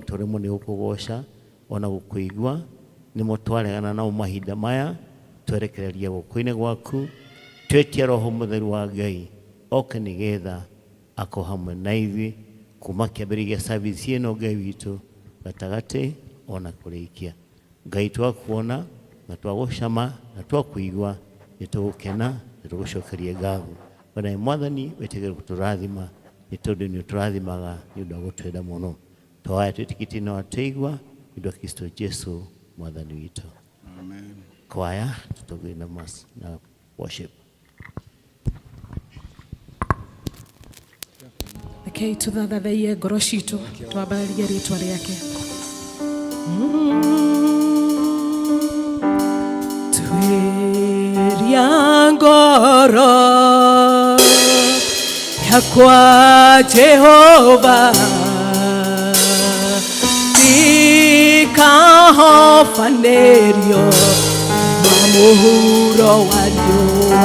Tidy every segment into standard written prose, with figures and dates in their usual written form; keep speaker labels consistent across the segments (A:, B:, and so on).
A: Tũremwo nĩ gũkũgoca ona gũkũigua, nĩmo twaregana nao mahinda maya, twerekereria guoko-inĩ gwaku, twetia Roho Mũtheru wa Ngai oke nĩgetha akorwo hamwe na ithuĩ kuma kĩambĩrĩria gĩa service ĩno, Ngai witũ, gatagatĩ ona kũrĩkia. Ngai, twakuona na twagũcama na twakũigua, nĩ tũgũkena na tũgũcokerie ngatho. Wee Mwathani, wĩtĩkĩre gũtũrathima nĩ tondũ nĩ ũtũrathimaga nĩ ũndũ wa gũtwenda mũno. Twaya twĩtĩkĩtie na watũigua nĩ ũndũ wa Kristo Jesu Mwathani witũ.
B: Amen.
A: Kwaya tũtongorie na mass na worship.
C: Rekei tũthathathaiye ngoro citũ, twambararie rĩtwa rĩake. Tuĩria ngoro yakwa, Jehova, ndikahobanĩrio na mũhuro wa riũa.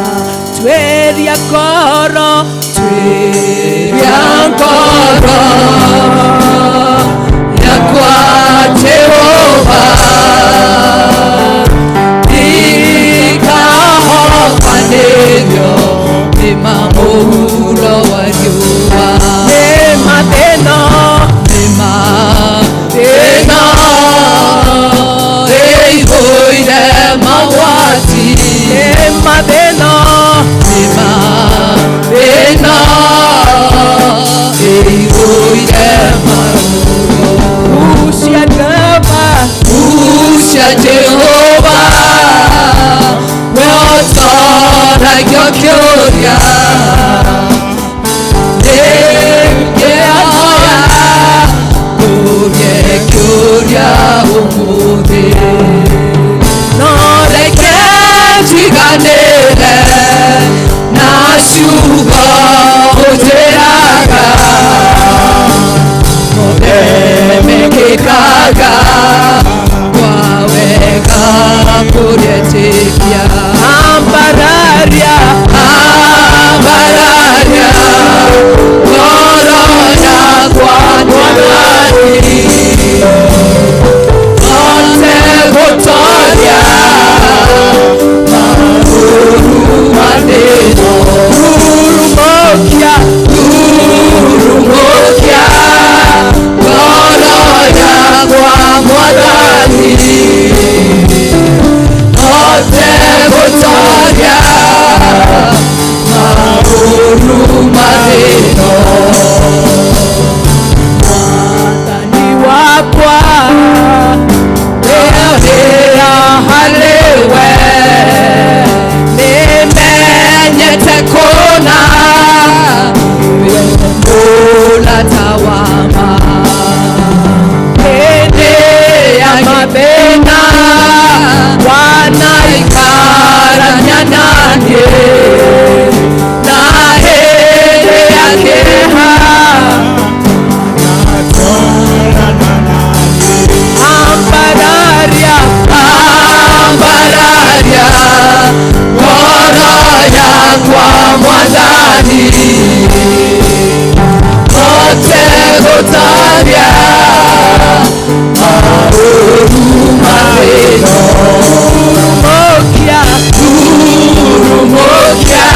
C: Tuĩria ngoro, tuĩria ngoro yakwa, Jehova, ndikahobanĩrio nĩ mũhuro wa riũa. Nĩ mathĩna, nĩ mathĩna ĩihũire magwati, nĩ mathĩna, nĩ mathĩna ĩihũire marũrũ. Gucia Jehova, gucia Jehova, we ũtoragio kĩũria nĩngĩhoya kũrie kĩũria ũmũthĩ, no reke njiganĩre na ciugo ũnjĩraga, mothe mekĩkaga kwa wega kũrĩetĩkia. Ambararia, ambararia ngoro yakwa, Mwathani, hote gũtoria maũru mathĩno. Rurumũkia, rurumũkia ngoro yakwa, Mwathani, hote gũtoria maũru mathĩno. Mwathani wakwa, rĩrĩa harĩ we nĩmenyete kũna wĩ mũrata wa ma. Hĩndĩ ya mathĩna wanaikarania naniĩ, na hĩndĩ ya kĩeha. Ambararia, ambararia ngoro yakwa, Mwathani, hote gũtoria maũru mathĩno. Rurumũkia, rurumũkia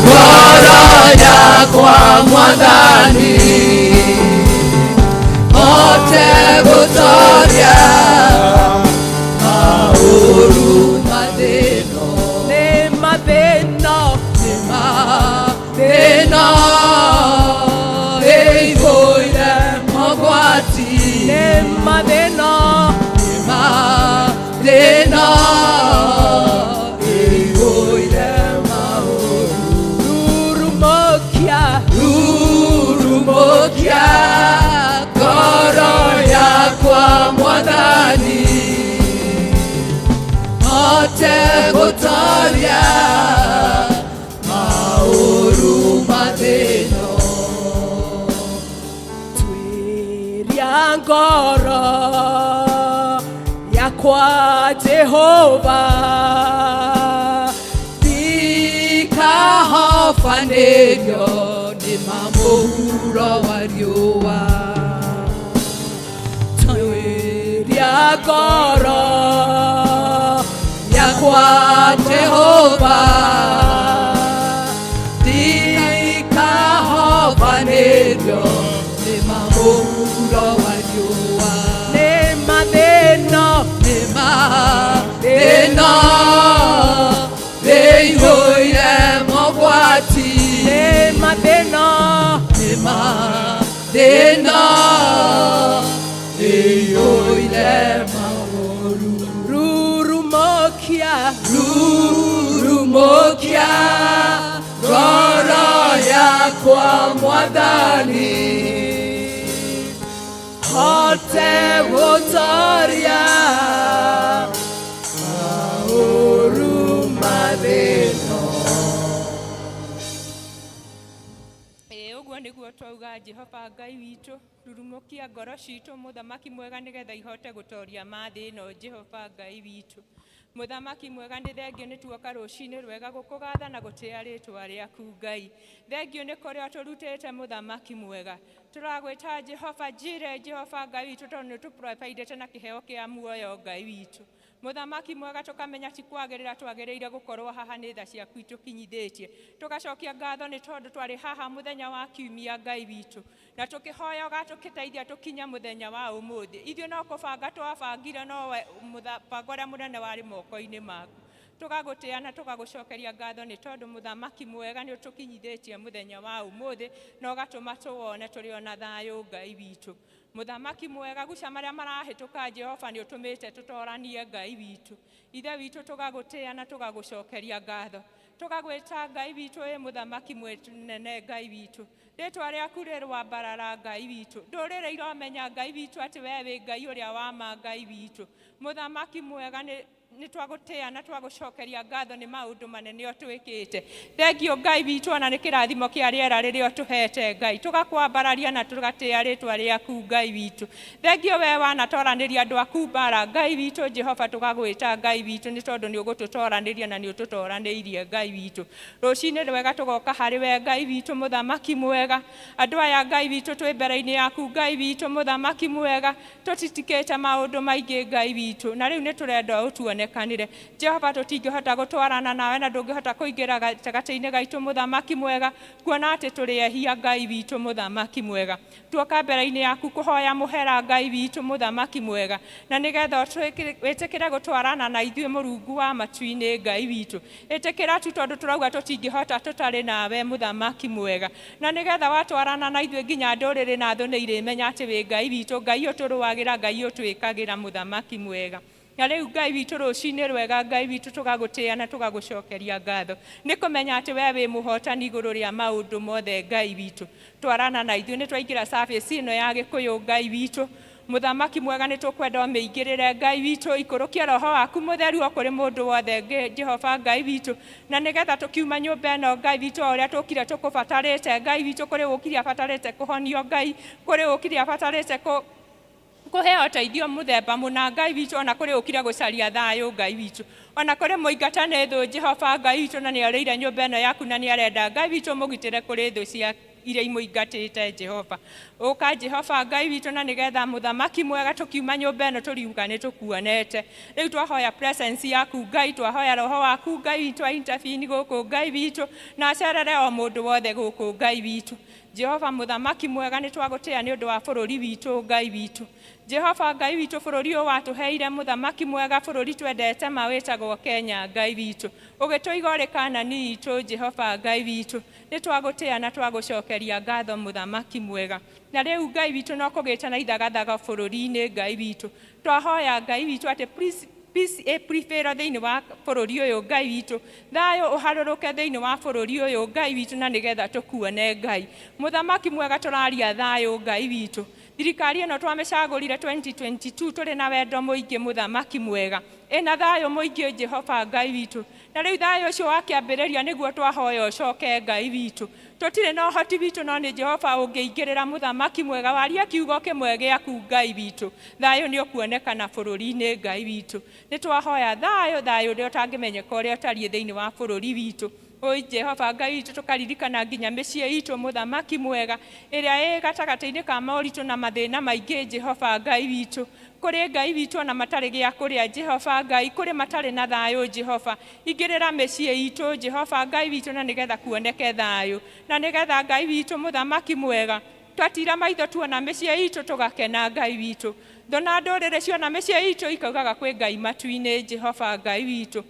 C: ngoro yakwa, Mwathani, hote gũtoria maũru mathĩno. Nĩ mathĩna, nĩ mathĩna ĩihũire mogwati, nĩ mathĩna, nĩ mathĩna ĩihũire maũru. Rurumũkia, rurumũkia ngoro yakwa, Mwathani, hote gũtoria maũru mathĩno. Tuĩria ngoro yakwa, Jehova, ndikahobanĩrio nĩ mamũhuro wa riũa.
B: Ngoro yakwa Jehova, ndikahobanĩrio nĩ mahũro wa riũa,
D: nĩ mathĩna,
B: nĩ mathĩna ĩiyũire mogwati,
D: nĩ mathĩna,
B: nĩ mathĩna ĩiyũire maũru.
D: Rurumũkia
B: Rurumũkia ngoro yakwa Mwathani,
D: hote gũtoria maũru mathĩna.
E: Ĩĩ, ũguo nĩguo twauga. Jehova Ngai witũ, rurumũkia ngoro citũ, Mũthamaki mwega, nĩgetha ihote gũtoria mathĩna. Jehova Ngai witũ, Mũthamaki mwega, nĩ thengio nĩ tuoka rũcinĩ rwega gũkũgatha na gũtĩa rĩtwa rĩaku Ngai. Thengio nĩ kũrĩa ũtũrutĩte, Mũthamaki mwega. Tũragwĩta Jehova Jire, Jehova Ngai witũ, tondũ nĩ tũprovidĩte na kĩheo kĩa muoyo, Ngai witũ, Mũthamaki mwega. Tũkamenya ti kwagĩrĩra twagĩrĩire gũkorwo haha, nĩ tha ciaku itũkinyithĩtie. Tũgacokia ngatho nĩ tondũ twarĩ haha mũthenya wa kiumia, Ngai witũ, na tũkĩhoya ũgatũkĩteithia tũkinye mũthenya wa ũmũthĩ. Ithuĩ no kũbanga twabangire, no we mũbango ũrĩa mũnene warĩ moko-inĩ maku. Tũgagũtĩa na tũgagũcokeria ngatho nĩ tondũ, Mũthamaki mwega, nĩ ũtũkinyithĩtie mũthenya wa ũmũthĩ na ũgatũma tũwone tũrĩ ona thayũ. Ngai witũ, Mũthamaki mwega, guca marĩa marahĩtũka, Jehova, nĩ ũtũmĩte tũtoranie. Ngai witũ, Ithe witũ, tũgagũtĩa na tũgagũcokeria ngatho. Tũgagwĩta Ngai witũ, ĩ Mũthamaki mũnene, Ngai witũ, rĩtwa rĩaku rĩrwambarara. Ngai witũ, ndũrĩrĩ iromenya, Ngai witũ, atĩ we wĩ Ngai ũrĩa wa ma. Ngai witũ, Mũthamaki mwega, nĩ twagũtĩa na twagũcokeria ngatho nĩ maũndũ manene ũtwĩkĩte. Thengio, Ngai witũ, ona nĩ kĩrathimo kĩa rĩera rĩrĩa ũtũhete. Ngai, tũgakwambararia na tũgatĩa rĩtwa rĩaku. Ngai witũ, thengio we wanatoranĩria andũ aku mbara. Ngai witũ Jehova, tũgagwĩta Ngai witũ nĩ tondũ nĩ ũgũtũtoranĩria na nĩ ũtũtoranĩirie. Ngai witũ, rũcinĩ rwega tũgoka harĩ we, Ngai witũ, Mũthamaki mwega. Andũ aya, Ngai witũ, twĩ mbere-inĩ yaku, Ngai witũ, Mũthamaki mwega, tũtitikĩte maũndũ maingĩ, Ngai witũ, na rĩu nĩ tũrenda ũtuonekanĩre. Jehova, tũtingĩhota gũtwarana nawe na ndũngĩhota kũingĩra gatagatĩ-inĩ gaitũ, Mũthamaki mwega, kuona atĩ tũrĩ ehia. Ngai witũ, Mũthamaki mwega, tuoka mbere-inĩ yaku kũhoya mũhera, Ngai witũ, Mũthamaki mwega, na nĩgetha wĩtĩkĩre gũtwarana na ithuĩ. Mũrungu wa matu-inĩ, Ngai witũ, ĩtĩkĩra tu, tondũ tũrauga tũtingĩhota tũtarĩ nawe, Mũthamaki mwega, na nĩgetha watwarana na ithuĩ nginya ndũrĩrĩ na thũ nĩ irĩmenya atĩ wĩ Ngai witũ, Ngai ũtũrũagĩra, Ngai ũtwĩkagĩra, Mũthamaki mwega. Na rĩu, Ngai witũ, rũcinĩ rwega, Ngai witũ, tũgagũtĩa na tũgagũcokeria ngatho nĩ kũmenya atĩ we wĩ mũhotani igũrũ rĩa maũndũ mothe. Ngai witũ, twarana na ithuĩ. Nĩ twaingĩra service ĩno ya Gĩkũyũ. Ngai witũ, Mũthamaki mwega, nĩ tũkwenda ũmĩingĩrĩre. Ngai witũ, ikũrũkia roho waku mũtheru o kũrĩ mũndũ wothe, Jehova Ngai witũ, na nĩgetha tũkiuma nyũmba ĩno, Ngai witũ, o ũrĩa tũkire tũkũbatarĩte. Ngai witũ, kũrĩ ũkire abatarĩte kũhonio, Ngai, kũrĩ ũkire abatarĩte kũheo ũteithio mũthemba mũna, Ngai witũ, ona kũrĩ ũkire gũcaria thayũ, Ngai witũ, ona kũrĩ mũingata nĩ thũ, Jehova Ngai witũ, na nĩ orĩire nyũmba ĩno yaku na nĩ arenda, Ngai witũ, mũgitĩre kũrĩ thũ cia iria imũingatĩte. Jehova, ũka, Jehova Ngai witũ, na nĩgetha, Mũthamaki mwega, tũkiuma nyũmba ĩno tũriuga nĩ tũkuonete. Rĩu twahoya presence yaku, Ngai, twahoya roho waku, Ngai witũ, a intervene gũkũ, Ngai witũ, na acerere o mũndũ wothe gũkũ. Ngai witũ, Jehova, Mũthamaki mwega, nĩ twagũtĩa nĩ ũndũ wa bũrũri witũ. Ngai witũ, Jehova Ngai witũ, bũrũri ũyũ watũheire, Mũthamaki mwega, bũrũri twendete ma wĩtagwo Kenya. Ngai witũ, ũgĩtũiga ũrĩ Kanani itũ. Jehova Ngai witũ, nĩ twagũtĩa na twagũcokeria ngatho, Mũthamaki mwega. Na rĩu, Ngai witũ, no kũgĩte na ithagathaga bũrũri-inĩ. Ngai witũ, twahoya, Ngai witũ, atĩ please, peace ĩ prevail thĩinĩ wa bũrũri ũyũ. Ngai witũ, thayũ ũharũrũke thĩinĩ wa bũrũri ũyũ, Ngai witũ, na nĩgetha tũkuone. Ngai Mũthamaki mwega, tũraria thayũ. Ngai witũ, thirikari ĩno twamĩcagũrire 2022 tũrĩ na wendo mũingĩ, Mũthamaki mwega, ĩna thayũ mũingĩ, Jehova Ngai witũ, na rĩu thayũ ũcio wa kĩambĩrĩria nĩguo twahoya ũcoke. Ngai witũ, tũtirĩ na ũhoti witũ, no nĩ Jehova ũngĩingĩrĩra. Mũthamaki mwega, waria kiugo kĩmwe gĩaku, Ngai witũ, thayũ nĩ ũkuonekana bũrũri-inĩ. Ngai witũ, nĩ twahoya thayũ, thayũ ũrĩa ũtangĩmenyeka ũrĩa ũtariĩ thĩinĩ wa bũrũri witũ. Oi Jehova Ngai witũ, tũkaririkana nginya mĩciĩ itũ, mũthamaki mwega, ĩrĩa ĩ gatagatĩ-inĩ ka moritũ na mathĩna maingĩ. Jehova Ngai witũ, kũrĩ Ngai witũ ona matarĩ gĩa kũrĩa. Jehova Ngai, kũrĩ matarĩ na thayũ. Jehova, ingĩrĩra mĩciĩ itũ, Jehova Ngai witũ, na nĩgetha kuoneke thayũ, na nĩgetha Ngai witũ, mũthamaki mwega, twatira maitho tuona mĩciĩ itũ tũgakena. Ngai witũ, thona ndũrĩrĩ ciona mĩciĩ itũ ikaugaga kwĩ Ngai matu-inĩ. Jehova Ngai witũ,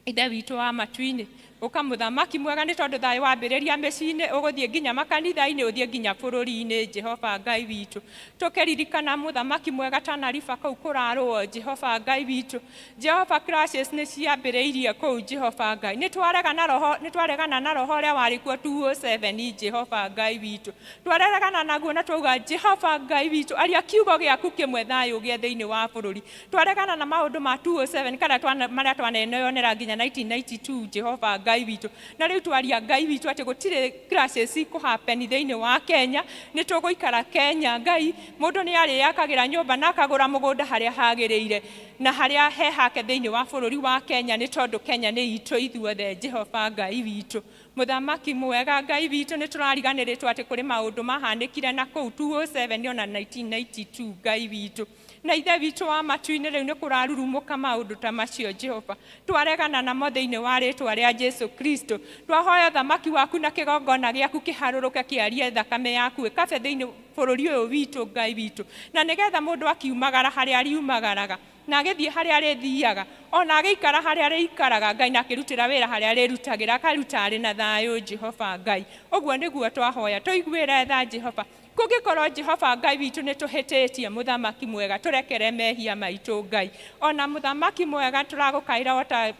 E: Ithe witũ wa matu-inĩ, ũka mũthamaki mwega, nĩ tondũ thayũ wambĩrĩria mĩciĩ-inĩ ũgũthiĩ nginya makanitha-inĩ, ũthiĩ nginya bũrũri-inĩ. Jehova Ngai witũ, tũkĩririkana mũthamaki mwega Tana River kũu kũrarũo. Jehova Ngai witũ, Jehova, clashes nĩ ciambĩrĩirie kũu. Jehova Ngai, nĩ twaregana roho, nĩ twaregana na roho ũrĩa warĩ kuo 207. Jehova Ngai witũ, twaregana naguo na twauga, Jehova Ngai witũ, aria kiugo gĩaku kĩmwe, thayũ ũgĩe thĩinĩ wa bũrũri. Twaregana na maũndũ ma 207 kana marĩa twaneneyonera nginya 1992, Jehova Ngai witũ, na rĩu twaria, Ngai witũ, atĩ gũtirĩ clashes ikũhappen thĩinĩ wa Kenya. Nĩ tũgũikara Kenya. Ngai, mũndũ nĩ arĩakagĩra nyũmba na akagũra mũgũnda harĩa hagĩrĩire na harĩa he hake thĩinĩ wa bũrũri wa Kenya, nĩ tondũ Kenya nĩ itũ ithuothe. Jehova Ngai witũ, mũthamaki mwega, Ngai witũ, nĩ tũrariganĩrĩtwo atĩ kũrĩ maũndũ mahanĩkire na kũu 207 ona 1992, Ngai witũ na Ithe witũ wa matu-inĩ. Rĩu nĩ kũrarurumũka maũndũ ta macio. Jehova, twaregana namo thĩinĩ wa rĩtwa rĩa Jesu Kristo. Twahoya thamaki waku na kĩgongona gĩaku kĩharũrũke, kĩarie thakame yaku ĩkabe thĩinĩ bũrũri ũyũ witũ, Ngai witũ, na nĩgetha mũndũ akiumagara harĩa ariumagaraga, na agĩthiĩ harĩa arĩthiaga, ona agĩikara harĩa arĩikaraga, Ngai, na akĩrutĩra wĩra harĩa arĩrutagĩra, akaruta arĩ na thayũ. Jehova Ngai, ũguo nĩguo twahoya. Tũiguĩre tha, Jehova. Kũngĩkorwo, Jehova Ngai witũ, nĩ tũhĩtĩtie, mũthamaki mwega, tũrekere mehia maitũ, Ngai. Ona mũthamaki mwega, tũragũkaĩra o ta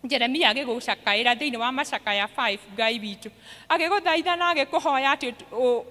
E: Jeremia agĩgũcakaĩra thĩinĩ wa macakaya 5, Ngai witũ, agĩgũthaitha na agĩkũhoya atĩ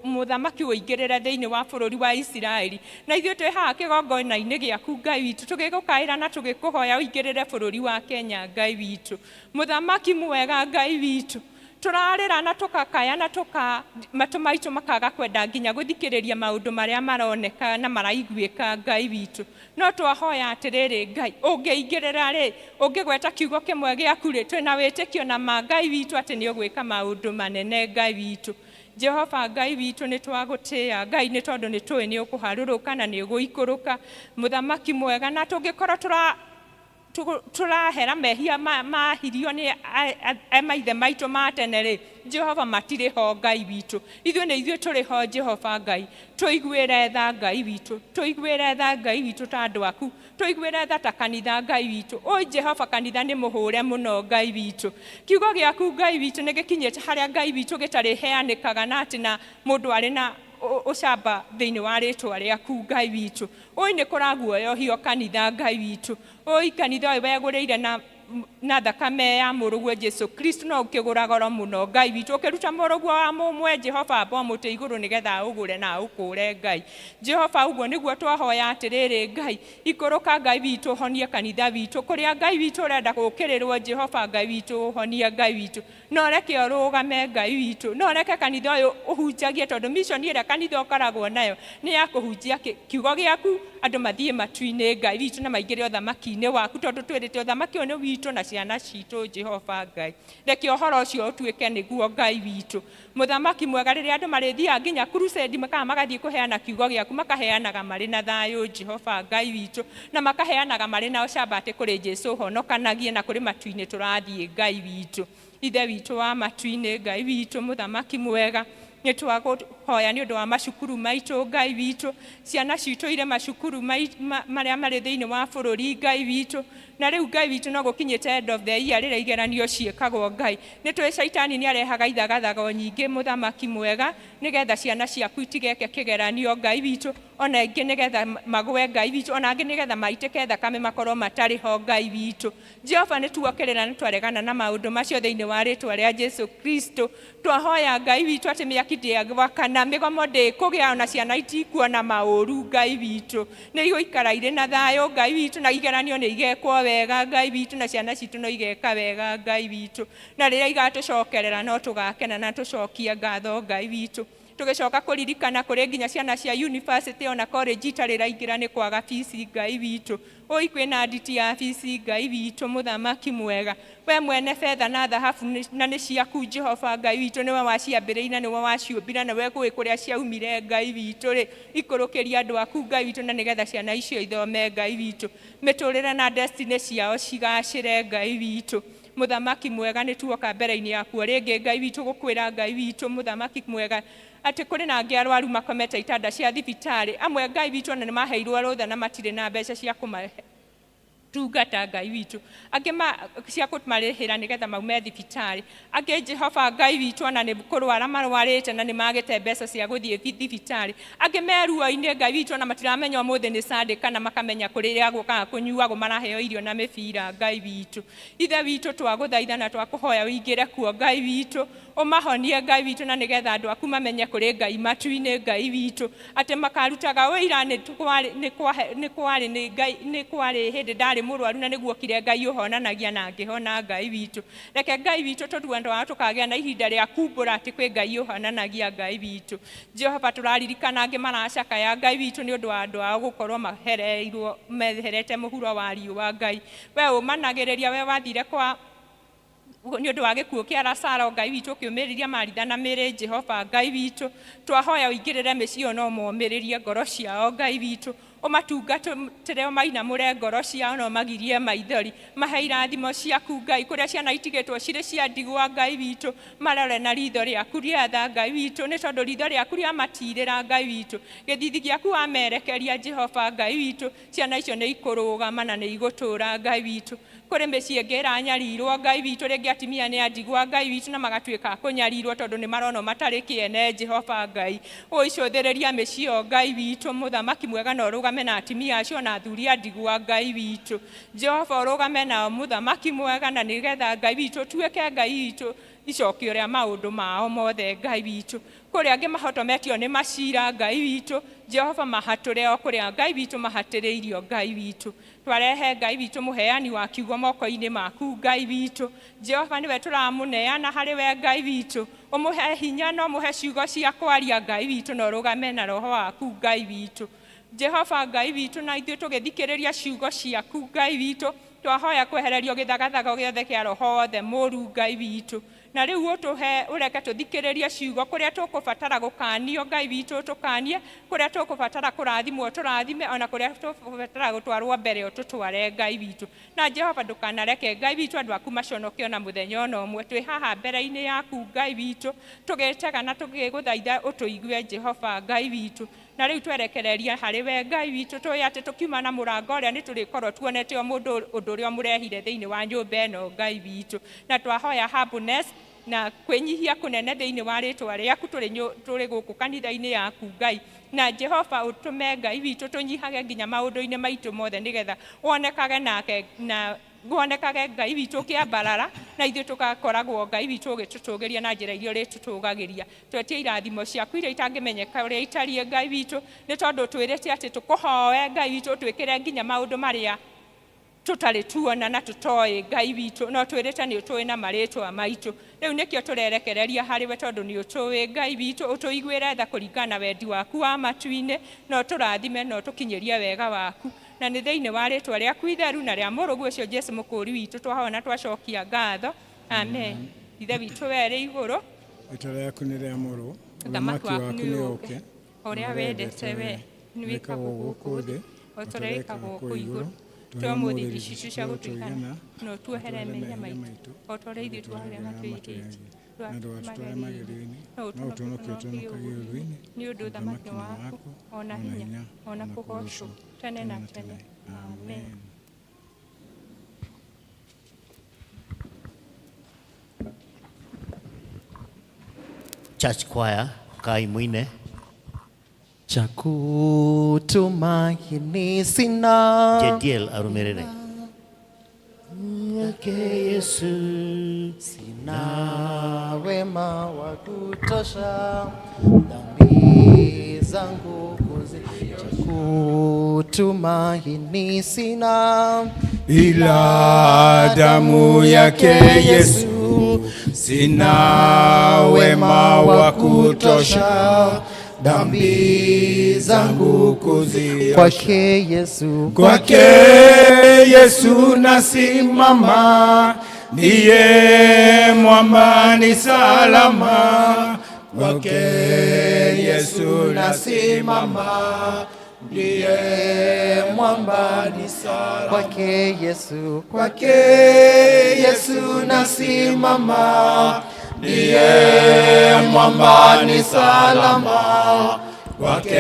E: mũthamaki ũingĩrĩre thĩinĩ wa bũrũri wa Isiraeli. Na ithuĩ twĩ haha kĩgongona-inĩ gĩaku, Ngai witũ, tũgĩgũkaĩra na tũgĩkũhoya ũingĩrĩre bũrũri wa Kenya. Ngai witũ, mũthamaki mwega, Ngai witũ, tũrarĩra na tũkakaya na tũka matũ maitũ makaga kwenda nginya gũthikĩrĩria maũndũ marĩa maroneka na maraiguĩka, Ngai witũ. No twahoya atĩrĩrĩ, Ngai, ũngĩingĩrĩra rĩ, ũngĩgweta kiugo kĩmwe gĩaku rĩ, twĩna wĩtĩkio na ma, Ngai witũ, atĩ nĩ ũgwĩka maũndũ manene. Ngai witũ, Jehova Ngai witũ, nĩ twagũtĩĩa, Ngai, nĩ tondũ nĩ tũĩ nĩ ũkũharũrũka na nĩ ũgũikũrũka, mũthamaki mwega. Na tũngĩkorwo tũrahera mehia mahirio nĩ maithe maitũ ma tene rĩ, Jehova, matirĩ ho. Ngai witũ, ithuĩ nĩ ithuĩ tũrĩ ho. Jehova Ngai, tũiguĩre tha. Ngai witũ, tũiguĩre tha. Ngai witũ, ta andũ aku, tũiguĩre tha ta kanitha. Ngai witũ, oi Jehova, kanitha nĩ mũhũre mũno. Ngai witũ, kiugo gĩaku, Ngai witũ, nĩ gĩkinyĩte harĩa, Ngai witũ, gĩtarĩ heanĩkaga na atĩ na mũndũ arĩ na ũcamba thĩinĩ wa rĩtwa rĩaku. Ngai witũ, oi nĩ kũraguoyohio kanitha. Ngai witũ, oi kanitha ũyũ wegũrĩire na thakame ya mũrũguo Jesu Kristo, no ũkĩgũra goro mũno. Ngai witũ, ũkĩruta mũrũguo wa mũmwe, Jehova, amba mũtĩ igũrũ nĩgetha ũgũre na ũkũre. Ngai Jehova, ũguo nĩguo twahoya atĩrĩrĩ, Ngai, ikũrũka, Ngai witũ, ũhonie kanitha witũ kũrĩa, Ngai witũ, ũrenda gũũkĩrĩrwo. Jehova Ngai witũ, ũhonie, Ngai witũ, no reke ũrũgame. Ngai witũ, no reke kanitha ũyũ ũhunjagie, tondũ mission ĩrĩa kanitha ũkoragwo nayo nĩ ya kũhunjia kiugo gĩaku, andũ mathiĩ matu-inĩ, Ngai witũ, na maingĩre ũthamaki-inĩ waku, tondũ twĩrĩte ũthamaki ũyũ nĩ witũ na ciana citũ. Jehova Ngai, reke ũhoro ũcio ũtuĩke nĩguo. Ngai witũ, mũthamaki mwega, rĩrĩa andũ marĩthiaga nginya crusade makaga magathiĩ kũheana kiugo gĩaku, makaheanaga marĩ na thayũ, Jehova Ngai witũ, na makaheanaga marĩ na ũcamba atĩ kũrĩ Jesu ũhonokanagie na kũrĩ matu-inĩ tũrathiĩ. Ngai witũ, Ithe witũ wa matu-inĩ, Ngai witũ, mũthamaki mwega, nĩ twakũhoya nĩ ũndũ wa macukuru maitũ. Ngai witũ, ciana citũ irĩ macukuru marĩa marĩ thĩinĩ wa bũrũri, Ngai witũ, na rĩu, Ngai witũ, no gũkinyĩte end of the year rĩrĩa igeranio ciĩkagwo. Ngai, nĩ tũĩ caitani nĩ arehaga ithagathago nyingĩ, mũthamaki mwega, nĩgetha ciana ciaku itigeke kĩgeranio, Ngai witũ, ona ingĩ nĩgetha magwe, Ngai witũ, ona angĩ nĩgetha maitĩke thakame makorwo matarĩ ho. Ngai witũ, Jehova, nĩ tuokĩrĩra na twaregana na maũndũ macio thĩinĩ wa rĩtwa rĩa Jesu Kristo. Twahoya, Ngai witũ, atĩ mĩaki ndĩgwakana, mĩgomo ndĩkũgĩa, ona ciana itikuona maũru. Ngai witũ, nĩ igũikara irĩ na thayũ, Ngai witũ, na igeranio nĩ igekwo wega, Ngai witũ, na ciana citũ no igeka wega, Ngai witũ, na rĩrĩa igatũcokerera no tũgakena na tũcokie ngatho. Ngai witũ. Tũgĩcoka kũririkana kũrĩ nginya ciana cia university ona college itarĩ raingĩra nĩ kwaga bici Ngai witũ. Ũi kwĩna nditi ya bici Ngai witũ mũthamaki mwega. We mwene betha na thahabu na nĩ ciaku Jehova Ngai witũ, nĩwe waciambĩrĩirie na nĩwe waciũmbire na nĩwe ũĩ kũrĩa ciaumire Ngai witũ rĩ. Ikũrũkĩria andũ aku Ngai witũ na nĩgetha ciana icio ithome Ngai witũ. Mĩtũrĩre na destiny ciao cigacĩre Ngai witũ. Mũthamaki mwega nĩ tuoka mbere-inĩ yaku o rĩngĩ Ngai witũ gũkwĩra Ngai witũ mũthamaki mwega atĩ kũrĩ na angĩ arwaru makomete itanda cia thibitarĩ. Amwe Ngai witũ ona nĩ maheirwo rũtha na matirĩ na mbeca cia kũmahe tungata Ngai witũ. Angĩ cia kũmarĩhĩra nĩgetha maume thibitarĩ. Angĩ Jehova Ngai witũ ona nĩ kũrwara marwarĩte na nĩ magĩte mbeca cia gũthiĩ thibitarĩ. Angĩ me ruo-inĩ Ngai witũ ona matiramenya ũmũthĩ nĩ Sunday kana makamenya kũrĩagwo kana kũnyuagwo maraheo irio na mĩbira Ngai witũ. Ithe witũ twagũthaitha na twakũhoya ũingĩre kuo Ngai witũ. Ũmahonie Ngai witũ na nĩgetha andũ aku mamenye kũrĩ Ngai matu-inĩ Ngai witũ. Atĩ makarutaga ũira nĩ kwarĩ hĩndĩ ndarĩ mũrwaru na nĩguo okire Ngai ũhonanagia na ngĩhona Ngai witũ. Reke Ngai witũ tũtue andũ ao tũkagĩa na ihinda rĩa kumbũra atĩ kwĩ Ngai ũhonanagia Ngai witũ. Jehova tũraririkana angĩ maracakaya Ngai witũ nĩ ũndũ wa andũ ao gũkorwo mahereirwo meherete mũhuro wa riũa Ngai. We ũmanagĩrĩria we wathire kwa nĩ ũndũ wa gĩkuũ kĩa Lazaro Ngai witũ ũkĩũmĩrĩria Maritha na Mary Jehova Ngai witũ. Twahoya ũingĩrĩre mĩciĩ ĩyo na ũmomĩrĩrie ngoro ciao Ngai witũ. Ũmatungatĩre ũmainamũre ngoro ciao na ũmagirie maithori. Mahe irathimo ciaku Ngai kũrĩa ciana itigĩtwo cirĩ cia ndigwa Ngai witũ. Marore na ritho rĩaku rĩa tha Ngai witũ nĩ tondũ ritho rĩaku rĩamatirĩra Ngai witũ. Gĩthithi gĩaku wamerekeria Jehova Ngai witũ. Ciana icio nĩ ikũrũgama na nĩ igũtũũra Ngai witũ. Kũrĩ mĩciĩ ĩngĩ ĩranyarirwo Ngai witũ rĩngĩ atumia nĩ a ndigwa Ngai witũ na magatuĩka a kũnyarirwo tondũ nĩ maronwo matarĩ kĩene Jehova Ngai. Ũicũthĩrĩria mĩciĩ ĩyo Ngai witũ mũthamaki mwega na ũrũgame na atumia acio na athuri a ndigwa Ngai witũ. Jehova ũrũgame nao mũthamaki mwega na nĩgetha Ngai witũ ũtuĩke Ngai witũ icokio rĩa maũndũ mao mothe Ngai witũ. Kũrĩ angĩ mahotometio nĩ macira Ngai witũ. Jehova mahatũre o kũrĩa Ngai witũ mahatĩrĩirio Ngai witũ. Twarehe Ngai witũ mũheani wa kiugo moko-inĩ maku Ngai witũ. Jehova nĩwe tũramũneana harĩ we Ngai witũ. Ũmũhe hinya na ũmũhe ciugo cia kwaria Ngai witũ na ũrũgame na roho waku Ngai witũ. Jehova Ngai witũ na ithuĩ tũgĩthikĩrĩria ciugo ciaku Ngai witũ. Twahoya kwehererio gĩthagathago gĩothe kĩa roho wothe mũru Ngai witũ. Na rĩu ũtũhe ũreke tũthikĩrĩrie ciugo kũrĩa tũkũbatara gũkanio Ngai witũ tũkanie, kũrĩa tũkũbatara kũrathimwo tũrathime, ona kũrĩa tũkũbatara gũtwarwo mbere ũtũtware Ngai witũ. Na Jehova ndũkanareke Ngai witũ andũ aku maconoke ona mũthenya ona ũmwe. Twĩ haha mbere-inĩ yaku Ngai witũ tũgĩtega na tũgĩgũthaitha ũtũigue Jehova Ngai witũ. Na rĩu twerekereria harĩ we Ngai witũ tũĩ atĩ tũkiuma na mũrango ũrĩa nĩ tũrĩkorwo tuonete o mũndũ ũndũ ũrĩa ũmũrehire thĩinĩ wa nyũmba ĩno Ngai witũ. Na twahoya humbleness na kwĩnyihia kũnene thĩinĩ wa rĩtwa rĩaku tũrĩ gũkũ kanitha-inĩ yaku Ngai. Na Jehova ũtũme Ngai witũ tũnyihage nginya maũndũ-inĩ maitũ mothe nĩgetha wonekage nake na wonekage Ngai witũ ũkĩambarara na ithuĩ tũgakoragwo Ngai witũ ũgĩtũtũgĩria na njĩra iria ũrĩtũtũgagĩria. Twetie irathimo ciaku iria itangĩmenyeka ũrĩa itariĩ Ngai witũ nĩ tondũ twĩrĩte atĩ tũkũhoe Ngai witũ ũtwĩkĩre nginya maũndũ marĩa tũtarĩ tuona na tũtoĩ Ngai witũ no twĩrĩte nĩ ũtũĩ na marĩtwa maitũ. Rĩu nĩkĩo tũrerekereria harĩ we tondũ nĩ ũtũĩ Ngai witũ ũtũiguĩre tha kũringana na wendi waku wa matu-inĩ na ũtũrathime na ũtũkinyĩrie wega waku. Na nĩ thĩinĩ wa rĩtwa rĩaku itheru na rĩa mũrũguo ũcio Jesũ mũkũũri witũ twahoya na twacokia ngatho. Amen. Ithe witũ we rĩ igũrũ,
F: Rĩtwa rĩaku nĩ rĩamũrwo,
E: ũthamaki
F: ũthamaki
E: waku
F: waku
E: nĩ
F: nĩ
E: ũũke,
F: ũũke,
E: ũrĩa wendete we nĩ wĩkagwo gũkũ thĩ o ta ũrĩa wĩkagwo kũu igũrũ. Tũhe ũmũthĩ irio citũ cia gũtũigana na ũtuohere mehia maitũ o ta ũrĩa ithuĩ tuohagĩra matwĩhĩtie.
F: Na ndũgatũtware magerio-inĩ,
E: no
F: no ũtũhonokie
E: ũtũhonokie
F: ũtũhonokagie ũũru-inĩ,
E: nĩ ũndũ ũthamaki nĩ waku ona hinya ona kũgoocwo tene na tene. Amen.
A: Church choir kai mwine.
G: Cha kutumaini sina,
A: Jediel arumerere. Yake Yesu
G: sina wema wa kutosha, dhambi zangu kuzi. Cha kutumaini sina,
F: ila damu yake Yesu, Sina wema wa kutosha, dhambi zangu kuziosha.
G: Kwake Yesu,
F: Kwake Yesu nasimama, ndiye mwamba ni salama. Kwake Yesu nasimama, ndiye mwamba ni salama.
G: Kwake Yesu,
F: Kwake Yesu nasimama, ndiye mwamba ni salama. Kwake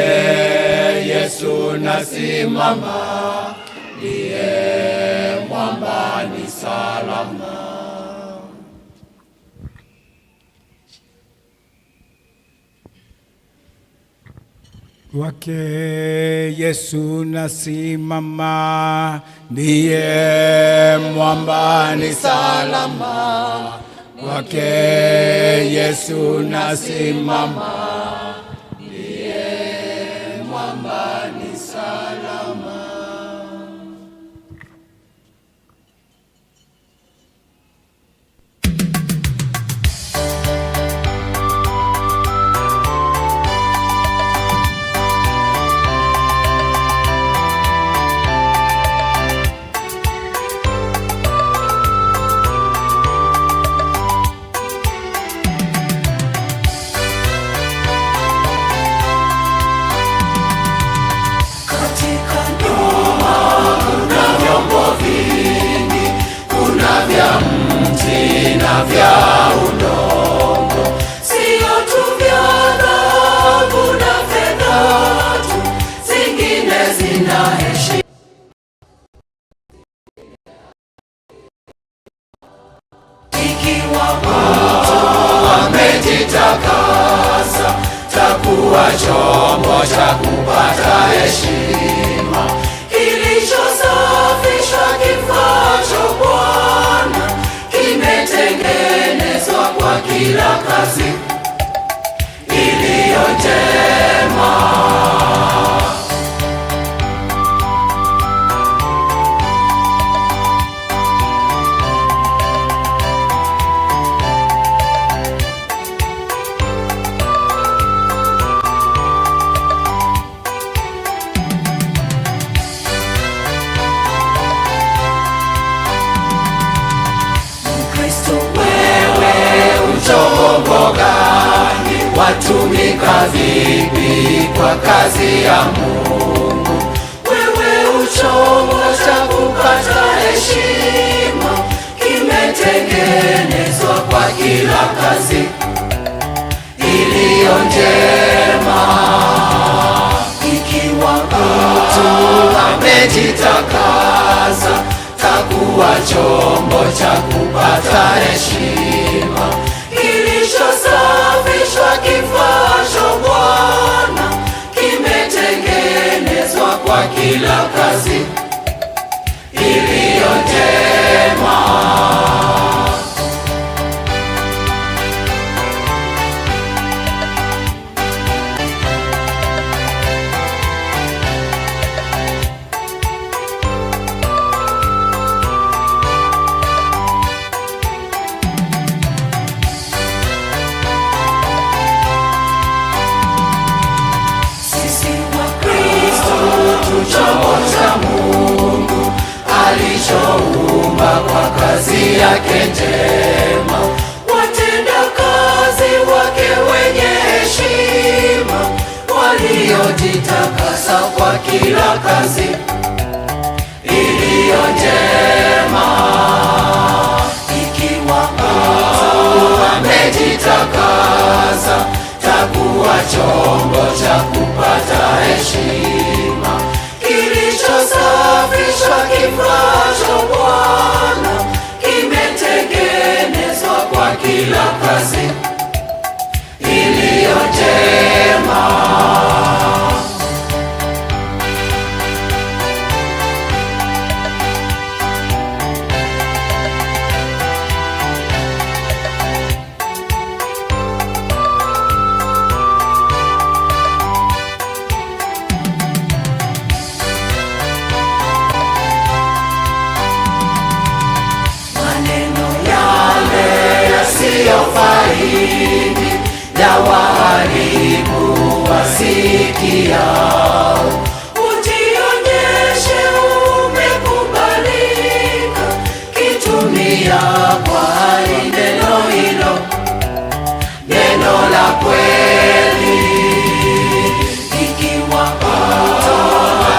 F: Yesu nasimama, ndiye mwamba ni salama. Kwake Yesu nasimama, ndiye mwamba ni salama. Kwake Yesu nasimama, ndiye mwamba ni salama.
B: Katika nyumba kuna vyombo vingi, kuna vya mti na vya udongo, sio tu vya dhahabu na fedha tu, zingine zina heshima. Ikiwa mtu amejitakasa, takuwa chombo cha kupata heshima. Kilichosafishwa kifacho Bwana, kimetengenezwa kwa kila kazi iliyo njema. Mkristo wewe uchombo gani? Watumika vipi kwa kazi ya Mungu? Wewe uchombo cha kupata heshima, kimetengenezwa kwa kila kazi iliyo njema. Ikiwa mtu amejitakasa, takuwa chombo cha kupata heshima. Kilichosafishwa kifacho Bwana, kimetengenezwa kwa kila kazi iliyo njema. Sisi Wakristo tu chombo cha Mungu alichoumba kwa kazi yake njema, watenda kazi wake wenye heshima, waliojitakasa kwa kila kazi iliyo njema. Ikiwa mtu amejitakasa, takuwa chombo cha kupata heshima. Kilichosafishwa kifacho Bwana, kimetengenezwa kwa kila kazi iliyo njema. na waharibu wasikiao. Ujionyeshe umekubalika, kitumia kwa neno hilo, neno la kweli. Ikiwa mtu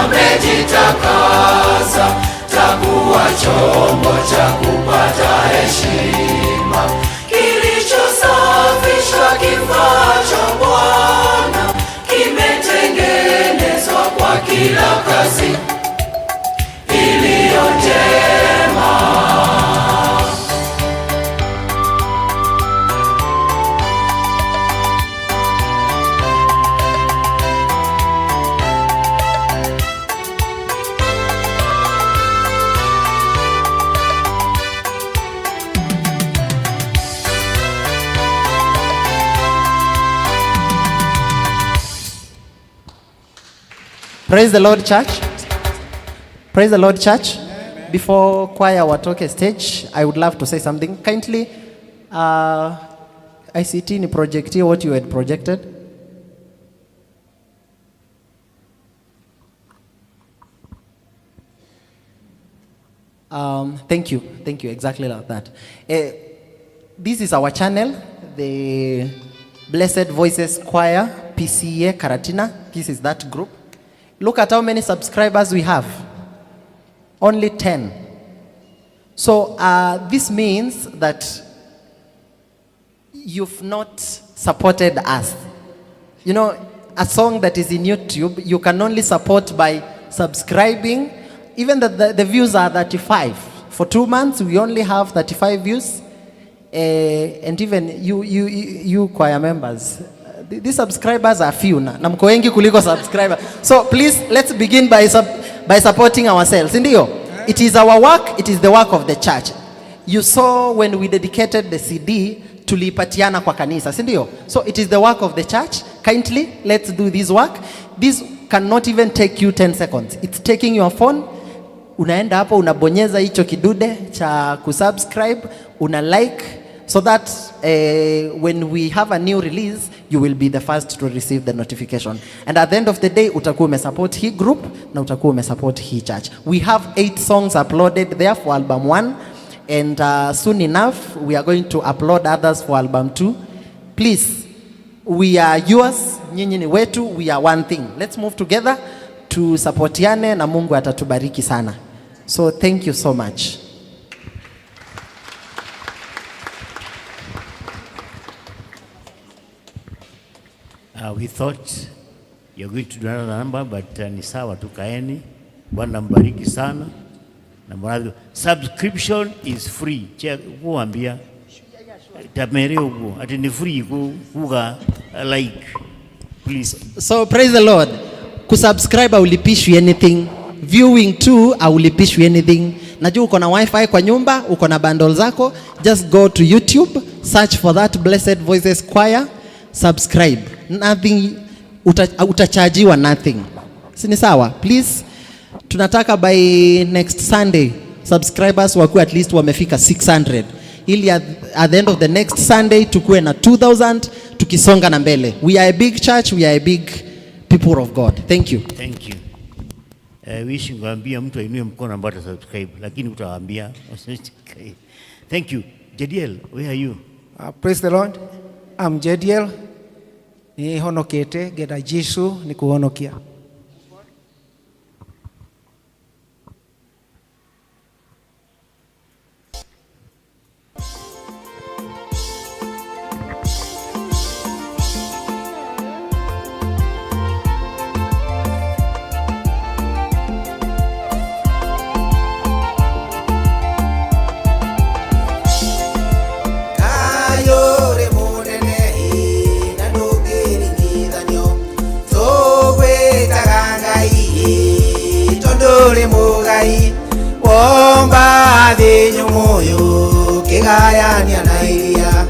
B: amejitakasa, takuwa chombo cha kupata heshima, kilichosafishwa kifaa cha Bwana, kimetengenezwa kwa kila kazi iliyo njema.
G: Praise the Lord, church. Praise the Lord, church. Before choir watoke stage, I would love to say something. Kindly, ICT ni project what you had projected. Thank you, exactly like that. This is our channel, the Blessed Voices Choir, PCA Karatina. This is that group. Look at how many subscribers we have. Only 10. So this means that you've not supported us. A song that is in YouTube, you can only support by subscribing. Even the views are 35. For 2 months, we only have 35 views. And even you choir members, these subscribers are few na mko wengi kuliko subscriber. So please, let's begin by supporting ourselves. Ndio? It is our work, it is the work of the church. You saw when we dedicated the CD, tulipatiana kwa kanisa, si ndio? So it is the work of the church. Kindly, let's do this work. This cannot even take you 10 seconds. It's taking your phone. Unaenda hapo, unabonyeza hicho kidude cha kusubscribe, una like, so that when we have a new release, you will be the first to receive the notification. And at the end of the day, utakuwa umesupport hii group na utakuwa umesupport hii church. We have 8 songs uploaded there for album 1, and soon enough, we are going to upload others for album 2. Please, we are yours, nyinyi ni wetu, we are one thing. Let's move together, tusupportiane na Mungu atatubariki sana. So thank you so much.
A: We thought you're going to do another number, but ni sawa tu, kaeni. Bwana mbariki sana. Na mradhi. Subscription is free. Che kuambia tamere huko ati ni free kuga like please.
G: So praise the Lord. Kusubscribe haulipishwi anything. Viewing too haulipishwi anything. Najua uko na wifi kwa nyumba, uko na bundle zako, just go to YouTube, search for that Blessed Voices Choir, subscribe. Nothing, utachajiwa nothing. Si ni sawa? Please, tunataka by next Sunday subscribers wakuwe at least wamefika 600. Ili at the end of the next Sunday tukuwe na 2000 tukisonga na mbele. We are a big church, we are a big people of God. Thank you.
A: Thank you. Wish ngwambia mtu ainue mkono ambaye atasubscribe, lakini utawaambia. Thank you. Jediel, where are you?
H: Praise the Lord. I'm Jediel. Ni honokete geda Jesu ni kuhonokia. Womba thĩ nyũmũ yũ, kĩgayania na iria,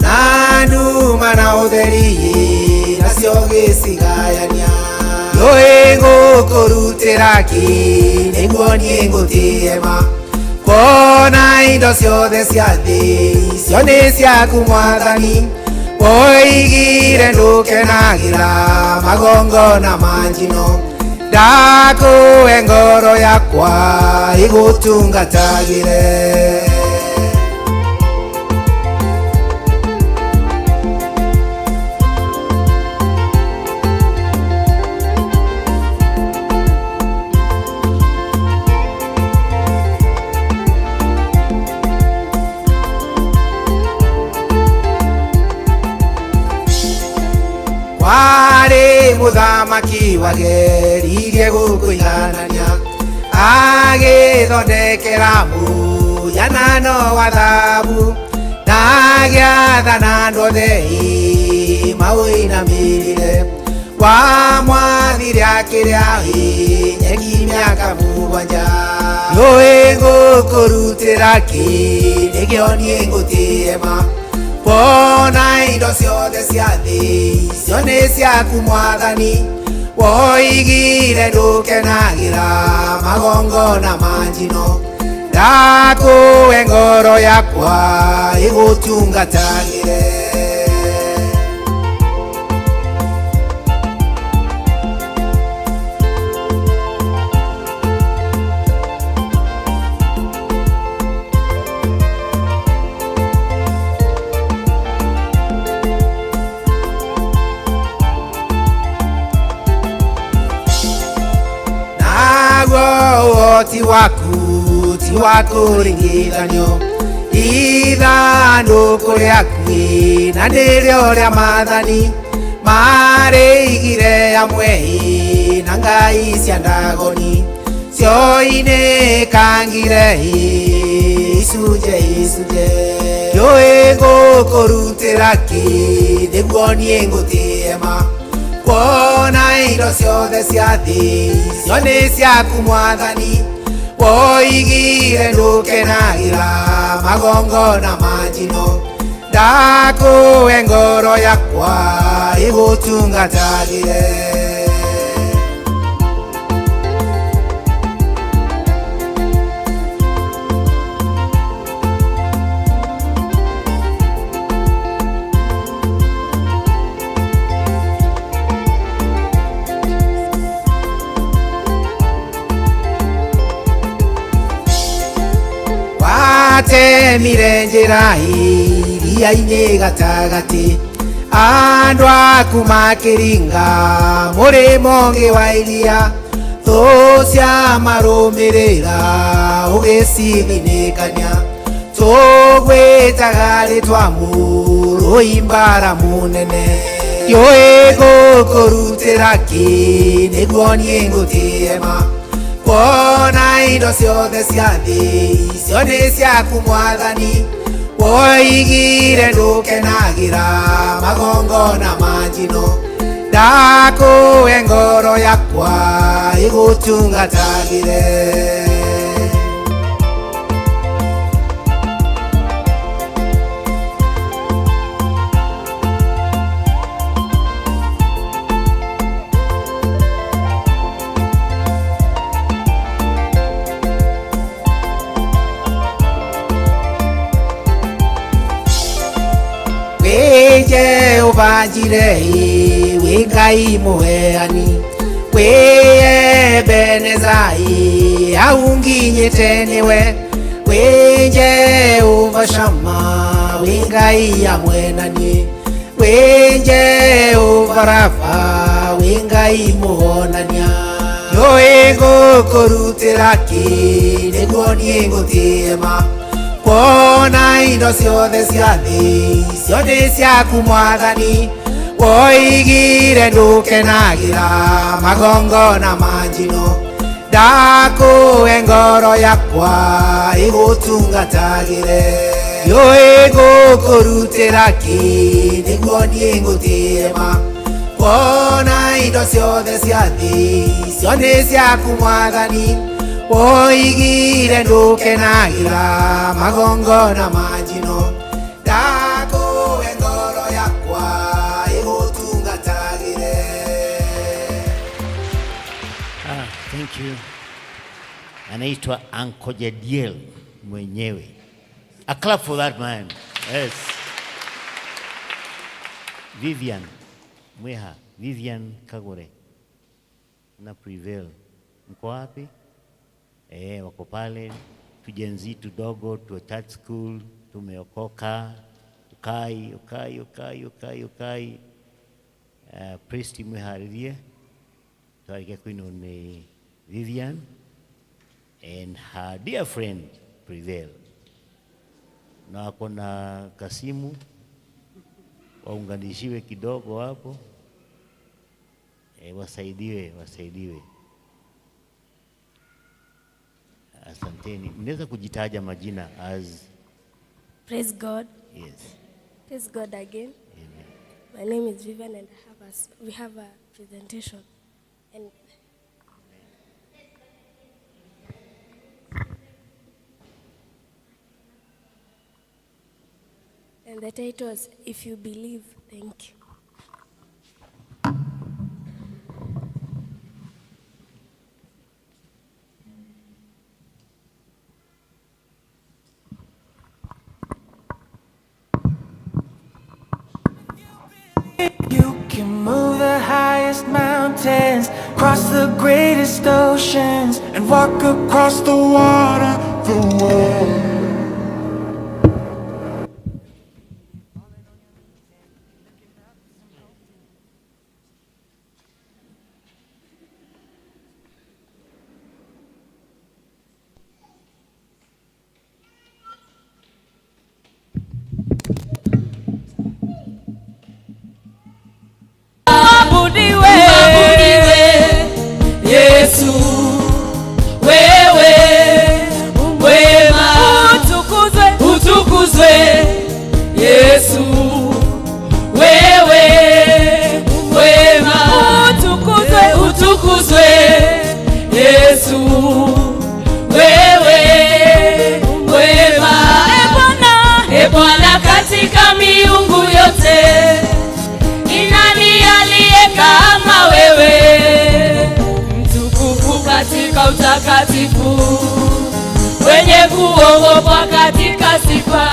H: na nduma na ũtheri, nacio gĩcigayania. Rũĩ ngũkũrutĩra kĩ, nĩguo niĩ ngũtĩe ma. Kuona indo ciothe cia thĩ, icio nĩ ciaku Mwathani. Woigire ndũkenagĩra magongona ma njino, ndakũhe ngoro yakwa ĩgũtungatagĩre. Warĩ mũthamaki wageririe gũkũiganania, agĩthondekera mũhianano wa thahabu, na agĩathana andũ othe maũinamĩrĩre. Wamwathire akĩrĩa nyeki mĩaka mũgwanja. Nĩũĩ ngũkũrutĩra kĩ nĩkĩo niĩ ngũtĩe ma, kuona indo ciothe cia thĩ icio nĩ ciaku mwathani. Woigire ndũkenagĩra magongona ma njino, ndakũhe ngoro yakwa ĩgũtungatagĩre. Naguo ũhoti waku ti wa kũringithanio, ithandũkũ rĩaku na nĩrĩo rĩa maathani, marĩigire amwe na ngai cia Ndagoni, cioinĩkangire icunjĩ icunjĩ. Ndiũĩ ngũkũrutĩra kĩ nĩguo niĩ ngũtĩe ma, kuona indo ciothe cia thĩ icio nĩ ciaku mwathani. Woigire ndũkenagĩra magongona ma njino, ndakũhe ngoro yakwa ĩgũtungatagĩre. Watemire njĩra iria-inĩ gatagatĩ, andũ aku makĩringa mũrĩmo ũngĩ wa iria, thũ ciamarũmĩrĩra ũgĩcithinĩkania. Tũgwĩtaga rĩtwa mũrũi mbara mũnene, ndiũĩ ngũkũrutĩra kĩ nĩguo niĩ ngũtĩe ma, kuona indo ciothe cia thĩ icio nĩ ciaku mwathani. Woigire ndũkenagĩra magongona ma njino, ndakũhe ngoro yakwa ĩgũtungatagĩre. Wĩ Jehova Jireh, wĩ Ngai mũheani, wĩ Ebeneza, hau nginyĩte nĩwe. Wĩ Jehova Shama, wĩ Ngai hamwe na niĩ, wĩ Jehova Rafa, wĩ Ngai mũhonania. Ndiũĩ ngũkũrutĩra kĩ nĩguo niĩ ngũtĩe ma, kuona indo ciothe cia thĩ icio nĩ ciaku mwathani. Woigire ndũkenagĩra magongona ma njino, ndakũhe ngoro yakwa ĩgũtungatagĩre. Ndiũĩ ngũkũrutĩra kĩ nĩguo niĩ ngũtĩe ma, kuona indo ciothe cia thĩ icio nĩ ciaku mwathani. Woigire ndũkenagĩra magongona ma njino, ndakũhe ngoro yakwa ĩgũtungatagĩre.
A: Thank you. Anaitwa Uncle Jediel mwenyewe. A clap for that man. Yes. Vivian Mweha, Vivian Kagore na Prevail, mko wapi? Wako pale, tujenzi tudogo tu church school, tumeokoka. Ukai ukai ukai ukai ukai. Priest mwiharirie twarĩkia kũinwo nĩ Vivian and her dear friend Prevail, na wako na kasimu waunganishiwe kidogo hapo, wasaidiwe wasaidiwe. Asanteni, mnaweza kujitaja majina as
I: Praise God.
A: Yes.
I: Praise God again.
A: Amen.
I: My name is Vivian and we have a presentation. And the title is If You Believe, Thank You.
J: You can move the highest mountains, cross the greatest oceans, and walk across the water, the world.
D: Uabudiwe, Yesu, wewe mwema, utukuzwe, utukuzwe, Yesu, wewe mwema, utukuzwe, utukuzwe, Yesu, wewe mwema. E Bwana, e Bwana, katika miungu yote ni nani aliye kama wewe, mtukufu katika utakatifu, wenye kuogopwa katika sifa,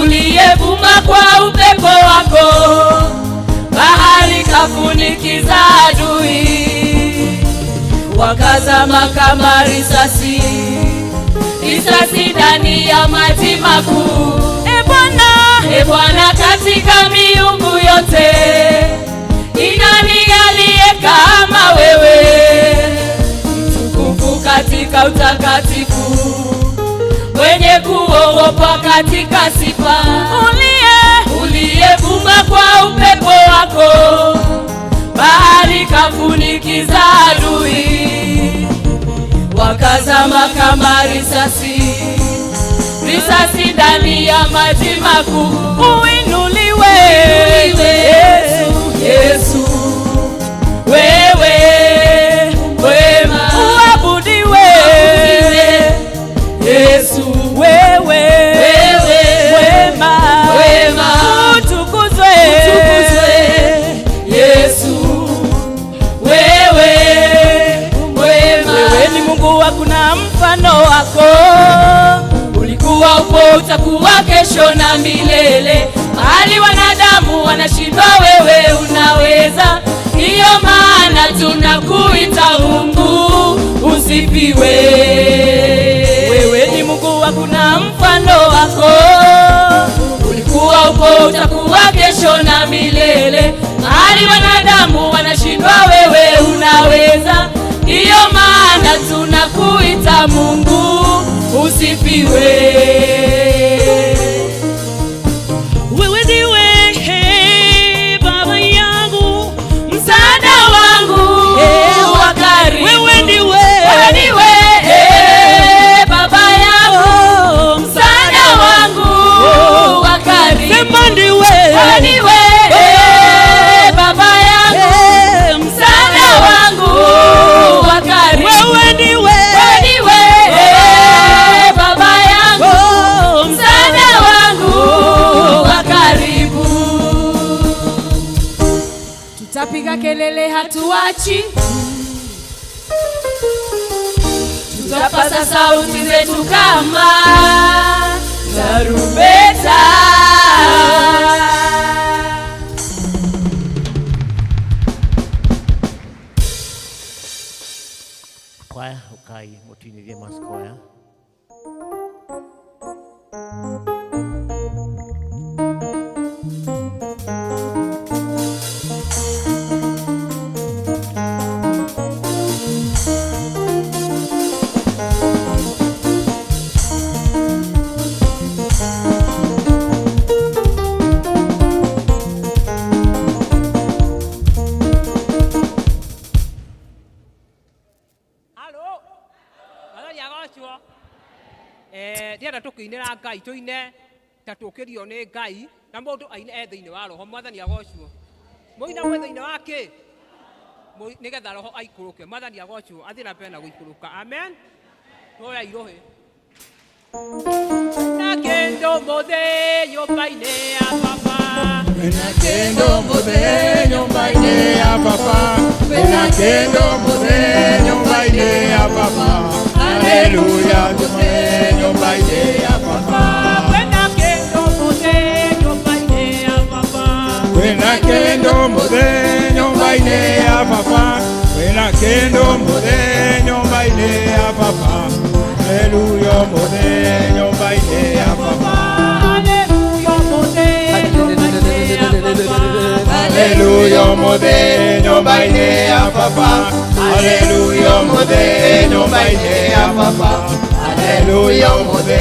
D: uliyevuma kwa upepo wako, bahari kafunikiza adui, wakazama kama risasi, risasi ndani ya maji makuu. E Bwana, e Bwana, katika miungu yote ni nani aliye kama wewe, mtukufu katika utakatifu, mwenye kuogopwa katika sifa, uliyevuma kwa upepo wako, bahari kafunikiza adui, wakazama kama risasi, risasi ndani ya maji makuu. Uinuliwe Yesu, Yesu, wewe mwema, uabudiwe Yesu, wewe mwema, wema, utukuzwe, utukuzwe Yesu, wewe mwema. Wewe ni Mungu, hakuna mfano wako, ulikuwa, upo, utakuwa kesho na milele. Mahali wanadamu wanashindwa, wewe unaweza. Ndiyo maana tunakuita Mungu, usifiwe. Wewe ni Mungu, hakuna mfano wako, ulikuwa, upo, utakuwa kesho na milele. Mahali wanadamu wanashindwa, wewe unaweza. Ndiyo maana tunakuita Mungu, usifiwe. Wewe ndiwe Baba yangu, msaada wangu wa karibu. Wewe ndiwe, wewe ndiwe Baba yangu, msaada wangu wa karibu. Sema ndiwe, wewe ndiwe Baba yangu, msaada wangu wa karibu. Wewe ndiwe, wewe ndiwe Baba yangu, msaada wangu wa karibu. Tutapiga kelele hatuachi, tutapaza sauti zetu kama tarumbeta.
A: Kwaya ukai mutuinithie mass choir.
K: Ndienda tukiinira Ngai tuine ta tukirio ni Ngai na mundu aine e thiini wa roho Mwathani agocwo muina mwe thiini wa ki nigetha roho aikuruke Mwathani agocwo athie na mbere na guikuruka amen tuoya irohi na kendo muthe nyumba-ini ya baba
F: na kendo muthe nyumba-ini ya baba na kendo muthe nyumba-ini ya baba haleluya muthe nyumba-ini ya baba
K: kwena kendo muthe nyumba-ini ya baba
F: kwena kendo muthe nyumba-ini ya baba kwena kendo muthe nyumba-ini ya baba haleluya muthe nyumba-ini ya baba
K: haleluya muthe nyumba-ini ya baba
F: haleluya muthe nyumba-ini ya baba haleluya muthe nyumba-ini ya baba haleluya muthe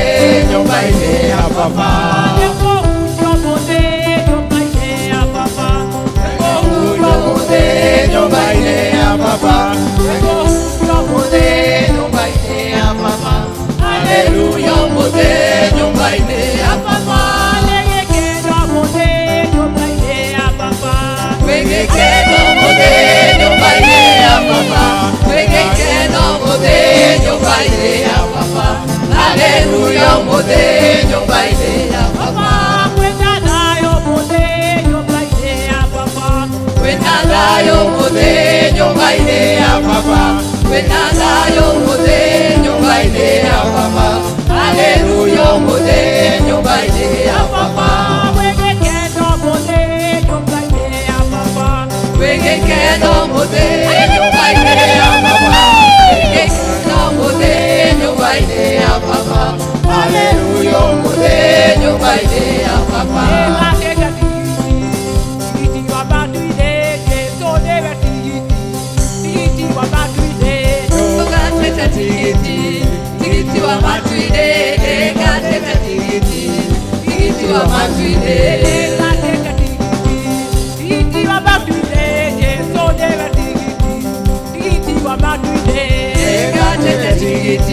F: nyumba-ini ya baba haleluya muthe nyumba-ini ya baba haleluya muthe nyumba-ini ya baba haleluya muthe nyumba-ini ya baba Wegekeno muthe nyumba-ini ya baba Wegekeno muthe nyumba-ini ya baba haleluya muthe nyumba-ini ya baba
K: kwenda thayo muthe nyumba-ini ya baba
B: kwenda thayo muthe nyumba-ini ya baba kwenda thayo muthe nyumba-ini ya baba haleluya muthe nyumba-ini ya baba
K: wegekeno muthe nyumba-ini ya baba
B: wegekeno muthe nyumba-ini ya baba wegekeno muthe nyumba-ini ya baba haleluya muthe nyumba-ini ya baba tigiti tigiti wa matuine gatete tigiti tigiti wa matuine
K: gatete tigiti tigiti wa matuine Jesu newe tigiti tigiti wa matuine
B: gatete tigiti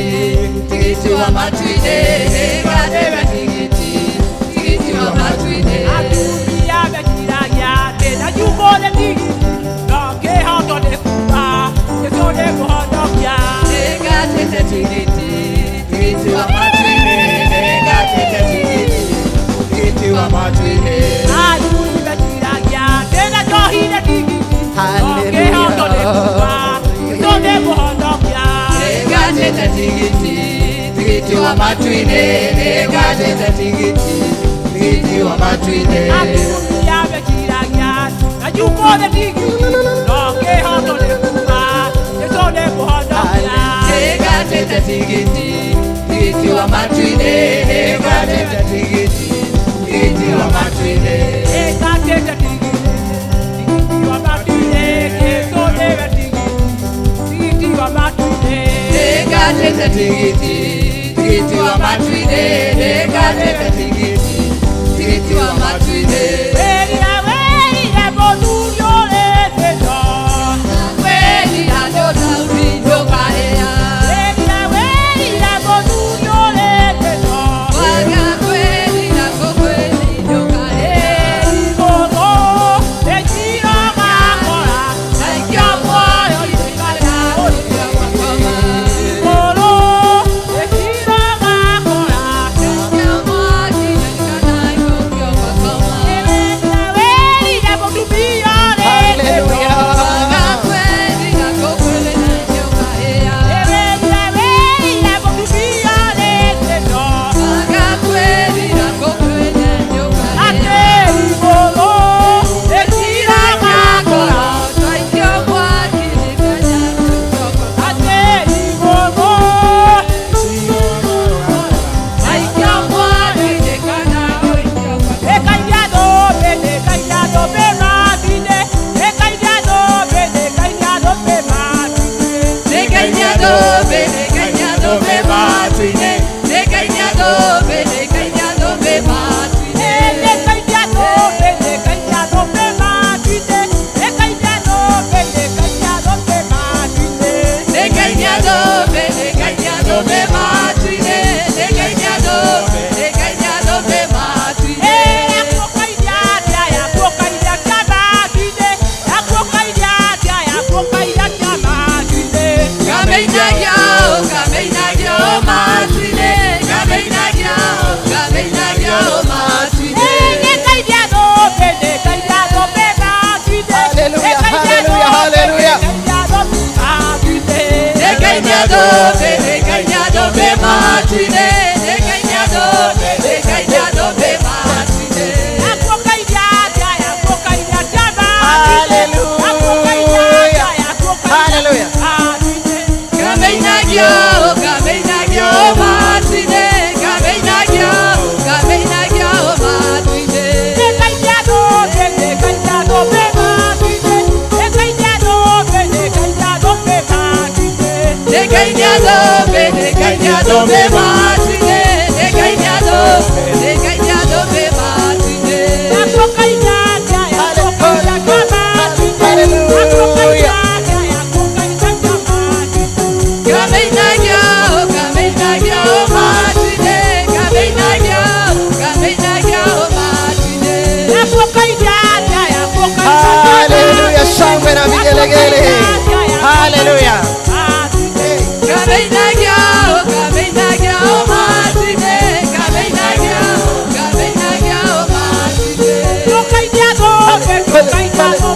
B: tigiti wa matuine gatete tigiti tigiti wa matuine
K: atumia mekiragia tena yugore tigiti no kihoto ni kuba Jesu ni kuhonokia
B: gatete tigiti tigiti wa matuine gatete tigiti tigiti wa matuine
K: athuri mekiragia tena njohire tigiti no kihoto ni kuba Jesu ni kuhonokia
B: gatete tigiti tigiti wa matuine gatete tigiti tigiti wa matuine
K: atumia mekiragia na yugore tigiti no kihoto ni kuba Jesu ni kuhonokia
B: gatete tigiti tigiti wa matuine gatete tigiti tigiti wa matuine
K: gatete tigiti tigiti wa matuine Jesu newe tigiti tigiti wa matuine
B: gatete tigiti tigiti wa matuine gatete tigiti tigiti wa matuine
K: Weria weria mũthuri ũrĩ thĩna
B: weria ndũrauri ndũkarĩa
K: weria weria mũthuri ũrĩ thĩna
B: waga kwĩrira gũkwĩri ndũkarĩa
K: igũrũ nĩnjiro gakora
B: Aikio muoyo ikara ũrĩa wakoma
K: igũrũ nĩnjiro gakora
B: Aikio mwaki ikara ũrĩa wakoma
K: Ĩwe
G: Haleluya, shangwe na vigelegele. Haleluya. Hallelujah. Thank you, Jesus.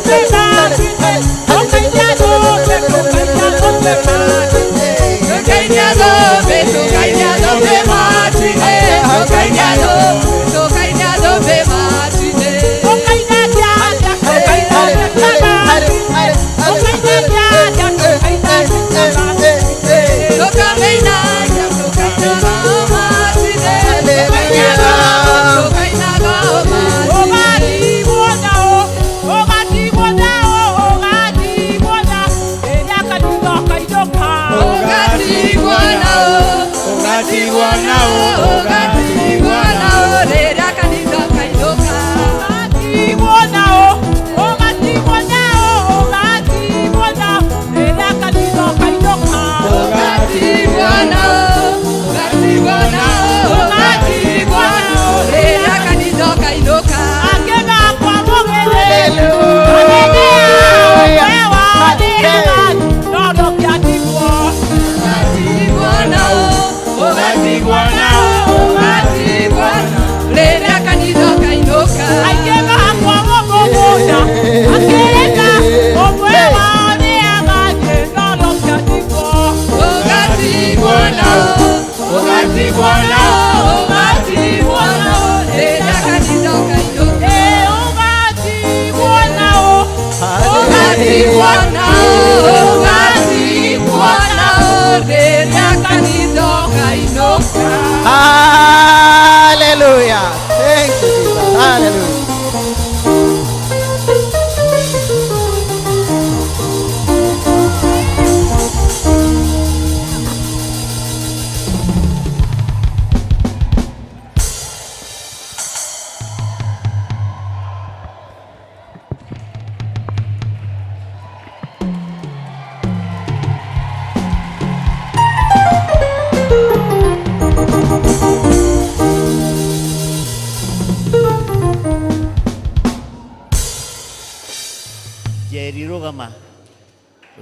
G: Hallelujah.
A: Njeri rũgama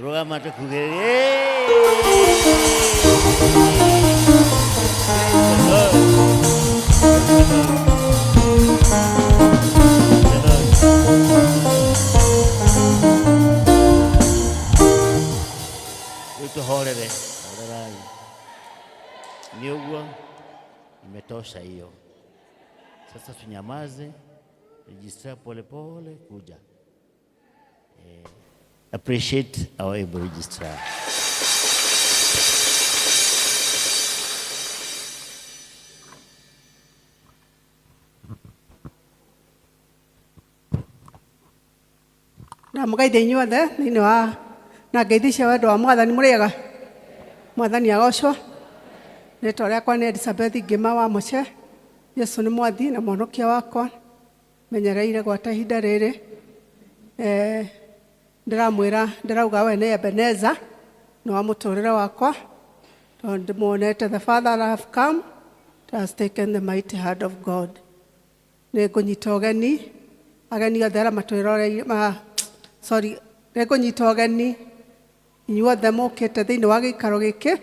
A: rũgama tũkugĩrĩrie Rĩu tũhorere horerai nĩ ũguo imetosha hiyo sasa tunyamaze registrar polepole kuja appreciate our able registrar.
L: Ndamũgeithia inyuothe thĩinĩ wa na ngeithi cia wendo wa mwathani mũrĩega mwathani agocwo rĩtwa rĩakwa nĩ Elizabeth Ngĩma wa Mũce Yesu nĩ mwathi na mwonokia wakwa menyereire gwata ihinda rĩrĩ eh, ndĩramwĩra ndĩrauga we nĩ Ebeneza Nĩ wa mũtũrĩre wakwa tondũ ndĩmuonete the father I have come it has taken the mighty hand of God. Nĩ ngũnyita ũgeni ageni othe arĩa matwĩroreire ma, sorry, nĩ ngũnyita ũgeni inyuothe mũkĩte thĩinĩ wa gĩikaro gĩkĩ.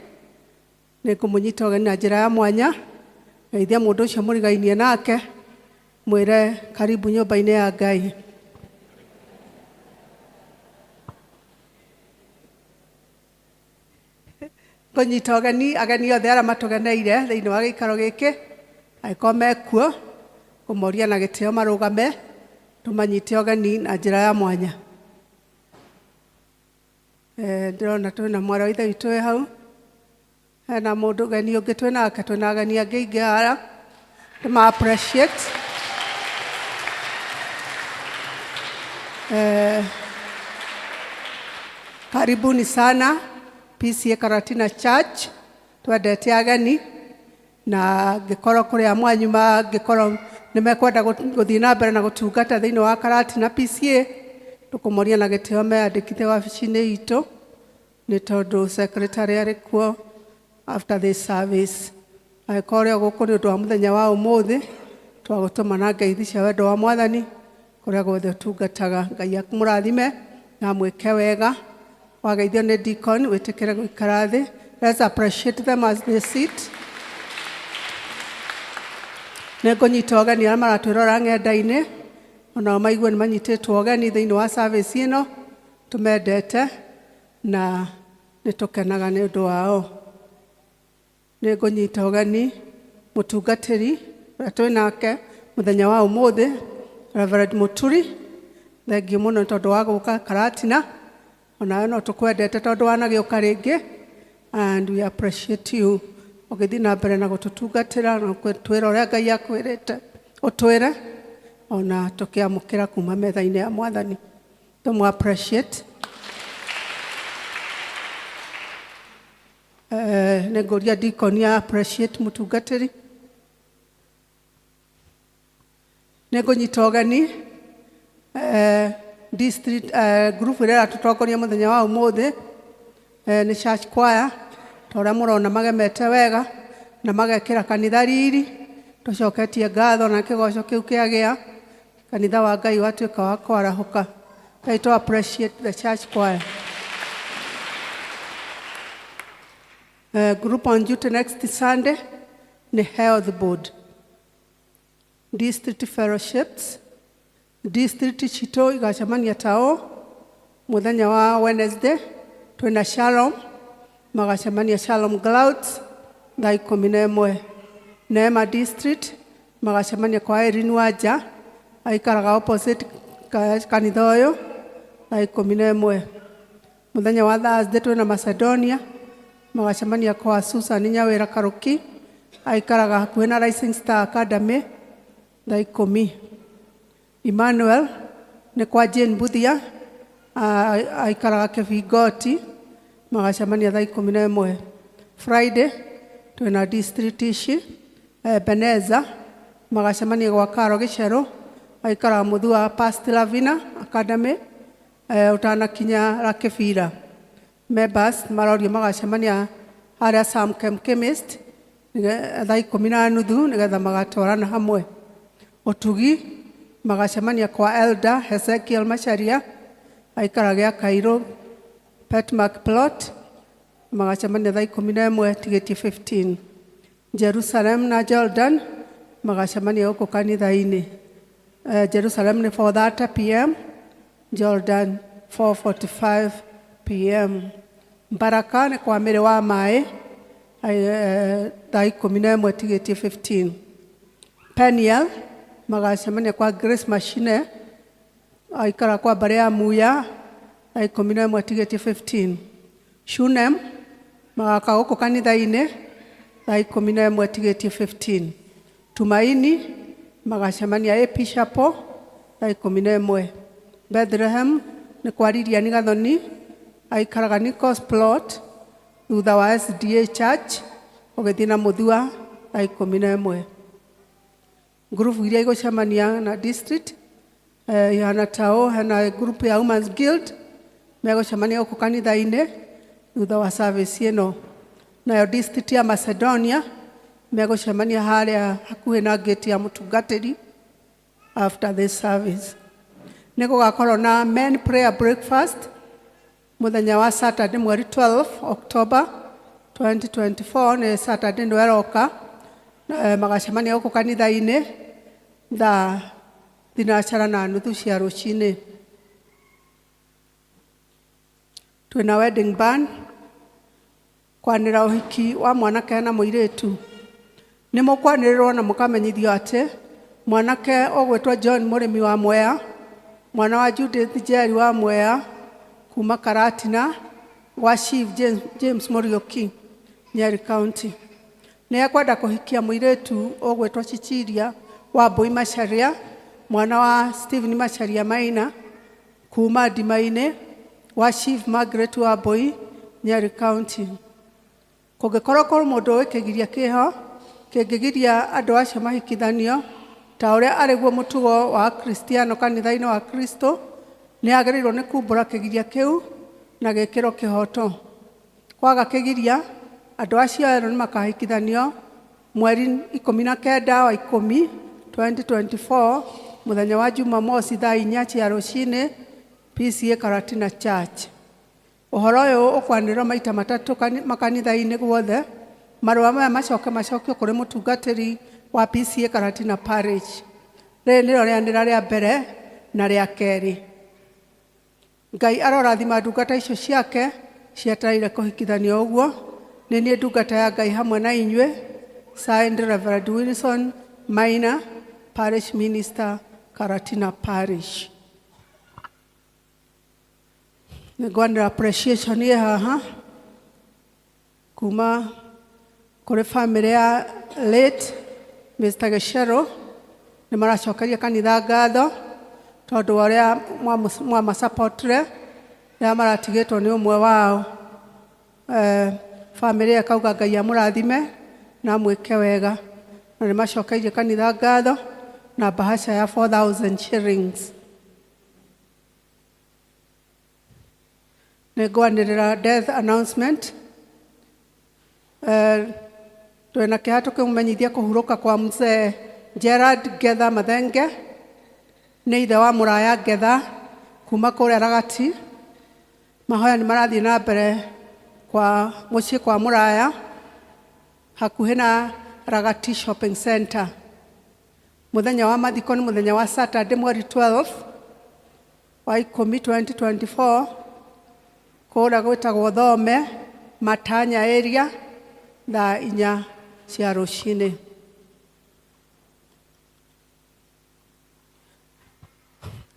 L: Nĩ ngũmũnyita ũgeni na njĩra ya mwanya. Geithia mũndũ ũcio mũrigainie nake, mwĩre karibu nyũmba-inĩ ya Ngai. Ngũnyita ũgeni ageni othe arĩa matũgeneire thĩinĩ wa gĩikaro gĩkĩ, angĩkorwo mekuo, ngũmoria na gĩtĩo marũgame, tũmanyite ũgeni na njĩra ya mwanya. Eh, ndĩrona twĩna mwarĩ wa ithe witũ wĩ hau. Hena mũndũ geni ũngĩ twĩ nake, twĩna ageni angĩ aingĩ haha. Tũma appreciate. Eh, karibuni sana PCEA Karatina Church. Twendete ageni na ngĩkorwo kũrĩa mwanyu mangĩkorwo nĩ mekwenda gũthiĩ na mbere na gũtungata thĩinĩ wa Karatina PCEA, tũkũmoria na gĩtĩo meyandĩkithie wabici-inĩ itũ nĩ tondũ secretary arĩ kuo after this service. Angĩkorwo ũrĩ o gũkũ nĩ ũndũ wa mũthenya wa ũmũthĩ, twagũtũma na ngeithi cia wendo wa Mwathani kũrĩa guothe ũtungataga. Ngai amũrathime na amwĩke wega. Wageithio nĩ deacon, wĩtĩkĩre gũikara thĩ. Let's appreciate them as they sit. Nĩ ngũnyita ũgeni arĩa maratwĩrora ng'enda-inĩ, onao maigue nĩ manyitĩtwo ũgeni thĩinĩ wa service ĩno, tũmendete na nĩ tũkenaga nĩ ũndũ wao. Nĩ ngũnyita ũgeni mũtungatĩri ũrĩa twĩ nake mũthenya wa ũmũthĩ, Reverend Mũturi. Thengiũ mũno nĩ tondũ wa gũka Karatina, onawe no tũkwendete tondũ wanagĩũka rĩngĩ, and we appreciate you ũgĩthiĩ na mbere na gũtũtungatĩra na gũtwĩra ũrĩa Ngai akwĩrĩte ũtwĩre, ona tũkĩamũkĩra kuma metha-inĩ ya Mwathani. Tũmũ appreciate. Eh, nĩ ngũria deacon ya appreciate mũtungatĩri. Nĩ ngũnyita ũgeni eh, district eh, group ĩrĩa ĩratũtongoria mũthenya wa ũmũthĩ eh, nĩ church choir ta ũrĩa mũrona magemete wega na magekĩra kanitha riri. Tũcoketie ngatho na kĩgoco kĩu kĩagĩa kanitha wa Ngai watuĩka wa kwarahũka. Ngai to appreciate the church choir. Group on duty next Sunday nĩ health board. District fellowships, district citũ igacemania ta ũũ mũthenya wa Wednesday twĩna Shalom, magacemania Shalom Clouds thaa 11. Neema district magacemania kwa Irene Wanja, aikaraga opposite kanitha ũyũ thaa 11. Mũthenya wa Thursday twĩna Macedonia, magacemania kwa Susan Nyawĩra Karuki, aikaraga hakuhĩ na Rising Star Academy thaa 10. Emmanuel nĩ kwa Jane Buthia, aikaraga Kĩbingoti, magacemania thaa 11. Friday twĩna district ici, Ebeneza magacemania gwa Karo Gĩcerũ, aikaraga mũthua wa Past Lavina Academy ũtanakinya Rakĩbira. Members marorio magacemania harĩa Samchem Chemist thaa 10:30 nĩgetha magatwarana hamwe. Ũtugi magacemania kwa Elder Hezekiel Macharia, aikara gĩa Kairũ Petmark Plot, magacemania thaa 11 tigĩtie 15. Jerusalem na Jordan magacemania gũkũ kanitha-inĩ. Jerusalem nĩ 4:30 pm, Jordan 4:45 pm. Baraka nĩ kwa Mĩrĩ wa Maĩ thaa 11 tigĩtie 15. Peniel magacemania kwa Grace Machine, aikara kwa mbarĩ ya Muya thaa 11 tigĩtie 15. Shunem magaka gũkũ kanitha-inĩ thaa 11 tigĩtie 15. Tumaini magacemania AP Chapel thaa 11. Bethlehem nĩ kwa Lilian Gathoni, aikaraga Nichols Plot thutha wa SDA Church ũgĩthiĩ na mũthua thaa 11. Ngurubu iria igũcemania na district ihana ta ũũ, hena group ya Women's Guild megũcemania gũkũ kanitha-inĩ thutha wa service ĩno. Nayo district ya Macedonia megũcemania harĩa hakuhĩ na gate ya mũtungatĩri after this service. Nĩ gũgakorwo na men prayer breakfast mũthenya wa Saturday mweri 12 October 2024, nĩ Saturday nĩ ĩroka. Magacemania gũkũ kanitha-inĩ thaa 3:30 cia rũcinĩ. Twĩna wedding band kwanĩra ũhiki wa mwanake na mũirĩtu. Nĩ mũkwanĩrĩrwo na mũkamenyithio atĩ mwanake ũgwĩtwo John Mũrĩmi wa Mwea, mwana wa Judith Njeri wa Mwea kuma Karatina gwa Chief James Mũriũki, Nyeri County, nĩ ekwenda kũhikia mũirĩtu ũgwĩtwo Cecilia wa Mbui Macharia, mwana wa Stephen Macharia Maina kuma Ndima-inĩ wa Chief Margaret wa Mbui, Nyeri County. Kũngĩkorwo kũrĩ mũndũ ũĩ kĩgiria kĩho kĩngĩgiria andũ acio mahikithanio ta ũrĩa arĩguo mũtugo wa Kristiano kanitha-inĩ wa Kristo, nĩ agĩrĩirwo nĩ kumbũra kĩgiria kĩu na gĩkĩro kĩhoto. Kwaga kĩgiria, andũ acio erũ nĩ makahikithanio mweri 19 wa 10 2024, mũthenya wa Jumamosi, thaa 4 cia rũcinĩ, PCA Karatina Church. Ũhoro ũyũ ũkwanĩrĩrwo maita matatũ makanitha-inĩ guothe. Marũa maya macoke macokio kũrĩ mũtungatĩri wa PCA Karatina Parish. Rĩrĩ nĩrĩo rĩanĩrĩra rĩa mbere na rĩa kerĩ. Ngai arorathima ndungata icio ciake cietereire kũhikithanio ũguo. Nĩ niĩ ndungata ya Ngai hamwe na inyuĩ. Signed, Reverend Wilson Maina, Parish Minister, Karatina Parish. Nĩ ngwanĩra appreciation ĩ haha kuma kũrĩ family ya late Mr. Gĩcerũ. Nĩ maracokeria kanitha ngatho tondũ wa ũrĩa mwamasupportire rĩrĩa maratigĩtwo nĩ ũmwe wao. Family ĩyo ĩkauga Ngai amũrathime na amwĩke wega, na nĩ macokeirie kanitha ngatho na bahasha ya 4000 shillings. Nĩ ngwanĩrĩra death announcement. Twĩna kĩeha tũkĩmũmenyithia kũhurũka kwa mzee Gerard Ngetha Mathenge, nĩ ithe wa Mũraya Ngetha kuma kũrĩa Ragati. Mahoya nĩ marathiĩ na mbere kwa mũciĩ kwa Mũraya hakuhĩ na Ragati Shopping Center. Mũthenya wa mathiko nĩ mũthenya wa Saturday mweri 12 wa 10 2024, kũrĩa gwĩtagwo Thome Matanya area, thaa 4 cia rũcinĩ.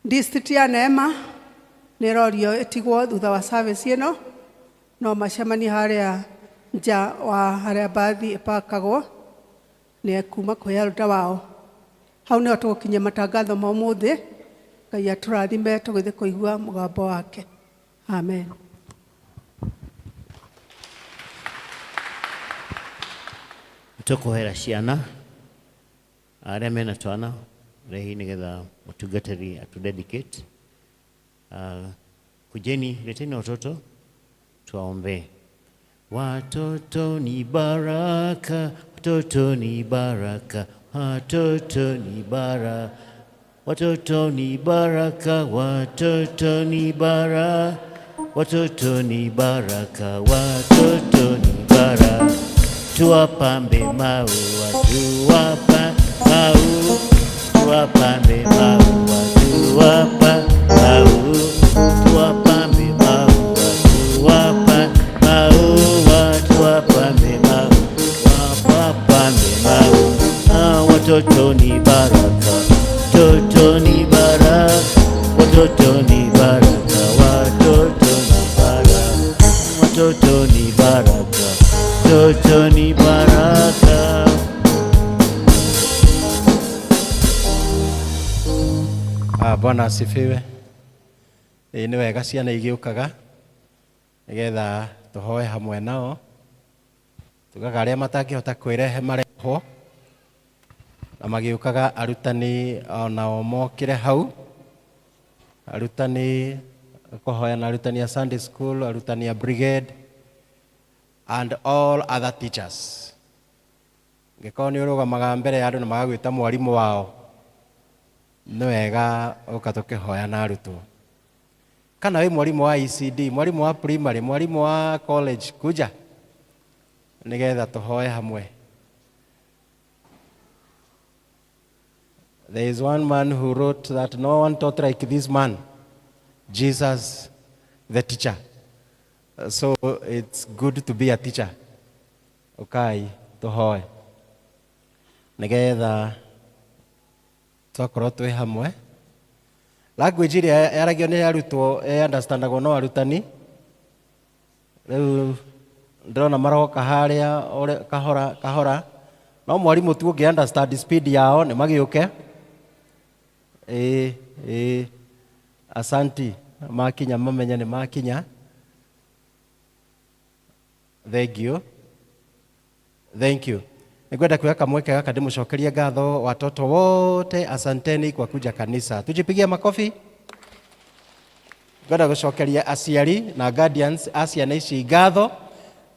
L: District ya Neema nĩ ĩrorio ĩtigwo thutha wa service ĩno, no macemanie harĩa nja wa harĩa mbathi ĩpakagwo, nĩ kuma kwĩ elder wao. Hau nĩho tũgũkinyia matangatho ma ũmũthĩ. Ngai atũrathime tũgĩthiĩ kũigua mũgambo wake. Amen.
A: Tũkũhera ciana, arĩa mena twana rehi nĩgetha mũtungatĩri atu dedicate. Kujeni, leteni watoto tuwaombee. Watoto ni baraka, watoto ni baraka, watoto ni bara, watoto ni baraka, watoto ni bara, watoto ni baraka, watoto ni bara. Tuwapambe maua, tuwapa maua, tuwapambe maua, tuwapa maua, tuwapambe maua, tuwapa maua, tuwapambe maua, tuwapambe maua. Ah, watoto ni baraka, watoto ni baraka, watoto ni baraka, watoto ni baraka, watoto ni baraka, watoto ni baraka.
M: Ah, Bwana asifiwe. Ĩĩ, nĩ wega ciana igĩũkaga nĩgetha tũhoe hamwe nao. Tugaga arĩa matangĩhota kwĩrehe marehwo, na magĩũkaga arutani onao mokĩre hau. Arutani kũhoya na arutani a Sunday school, arutani a brigade. and all other teachers. Ngĩkorwo nĩ ũrũgamaga mbere ya andũ na magagwĩta mwarimũ wao, nĩ wega ũka tũkĩhoya na arutwo. Kana wĩ mwarimũ wa ECD, mwarimũ wa primary, mwarimũ wa college, kuja nĩgetha tũhoe hamwe. There is one man who wrote that no one taught like this man, Jesus the teacher. So it's good to be a teacher. Ũkai tũhoe nĩgetha twakorwo twĩ hamwe. Language ĩrĩa yaragio nĩ arutwo ĩ understandagwo no arutani. Rĩu ndĩrona maroka harĩa ũrĩa- kahora kahora, no mwarimũ tu ũngĩ understand speed yao nĩ magĩũke. Ĩĩ ĩĩ, asanti, makinya mamenye nĩ makinya. Thank you. Thank you. Nĩngwenda kuoya kamweke gaka ndĩmũcokerie ngatho watoto wote, asanteni kwa kuja kanisa. Tujipigie makofi. Ngwenda gũcokeria aciari na guardians a ciana ici ngatho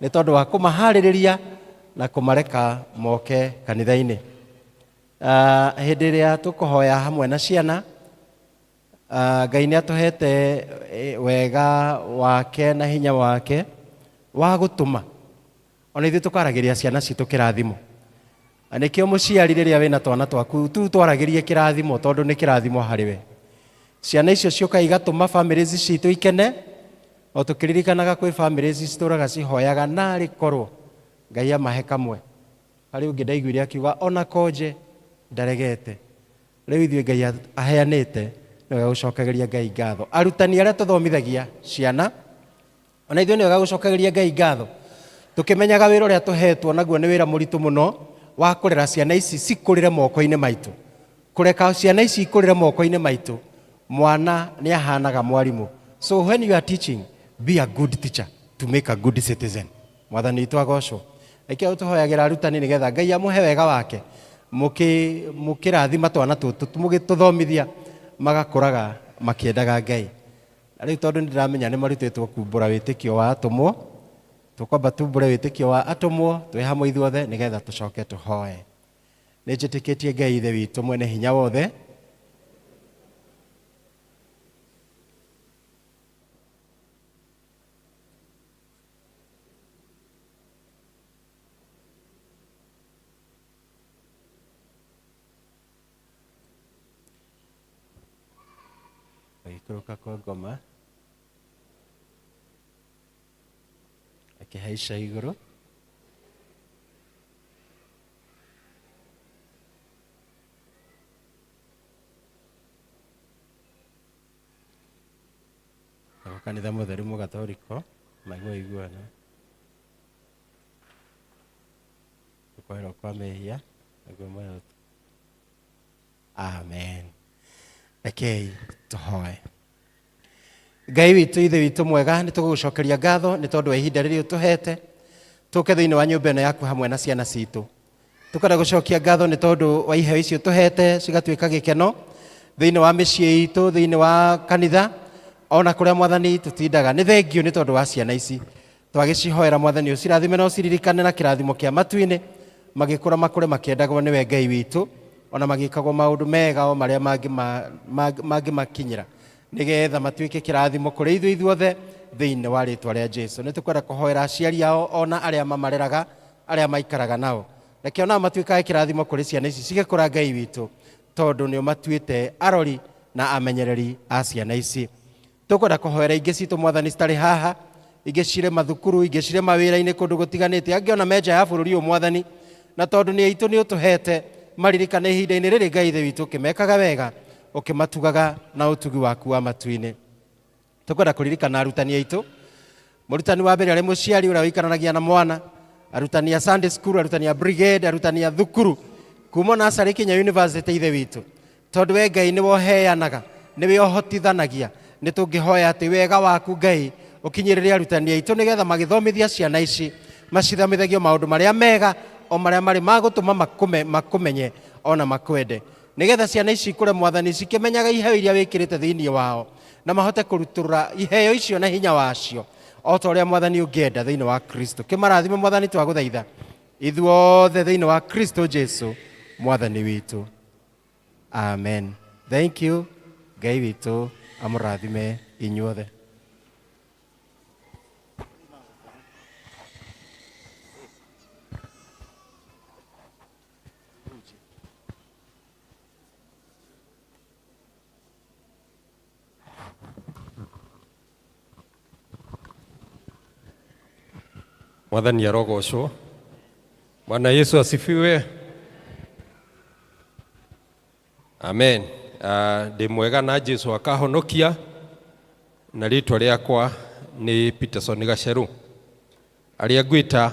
M: nĩ tondũ wa kũmaharĩrĩria na kũmareka moke kanitha-inĩ. Hĩndĩ ĩrĩa tũkũhoya hamwe na ciana, Ngai nĩ atũhete wega wake na hinya wake wa gũtũma ona ithuĩ tũkaragĩria ciana citũ kĩrathimo. Na nĩkĩo mũciari rĩrĩa wĩna twana twaku tu twaragĩrie kĩrathimo tondũ nĩ kĩrathimo harĩ we. Ciana icio ciũkaga igatũma families citũ ikene, o tũkĩririkanaga kwĩ families citũraga cihoyaga narĩ korwo Ngai amahe kamwe. Harĩ ũngĩ ndaiguire akiuga ona konje ndaregete. Rĩu ithuĩ Ngai aheanĩte nĩ wega gũcokagĩria Ngai ngatho. Arutani arĩa tũthomithagia ciana, ona ithuĩ nĩ wega gũcokagĩria Ngai ngatho. Tũkĩmenyaga wĩra ũrĩa tũhetwo naguo nĩ wĩra mũritũ mũno wa kũrera ciana ici cikũrĩre moko-inĩ maitũ. Kũreka ciana ici ikũrĩre moko-inĩ maitũ, mwana nĩ ahanaga mwarimũ. So when you are teaching, be a good teacher to make a good citizen. Mwathani witũ agocwo. Nĩkĩo tũhoyagĩra arutani nĩgetha Ngai amũhe wega wake mũkĩrathima twana tũtũ mũgĩtũthomithia magakũraga makĩendaga Ngai. Na rĩu tondũ nĩndĩramenya nĩ marutĩtwo kumbũra wĩtĩkio wa atũmwo, tũkwamba tumbũre wĩtĩkio wa atũmwo twĩ hamwe ithuothe nĩgetha tũcoke tũhoe. Nĩ njĩtĩkĩtie Ngai Ithe witũ mwene hinya wothe, agĩikũrũka kwa ngoma akĩhaica igũrũ Nako kanitha mũtheru mũgatoriko maigua iguana gũkoherwo kwa mehia naguo muoyo. Amen. Rekei tũhoe. Ngai witũ, Ithe witũ mwega, nĩ tũgũgũcokeria ngatho nĩ tondũ wa ihinda rĩrĩ ũtũhete tũke thĩinĩ wa nyũmba ĩno yaku hamwe na ciana citũ. Tũkwenda gũcokia ngatho nĩ tondũ wa iheo icio ũtũhete cigatuĩka gĩkeno thĩinĩ wa mĩciĩ itũ, thĩinĩ wa kanitha, ona kũrĩa Mwathani tũtindaga. Nĩ thengiũ nĩ tondũ wa ciana ici. Twagĩcihoera Mwathani ũcirathime na ũciririkane na kĩrathimo kĩa matu-inĩ, magĩkũra makũre makĩendagwo nĩwe Ngai witũ, ona magĩkagwo maũndũ mega o marĩa mangĩmakinyĩra, nĩgetha matuĩke kĩrathimo kũrĩ ithuĩ ithuothe thĩinĩ wa rĩtwa rĩa Jesu. Nĩ tũkwenda kũhoera aciari ao ona arĩa mamareraga, arĩa maikaraga nao. Reke onao matuĩkage kĩrathimo kũrĩ ciana ici cigĩkũra Ngai witũ, tondũ nĩ ũmatuĩte arori na amenyereri a ciana ici. Tũkwenda kũhoera ingĩ citũ Mwathani citarĩ haha, ingĩ cirĩ mathukuru, ingĩ cirĩ mawĩra-inĩ kũndũ gũtiganĩte, angĩ ona me nja ya bũrũri ũyũ Mwathani, na tondũ nĩ aitũ nĩ ũtũhete, maririkane ihinda-inĩ rĩrĩ Ngai Ithe witũ ũkĩmekaga wega, ũkĩmatugaga na ũtugi waku wa matu-inĩ. Tũkwenda kũririkana arutani aitũ, mũrutani wa mbere arĩ mũciari ũrĩa ũikaranagia na mwana, arutani a Sunday school, arutani a brigade, arutani a thukuru, kuma nursery kinya university Ithe witũ, tondũ we Ngai nĩwe ũheanaga, nĩwe ũhotithanagia, nĩ tũngĩhoya atĩ wega waku Ngai ũkinyĩrĩre arutani aitũ nĩgetha magĩthomithia ciana ici macithomithagio maũndũ marĩa mega o marĩa marĩ ma gũtũma makũmenye ona makwende, nĩgetha ciana ici ikũre Mwathani cikĩmenyaga iheo iria wĩkĩrĩte thĩinĩ wao, na mahote kũrutũrũra iheo icio na hinya wacio. O ta ũrĩa Mwathani ũngĩenda thĩinĩ wa Kristo. Kĩmarathime Mwathani twagũthaitha ithuothe thĩinĩ wa Kristo Jesu Mwathani witũ. Amen. Thank you. Ngai witũ amũrathime inyuothe.
N: Mwathani arogocwo. Bwana Yesu asifiwe. Amen. Ndĩ mwega na Jesu akahonokia na rĩtwa rĩakwa nĩ Peterson Gacerũ. Arĩa ngwĩta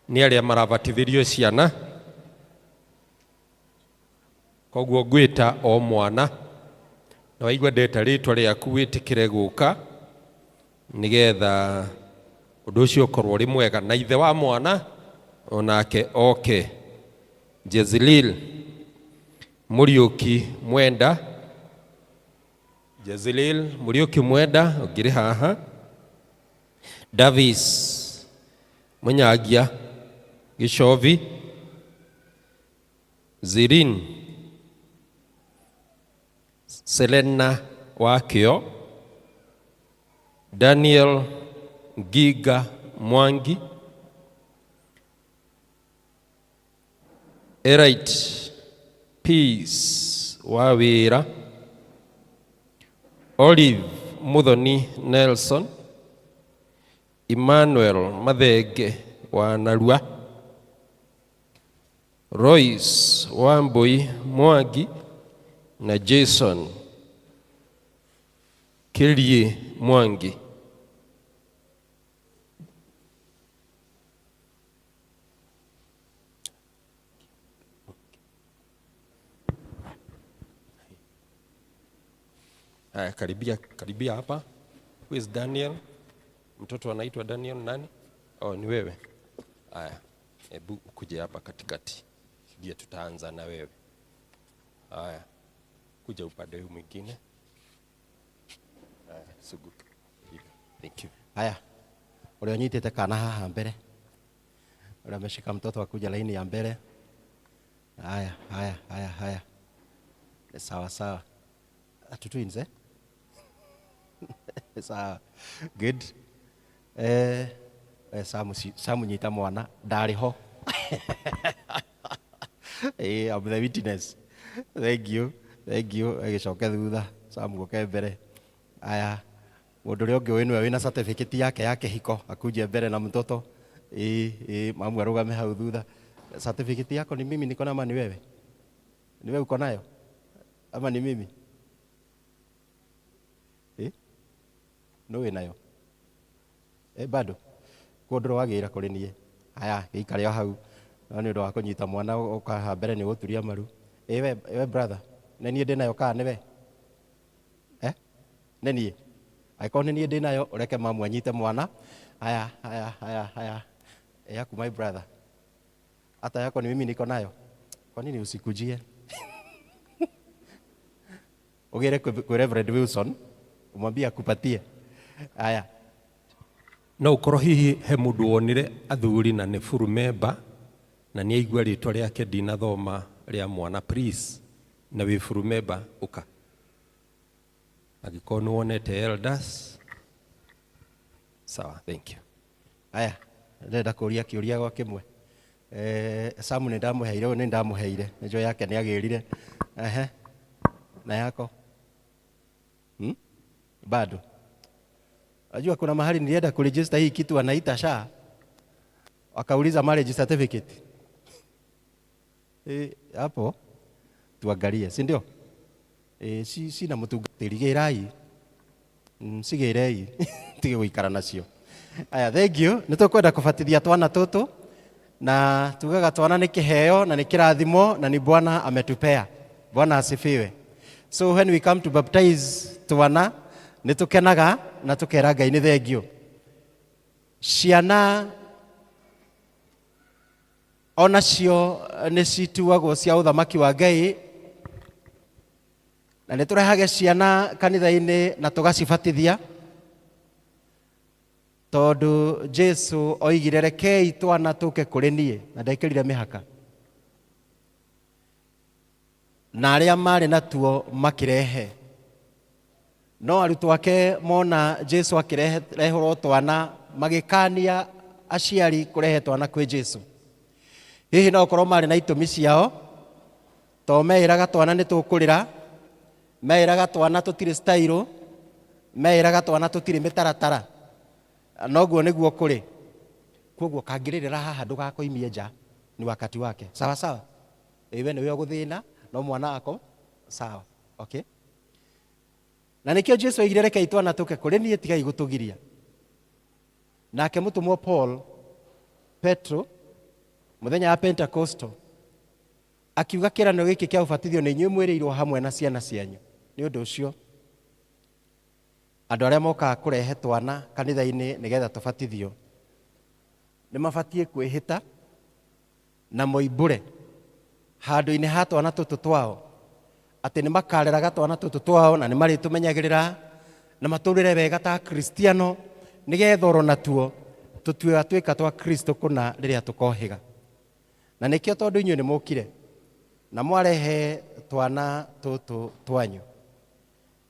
N: nĩ arĩa marabatithĩrio ciana, koguo ngwĩta o mwana na waigua ndeta rĩtwa rĩaku wĩtĩkĩre gũka nĩgetha ũndũ ũcio ũkorwo ũrĩ mwega, na ithe wa mwana onake oke. Jezreel Mũriũki Mwenda, Jezreel Mũriũki Mwenda ũngĩrĩ haha. Davis Mũnyagia Gĩcovi, Zirin Selena Wakĩo, Daniel Ngiga Mwangi, Erite Peace Wawĩra, Olive Muthoni Nelson, Emmanuel Mathenge wa Narua, Royce Wambui Mwangi na Jason Kirie Mwangi. Haya, karibia, karibia hapa. Who is Daniel? Mtoto anaitwa Daniel nani? Oh, ni wewe. Haya, hebu ukuje hapa katikati. Ndiye tutaanza na wewe. Haya, kuja upande huu mwingine. Haya, suguka. Thank you.
M: Haya, ũrĩa ũnyitĩte kana haha mbere, ũrĩa ameshika mtoto akuja laini ya mbere. Haya, haya, haya, haya. Sawa sawa. Atu twins, eh? Sawa. Good. Samu, Samu nyita mwana ndarĩ ho. I'm the witness. Thank you. Thank you. Agĩcoke thutha. Samu goke mbere. Aya. Mũndũ ũrĩa ũngĩ wĩnwe wĩna certificate yake ya kĩhiko akuje mbere na mtoto. Mamu arũgame hau thutha. Certificate yako ni mimi niko na ama ni wewe? Ni wewe uko nayo? Ama ni mimi? No wĩ nayo? Bado? Kuo ndũrwagĩra kũrĩ niĩ. Haya, gĩikare o hau. No nĩ ũndũ wa kũnyita mwana ũka haha mbere nĩ gũturia maru. We brother, nĩ niĩ ndĩ nayo kana nĩ we? Nĩ niĩ? Angĩkorwo nĩ niĩ ndĩ nayo, ũreke mamu anyite mwana. Haya, haya, haya, haya. Yaku my brother. Hata yako ni mimi niko nayo. Kwa nini usikujie? Ugere kwa Reverend Wilson, umwambie akupatie. Haya.
N: No ukorwo hihi he mundu wonire athuri na nĩ full member na nĩ aigua rĩtwa rĩake ndinathoma rĩa mwana, please, na wĩ full member ũka. Angĩkorwo nĩ wonete elders, sawa, thank you.
M: Haya, ndĩrenda kũria kĩũria gwa kĩmwe. Samu nĩ ndamũheire, ũyũ nĩ ndamũheire, nĩnjũĩ yake nĩ agĩrire. Ehe. Na yako? Bado. Najua kuna mahali nilienda kuregister hii kitu wanaita SHA. Wakauliza marriage certificate. Hapo tuangalie, si ndio? Si na mũtungatĩri gĩrai. Cigĩrei. Tige gũikara nacio. Aya, thank you. Nĩ tũkwenda kũbatithia twana tũtũ na tugaga twana nĩ kĩheo na nĩ kĩrathimo na nĩ Bwana ametupea. Bwana asifiwe. So when we come to baptize twana nĩ tũkenaga na tũkera Ngai nĩ thank you. Ciana onacio nĩ cituagwo cia ũthamaki wa Ngai na nĩ tũrehage ciana kanitha-inĩ na tũgacibatithia. Tondũ Jesu oigire rekei twana tũke kũrĩ niĩ na ndekĩrire mĩhaka. Na arĩa marĩ natuo makĩrehe. No arutwo ake mona Jesu akĩrehũrwo twana magĩkania aciari kũrehe twana kwĩ Jesu. Hihi no gũkorwo marĩ na itũmi ciao to meĩraga twana nĩ tũkũrĩra, meĩraga twana tũtirĩ style, meĩraga twana tũtirĩ mĩtaratara. Noguo nĩguo kũrĩ. Koguo kangĩrĩrĩra haha ndũgakoimie nja, ni wakati wake. Sawa sawa? Ĩĩ we nĩwe ũgũthĩna no mwana ako sawa. Okay? Na nĩkĩo Jesu oigire rekei twana tũke kũrĩ niĩ tigai gũtũgiria. Nake mũtũmwo Paul, Petro, mũthenya wa Pentecostal, akiuga kĩĩranĩro gĩkĩ kĩa ũbatithio nĩ inyuĩ mwĩrĩirwo hamwe na ciana cianyu. Nĩ ũndũ ũcio andũ arĩa mokaga kũrehe twana kanitha-inĩ nĩgetha tũbatithio nĩ mabatiĩ kwĩhĩta na moimbũre handũ-inĩ ha twana tũtũ twao atĩ nĩ makareraga twana tũtũ twao na nĩ marĩtũmenyagĩrĩra na matũrĩre wega ta Akristiano nĩgetha oro natuo tũtuĩka twa Kristo kũna rĩrĩa tũkohĩga. Na nĩkĩo tondũ inyuĩ nĩ mũkire na mwarehe twana tũtũ twanyu,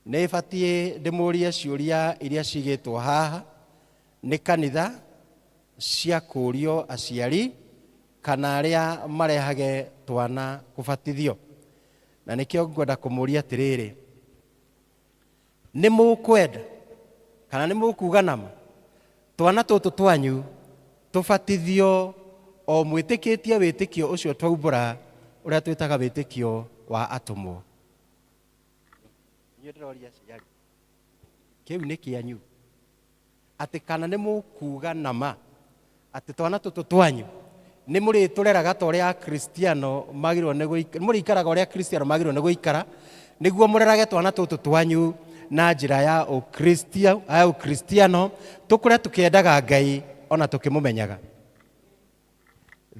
M: nĩ batiĩ ndĩmũrie ciũria iria cigĩtwo haha nĩ kanitha cia kũũrio aciari kana arĩa marehage twana kũbatithio. Na nĩkĩo ngwenda kũmũria atĩrĩrĩ, nĩ mũkwenda kana nĩ mũkuga nama twana tũtũ twanyu tũbatithio o mwĩtĩkĩtie wĩtĩkio ũcio twaumbũra ũrĩa twĩtaga wĩtĩkio wa atũmwo? Inyuĩ ndĩroria aciari, kĩu nĩ kĩanyu atĩ kana nĩ mũkuga nama atĩ twana tũtũ twanyu nĩ mũrĩtũreraga ta ũrĩa Akristiano magĩrĩirwo nĩ gũikara, mũrĩikaraga ũrĩa Akristiano magĩrĩirwo nĩ gũikara nĩguo mũrerage twana tũtũ twanyu na njĩra ya ũkristiano tũkũre tũkĩendaga Ngai ona tũkĩmũmenyaga.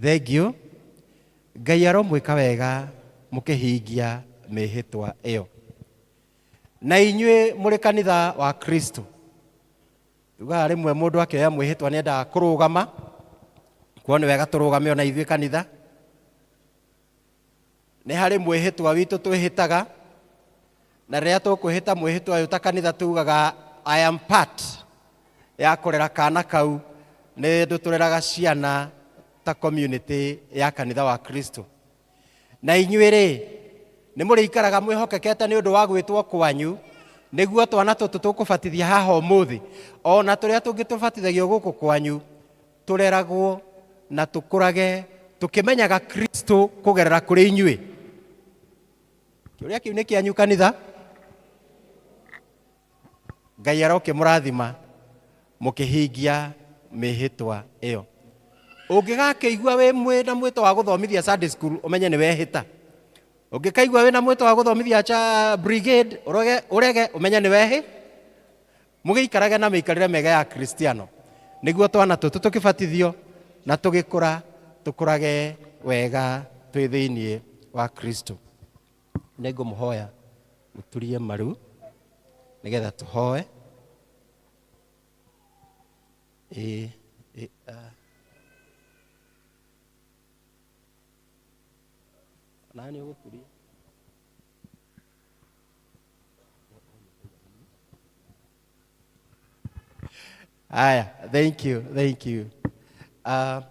M: Thengiũ. Ngai aromwĩka wega mũkĩhingia mĩhĩtwa ĩyo. Na inyuĩ mũrĩ kanitha wa Kristo, tugaga rĩmwe mũndũ akĩoya mwĩhĩtwa nĩ endaga kũrũgama, kuo nĩ wega tũrũgame ona ithuĩ kanitha. Nĩ harĩ mwĩhĩtwa witũ twĩhĩtaga, na rĩrĩa tũkwĩhĩta mwĩhĩtwa ũyũ ta kanitha tugaga I am part ya kũrera kana kau, nĩ ndũtũreraga ciana ta community ya kanitha wa Kristo. Na inyuĩ rĩ, nĩ mũrĩikaraga mwĩhokekete nĩ ũndũ wa gwĩtwo kwanyu, nĩguo twana tũtũ tũkũbatithia haha ũmũthĩ, ona tũrĩa tũngĩ tũbatithagio gũkũ kwanyu, tũreragwo na tũkũrage tũkĩmenyaga Kristo kũgerera kũrĩ inyuĩ. Kĩũria kĩu nĩ kĩanyu kanitha. Ngai arokĩmũrathima mũkĩhingia mĩhĩtwa ĩyo. Ũngĩgakĩigua wĩ mwĩ na mwĩto wa gũthomithia Sunday school, ũmenye nĩ wehĩta. Ũngĩkaigua wĩna mwĩto wa gũthomithia cha brigade, ũrege, ũmenye nĩ wehĩ. Mũgĩikarage na mĩikarĩre mĩega ya Kristiano, nĩguo twana tũtũ tũkĩbatithio na tũgĩkũra, tũkũrage wega twĩ thĩinĩ wa Kristo. Nĩngũmũhoya mũturie maru nĩgetha tũhoe. Ĩ, ĩ, a. Nani ũgũturia? Aya, thank you, thank you.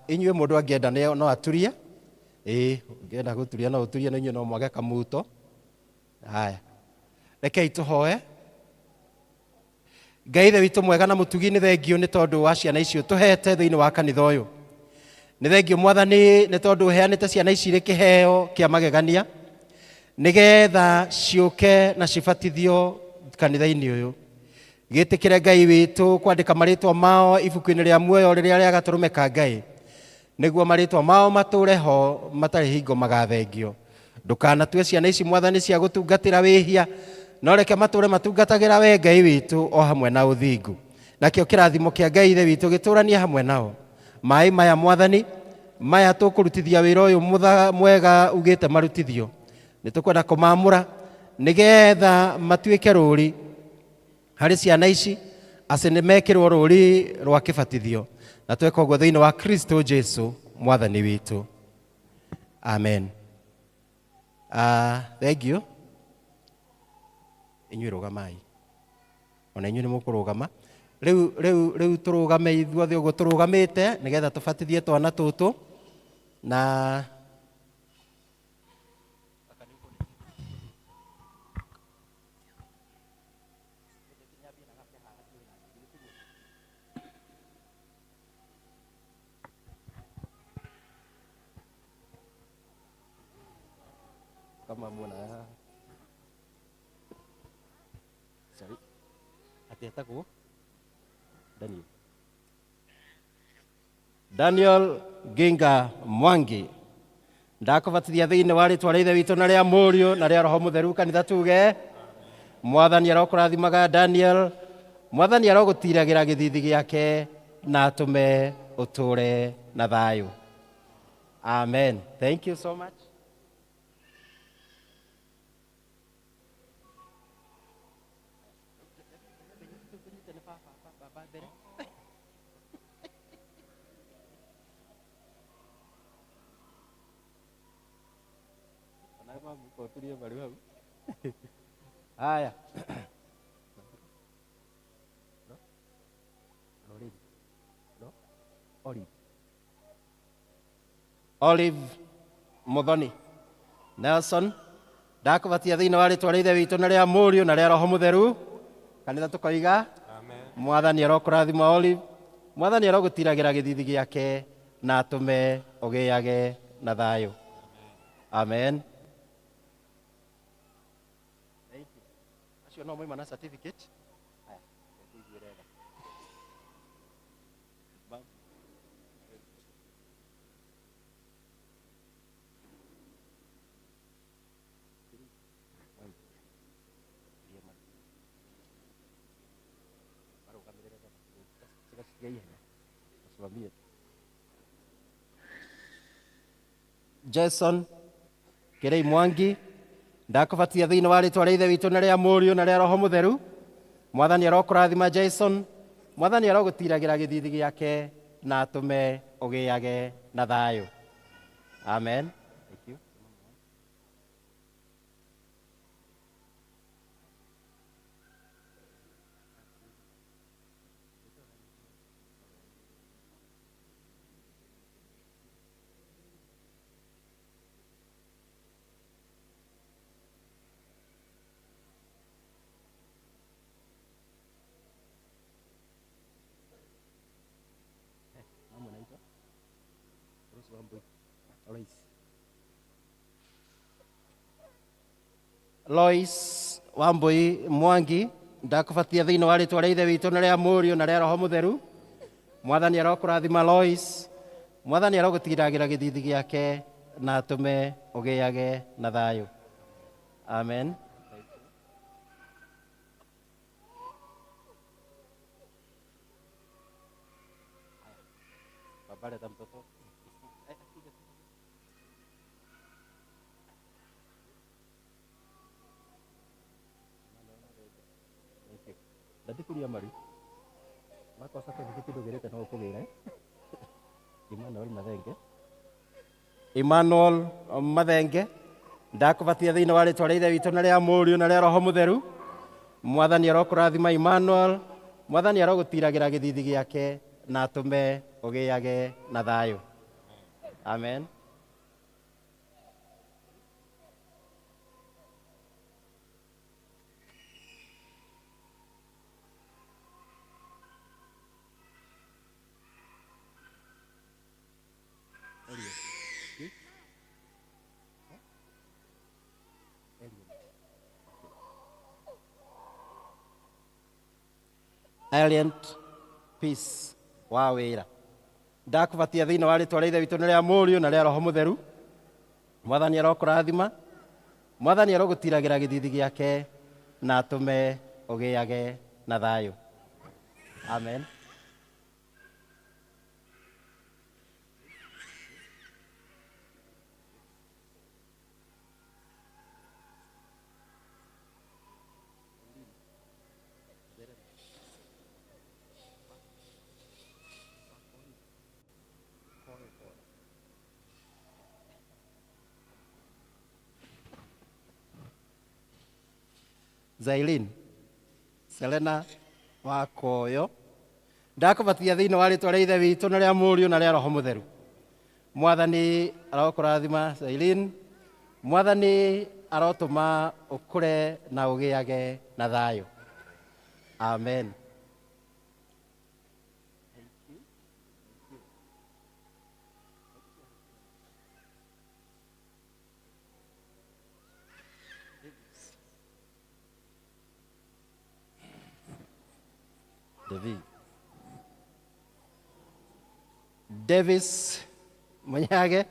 M: Inyuĩ mũndũ angĩenda no aturie. Ĩ, ũngĩenda gũturia no ũturie, no inyuĩ no mwage kamuto. Aya, rekei tũhoe. Ngai Ithe witũ mwega na mũtugi, nĩ thengio nĩ tondũ wa ciana icio tũhete thĩinĩ wa kanitha ũyũ. Nĩ thengio Mwathani nĩ tondũ ũheanĩte ciana ici irĩ kĩheo kĩa magegania, nĩgetha ciũke na cibatithio kanitha-inĩ ũyũ. Gĩtĩkĩre Ngai witũ kwandĩka marĩtwa mao ibuku-inĩ rĩa muoyo rĩrĩa rĩa gatũrũme ka Ngai, nĩguo marĩtwa mao matũre ho matarĩ hingo magathengio. Ndũkanatue ciana ici Mwathani cia gũtungatĩra wĩhia, no reke matũre matungatagĩra we Ngai witũ o hamwe na ũthingu. Nakĩo kĩrathimo kĩa Ngai Ithe witũ gĩtũranie hamwe nao. Maĩ maya Mwathani, maya tũkũrutithia wĩra ũyũ mwega ugĩte marutithio, nĩ tũkwenda kũmamũra nĩgetha matuĩke rũri harĩ ciana ici Atĩ nĩ mekĩrwo rũri rwa kĩbatithio na tweka ũguo thĩinĩ wa Kristo Jesu mwathani witũ. Amen. Thank you. Inyuĩ rũgamai. Ona inyuĩ nĩ mũkũrũgama. Rĩu rĩu rĩu tũrũgame ithuothe ũguo tũrũgamĩte nĩgetha tũbatithie twana tũtũ na kama muona sorry atĩ etagwo Daniel Daniel Ginga Mwangi ndakũbatithia thĩinĩ wa rĩtwa rĩa ithe witũ na rĩa mũriũ na rĩa roho mũtheru kanitha tuge mwathani arokũrathimaga Daniel mwathani arogũtiragĩra gĩthithi gĩake na atũme ũtũre na thayũ. Amen. Thank you so much. Haya. Olive. Olive Muthoni Nelson ndakũbatia thĩinĩ wa rĩtwa rĩa ithe witũ na rĩa mũriũ na rĩa roho mũtheru kanitha tũkoiga mwathani arokũrathima Olive mwathani arogũtiragĩra gĩthithi gĩake na atũme ũgĩage na thayũ. Amen. Thank you. Acio no moima na certificate. Haya, ngũiguĩre tha. Jason Kirei Mwangi ndakũbatia thĩinĩ wa rĩtwa rĩa ithe witũ na rĩa mũriũ na rĩa roho mũtheru mwathani arokũrathima Jason mwathani arogũtiragĩra gĩthithi gĩake na atũme ũgĩage na thayũ. Amen. Thank you. Lois Wambui Mwangi ndakũbatia thĩinĩ wa rĩtwa rĩa ithe witũ na rĩa mũriũ na rĩa roho mũtheru mwathani arokũrathima Lois mwathani arogũtiragĩra gĩthithi gĩake na atũme ũgĩage na thayũ. Amen. Baba leta mtoto. Ndandikuria maru makwa certificate ndũgĩrĩte no ũkũgĩre. Emmanuel Mathenge Emmanuel Mathenge ndakũbatia thĩinĩ wa rĩtwa rĩa ithe witũ na rĩa mũriũ na rĩa roho mũtheru mwathani arokũrathima Emmanuel mwathani arogũtiragĩra gĩthithi gĩake na atũme ũgĩage na thayũ. Amen. Alient Peace wa wĩra ndakũbatia thĩinĩ wa rĩtwa rĩa ithe witũ na rĩa mũriũ na rĩa roho mũtheru mwathani arokũrathima mwathani arogũtiragĩra gĩthithi gĩake na atũme ũgĩage na thayũ. Amen. Zailin Selena Wakoyo ndakũbatithia thĩinĩ wa rĩtwa rĩa ithe witũ na rĩa mũriũ na rĩa roho mũtheru. Mwathani arokũrathima Zailin, mwathani arotũma ũkũre na ũgĩage na thayũ. Amen. David. Davis Munyage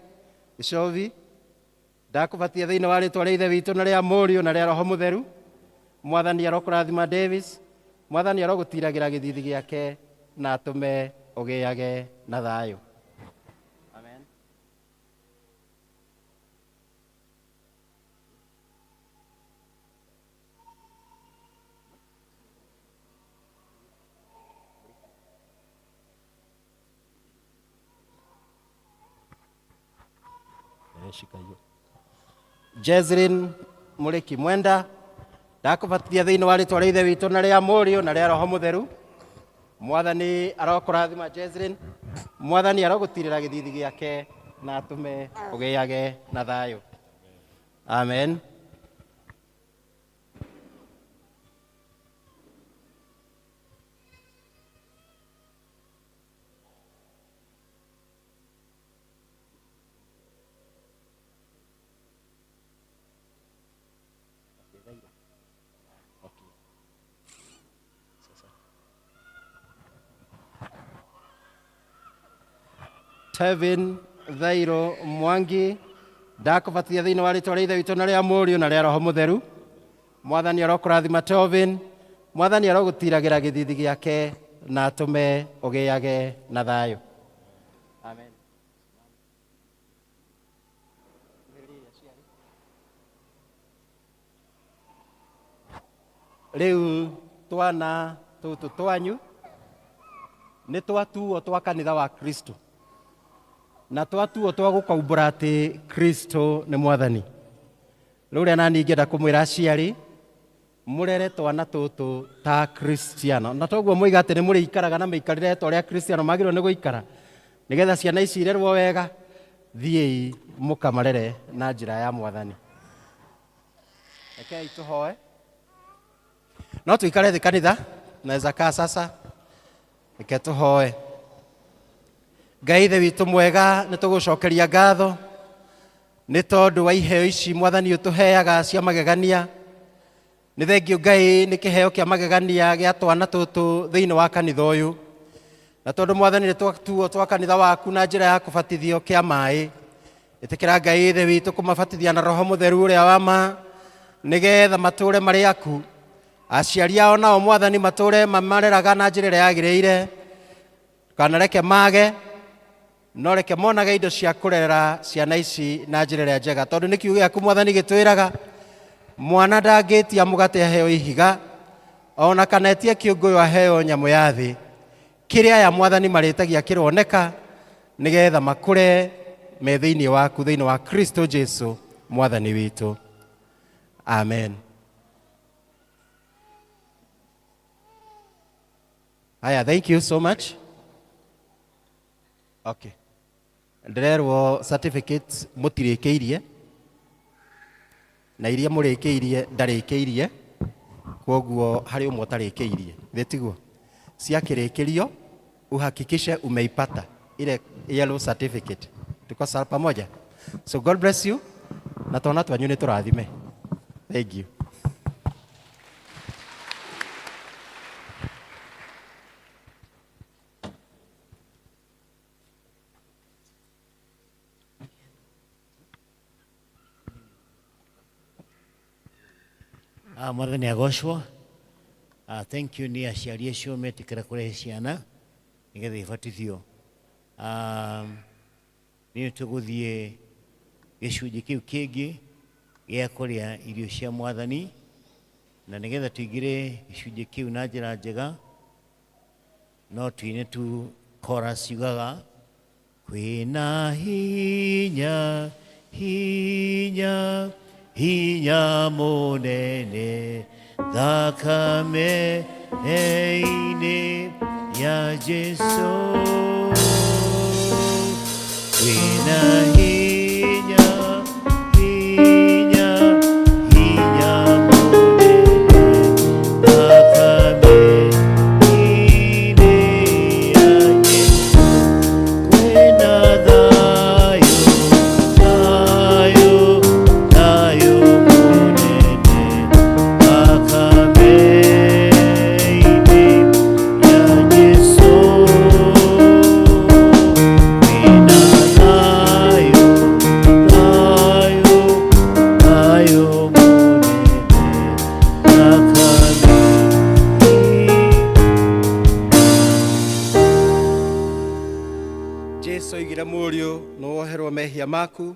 M: Gĩcovi ndakũbatia thĩinĩ wa rĩtwa rĩa ithe witũ na rĩa mũriũ na rĩa roho mũtheru. Mwathani arokũrathima Davis, mwathani arogũtiragĩra gĩthithi gĩake na atũme ũgĩage na thayũ. Amen. Shika hiyo. Jezrin Muriki Mwenda ndakũbatithia thĩinĩ wa rĩtwa rĩa ithe witũ na rĩa mũriũ na rĩa roho mũtheru. Mwathani arokũrathima Jezrin, mwathani arogũtirĩra gĩthithi gĩake na atũme ũgĩage na thayũ. Amen. Tevin Thairo Mwangi ndakũbatithia thĩinĩ wa rĩtwa rĩa ithe witũ na rĩa mũriũ na rĩa roho mũtheru. Mwathani arokũrathima Tevin, mwathani arogũtiragĩra gĩthithi gĩake na atũme ũgĩage na thayũ. Amen. Rĩu twana tũtũ twanyu nĩ twatuo twa kanitha wa Kristo na twatuo twa gũkaumbũra atĩ Kristo nĩ mwathani. Rĩu ũrĩa nani ingĩenda kũmwĩra aciari mũrere twana tũtũ ta Kristiano, na toguo mũiga atĩ nĩ mũrĩikaraga na mĩikarĩre ta ũrĩa Kristiano magĩrĩirwo nĩ gũikara nĩgetha ciana ici irerwo wega. Thiĩi mũkamarere na njĩra ya mwathani. Rekei tũhoe. No tuikare thĩ kanitha, naweza kaa sasa. Reke tũhoe. Ngai ithe witũ mwega, nĩ tũgũcokeria ngatho nĩ tondũ wa iheo ici mwathani ũtũheaga cia magegania. Nĩ thengio Ngai nĩ kĩheo kĩa magegania gĩa twana tũtũ thĩinĩ wa kanitha ũyũ, na tondũ mwathani nĩ twatuo twa kanitha waku na njĩra ya kũbatithio kĩa maĩ, ĩtĩkĩra Ngai ithe witũ kũmabatithia na roho mũtheru ũrĩa wa ma, nĩgetha matũre marĩ aku. Aciari ao nao mwathani matũre mamareraga na njĩra ĩrĩa yagĩrĩire, kana reke mage, no reke monage indo cia kũrera ciana ici na njĩra ĩrĩa njega, tondũ nĩ kiugo gĩaku mwathani gĩtwĩraga mwana ndangĩtia mũgate aheo ihiga, ona kana etie kĩũngũyũ aheo nyamũ ya thĩ. Kĩrĩa aya mwathani marĩtagia kĩroneka, nĩgetha makũre me thĩinĩ waku, thĩinĩ wa Kristo Jesu mwathani witũ. Amen. Haya, thank you so much. Okay. Ndĩrerwo certificates mũtirĩkĩirie na iria mũrĩkĩirie ndarĩkĩirie, kwoguo harĩ ũmwe ũtarĩkĩirie, thĩ tiguo? Ciakĩrĩkĩrio uhakikishe umeipata ile yellow certificate. Tuko sawa pamoja? So God bless you, na twana twanyu nĩ tũrathime. Thank you.
A: Mwathani agocwo. Thank you nĩ aciari acio metĩkĩra kũrehe ciana nĩgetha ibatithio. Nĩ tũgũthiĩ gĩcunjĩ kĩu kĩngĩ gĩa kũrĩa irio cia mwathani, na nĩgetha tũingĩre gĩcunjĩ kĩu na njĩra njega no tuine tu chorus yugaga kwĩna hinya hinya hinya mũnene thakame-inĩ ya Jesu wĩna hinya hinya hinya mũnene thakame-inĩ ya Jesu kwĩna thayũ thayũ thayũ mũnene thakame-inĩ ya Jesu kwĩna thayũ thayũ thayũ mũnene thakame-inĩ.
M: Jesu oigire mũriũ nĩ woherwo mehia maku.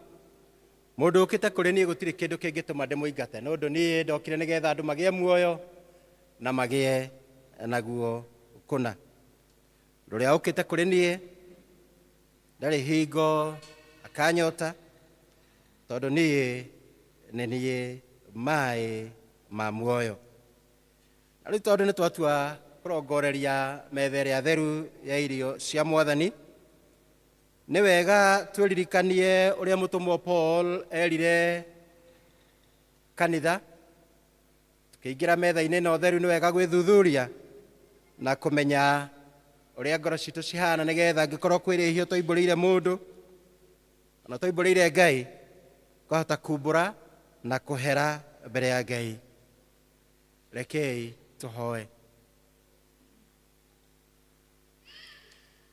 M: Mũndũ ũkĩte kũrĩ niĩ gũtirĩ kĩndũ kĩngĩtũma ndĩmũingate, nĩ ũndũ niĩ ndokire nĩgetha andũ magĩe muoyo na magĩe naguo kũna. Ũrĩa ũkĩte kũrĩ niĩ ndarĩ hingo akanyota, tondũ niĩ nĩ niĩ maĩ ma muoyo. Na rĩu tondũ nĩ twatua kũrongoreria metha ĩrĩa theru ya irio cia mwathani, nĩ wega twĩririkanie ũrĩa mũtũmwo Paul erire kanitha. Tũkĩingĩra metha-inĩ ĩno theru nĩ wega gwĩthuthuria na kũmenya ũrĩa ngoro citũ cihana, nĩgetha angĩkorwo kwĩ rĩhia tũimbũrĩire mũndũ ona tũimbũrĩire Ngai, twahota kumbũra na kũhera mbere ya Ngai. Rekei tũhoe.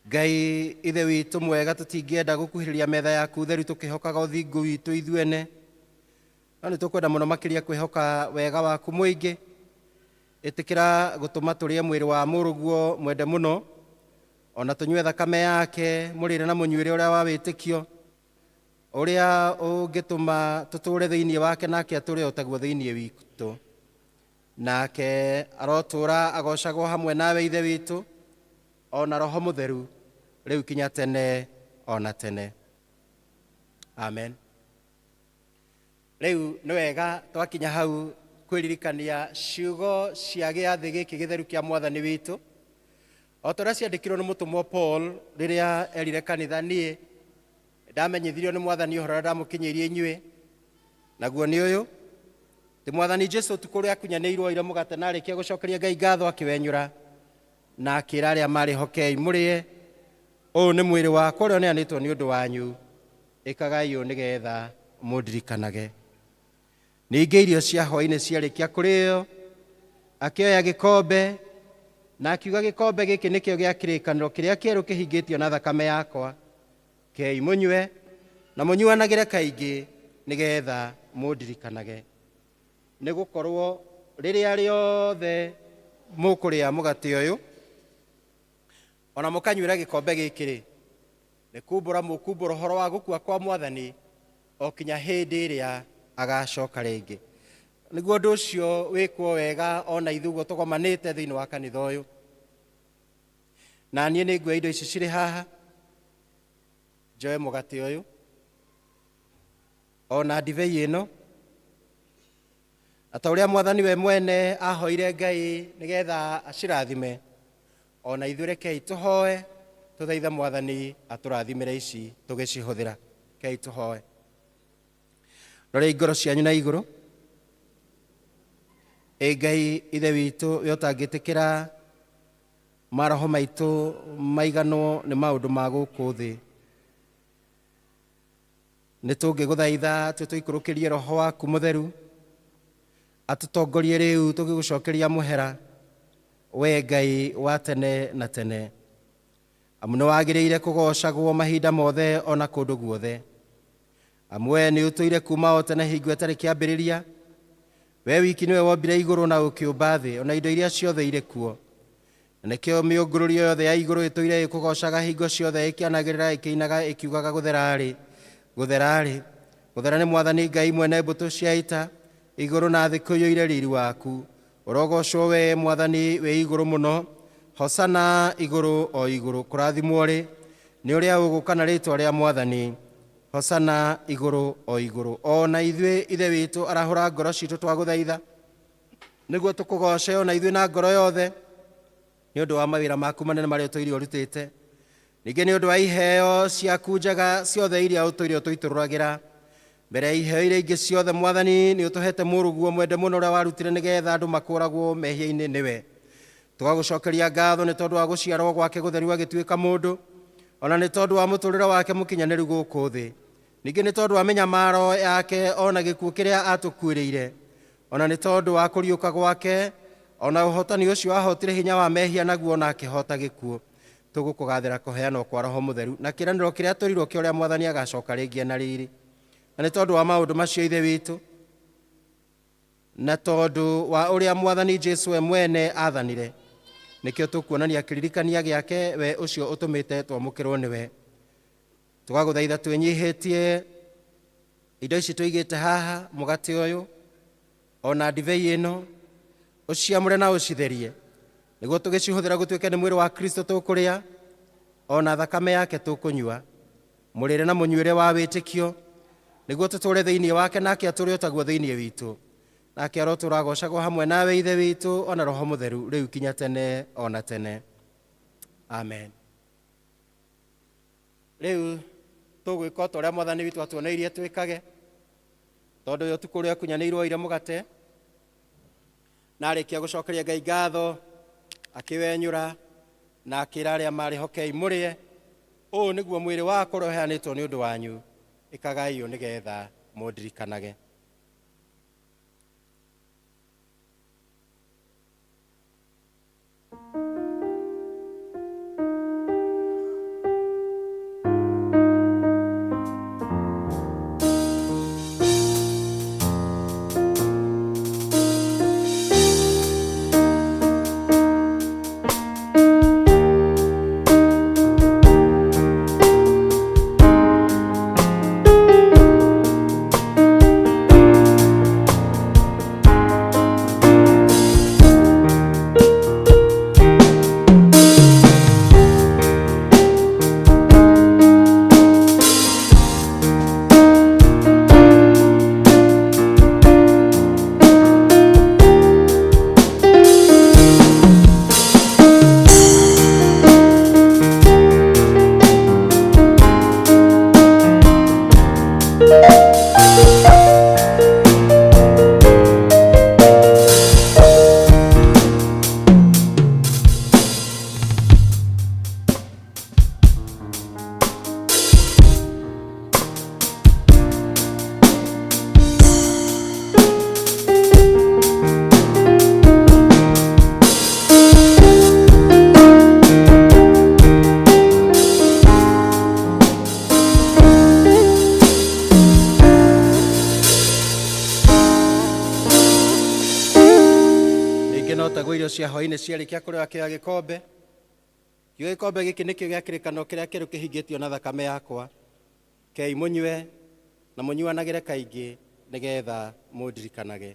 M: Ngai ithe witũ mwega, tũtingĩenda gũkuhĩrĩria metha yaku theru tũkĩhokaga ũthingu witũ ithuene, no nĩ tũkwenda mũno makĩria kwĩhoka wega waku mũingĩ. Ĩtĩkĩra gũtũma tũrĩe mwĩrĩ wa mũrũguo mwende mũno, ona tũnyue thakame yake mũrĩre na mũnyuĩre ũrĩa wa wĩtĩkio, ũrĩa ũngĩtũma tũtũũre thĩinĩ wake nake atũũre o taguo thĩinĩ witũ. Nake arotũũra agocagwo hamwe nawe ithe witũ, ona roho mũtheru, rĩu kinya tene ona tene. Amen. Rĩu nĩ wega twakinya hau kwĩririkania ciugo cia gĩathĩ gĩkĩ gĩtheru kĩa mwathani witũ, o ta ũrĩa ciandĩkirwo nĩ mũtũmwo Paul rĩrĩa erire kanitha, niĩ ndamenyithirio nĩ mwathani ũhoro ũrĩa ndamũkinyĩirie inyuĩ, naguo nĩ ũyũ, atĩ mwathani Jesu ũtukũ ũrĩa akunyanĩirwo oire mũgate na arĩkia gũcokeria Ngai ngatho akĩwenyũra, na akĩra arĩa marĩ hokei, mũrĩe, ũyũ nĩ mwĩrĩ wakwa ũrĩa ũneanĩtwo nĩ ũndũ wanyu, ĩkagai ũũ nĩgetha mũndirikanage. Ningĩ irio cia hwaĩ-inĩ ciarĩkia kũrĩo, akĩoya gĩkombe na akiuga, gĩkombe gĩkĩ nĩkĩo gĩa kĩrĩkanĩro kĩrĩa kĩerũ kĩhingĩtio na thakame yakwa, kei mũnyue na mũnyuanagĩre kaingĩ nĩgetha mũndirikanage. Nĩ gũkorwo rĩrĩa rĩothe mũkũrĩa mũgate ũyũ ona mũkanyuĩra gĩkombe gĩkĩ rĩ, nĩ kumbũra mũkumbũra ũhoro wa gũkua kwa mwathani o kinya hĩndĩ ĩrĩa agacoka rĩngĩ. Nĩguo ũndũ ũcio wĩkwo wega ona ithuĩ ũguo tũgomanĩte thĩinĩ wa kanitha ũyũ. Na niĩ nĩ nguoya indo ici cirĩ haha, njoe mũgate ũyũ ona ndibei ĩno, na ta ũrĩa mwathani we mwene ahoire Ngai nĩgetha acirathime, ona ithuĩ rekei tũhoe tũthaithe mwathani atũrathimĩre ici tũgĩcihũthĩra. Rekei tũhoe. Rorei ngoro cianyu na igũrũ. Ĩ Ngai ithe witũ, we ũtangĩtĩkĩra maroho maitũ maiganwo nĩ maũndũ ma gũkũ thĩ, nĩ tũngĩgũthaitha tũtũikũrũkĩrie roho waku mũtheru atũtongorie rĩu tũgĩgũcokeria mũhera, we Ngai wa tene na tene. Amu nĩ wagĩrĩire kũgocagwo mahinda mothe ona kũndũ guothe. Amu we nĩ ũtũire kuma o tene hingo ĩtarĩ kĩambĩrĩria. We wiki nĩwe wombire igũrũ na ũkĩũmba thĩ ona indo iria ciothe irĩ kuo. Na nĩkĩo mĩũngũrũrio yothe ya igũrũ ĩtũire ĩkũgocaga hingo ciothe, ĩkĩanagĩrĩra, ĩkĩinaga, ĩkiugaga gũthera-rĩ, gũthera-rĩ, gũthera nĩ mwathani Ngai mwene mbũtũ cia ita, igũrũ na thĩ kũiyũire riri waku. Ũrogocwo we mwathani wĩ igũrũ mũno, hosana igũrũ o igũrũ. Kũrathimwo rĩ nĩ ũrĩa ũgũka na rĩtwa rĩa mwathani, hosana igũrũ o igũrũ. Ona ithuĩ ithe witũ arahũra ngoro citũ twagũthaitha, Nĩguo tũkũgoce ona ithuĩ na ngoro yothe nĩ ũndũ wa mawĩra maku manene marĩa ũtũire ũrutĩte. Ningĩ nĩ ũndũ wa iheo ciaku njega ciothe iria ũtũire ũtũitũrũragĩra. Mbere ya iheo iria ingĩ ciothe Mwathani nĩ ũtũhete mũrũguo mwende mũno ũrĩa warutire nĩgetha andũ makũragwo mehia-inĩ nĩwe. Tũgagũcokeria ngatho nĩ tondũ wa gũciarwo gwake gũtheru agĩtuĩka mũndũ, ona nĩ tondũ wa mũtũrĩre wake mũkinyanĩru gũkũ thĩ. Ningĩ nĩ tondũ wa mĩnyamaro yake ona gĩkuũ kĩrĩa atũkuĩrĩire, ona nĩ tondũ wa kũriũka gwake, ona ũhotani ũcio ahotire hinya wa mehia naguo na akĩhota gĩkuũ. Tũgũkũgathĩra kũheanwo kwa Roho Mũtheru na kĩĩranĩro kĩrĩa twĩrirwo kĩa ũrĩa Mwathani agacoka rĩngĩ na riri. Na nĩ tondũ wa maũndũ macio Ithe witũ, na tondũ wa ũrĩa Mwathani Jesu we mwene aathanire, nĩkĩo tũkuonania kĩririkania gĩake we ũcio ũtũmĩte twamũkĩrwo nĩwe. Tũgagũthaitha twĩnyihĩtie indo ici tũigĩte haha, mũgate ũyũ ona ndibei ĩno, ũciamũre na ũcitherie nĩguo tũgĩcihũthĩra gũtuĩke nĩ mwĩrĩ wa Kristo tũkũrĩa ona thakame yake tũkũnyua, mũrĩre na mũnyuĩre wa wĩtĩkio nĩguo tũtũũre thĩinĩ wake nake atũũre o taguo thĩinĩ witũ, nake arotũũra agocagwo hamwe nawe Ithe witũ ona Roho Mũtheru rĩu kinya tene ona tene. Amen. Rĩu tũgwĩka o ta ũrĩa Mwathani witũ atuoneirie twĩkage, tondũ ũyũ ũtukũ ũrĩa akunyanĩirwo oire mũgate na arĩkia gũcokeria Ngai ngatho akĩwenyũra na akĩra arĩa marĩ hokei mũrĩe, ũũ nĩguo mwĩrĩ wakwa ũrĩa ũheanĩtwo nĩ ũndũ wanyu, ĩkagai ũũ nĩgetha mũndirikanage. Ningĩ no taguo irio cia hwaĩ-inĩ ciarĩkia kũrĩo akĩoya gĩkombe, kiugo gĩkombe gĩkĩ nĩkĩo gĩa kĩrĩkanĩro kĩrĩa kĩerũ kĩhingĩtio na thakame yakwa, kei mũnyue na mũnyuanagĩre kaingĩ nĩgetha mũndirikanage.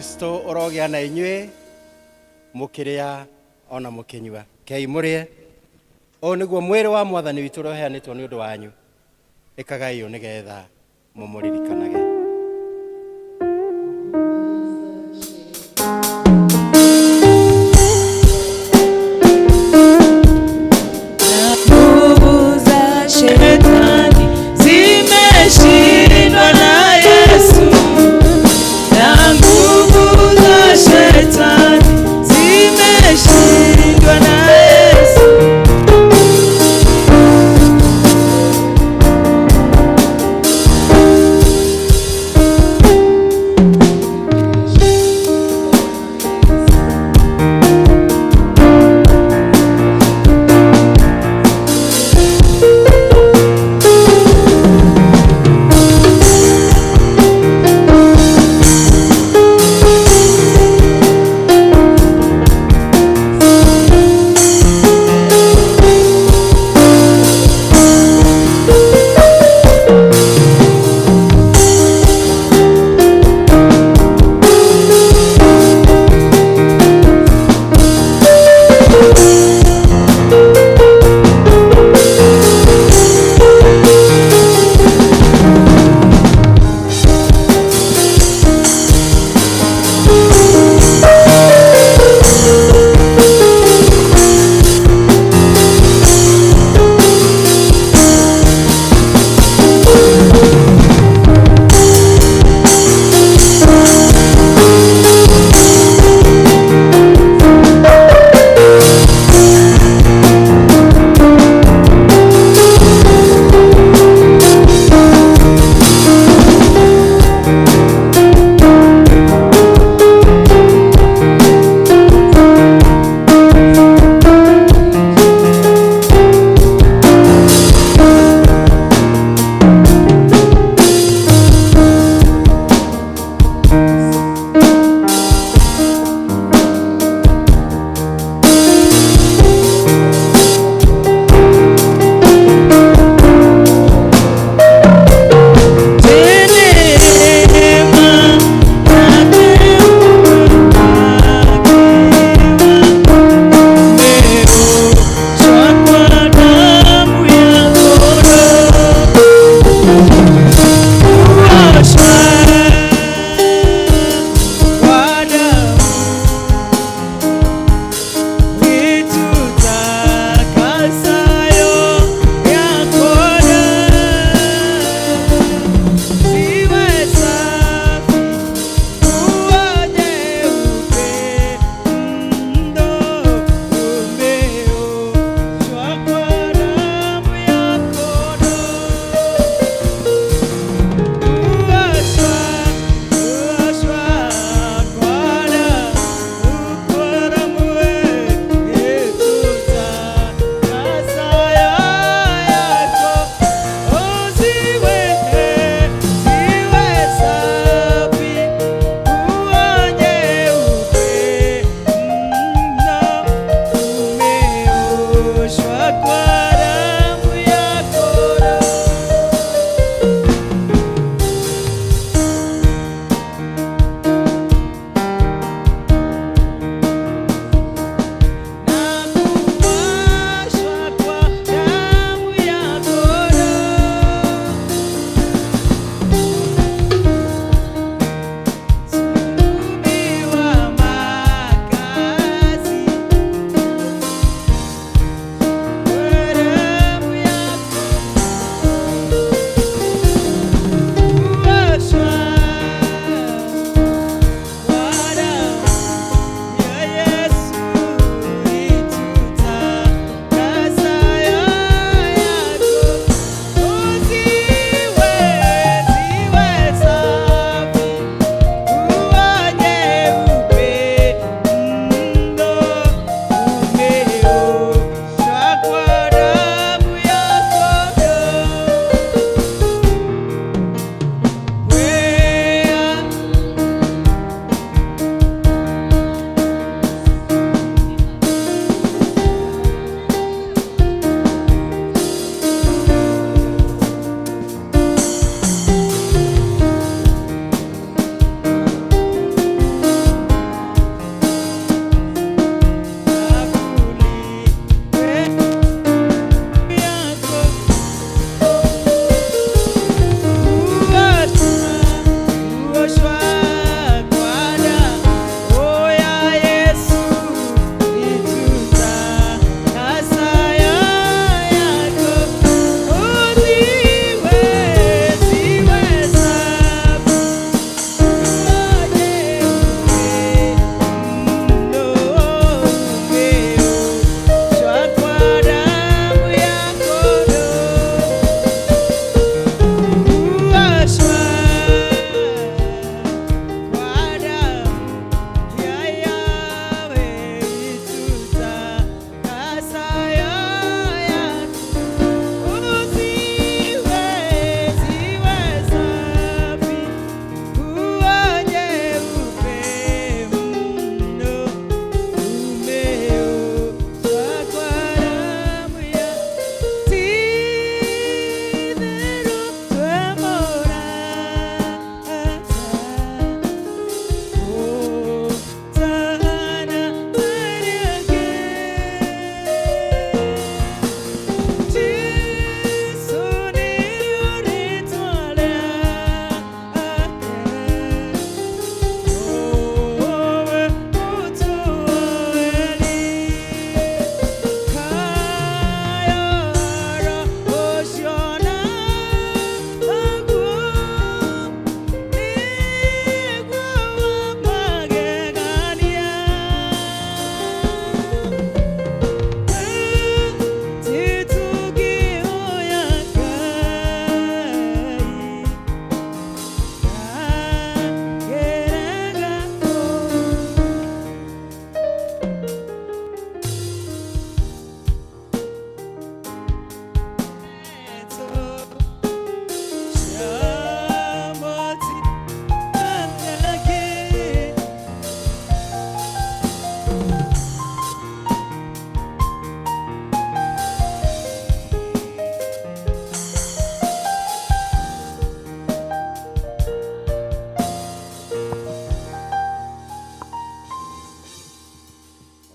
M: Kristo ũrogĩa na inyuĩ mũkĩrĩa ona mũkĩnyua. Kei mũrĩe. Ũũ nĩguo mwĩrĩ wa mwathani witũ ũrĩa ũheanĩtwo nĩ ũndũ wanyu. Ĩkagai ũũ nĩgetha mũmũririkanage.
D: Nguvu za shetani zimeshindwa na Yesu, na nguvu za shetani zimeshindwa na Yesu.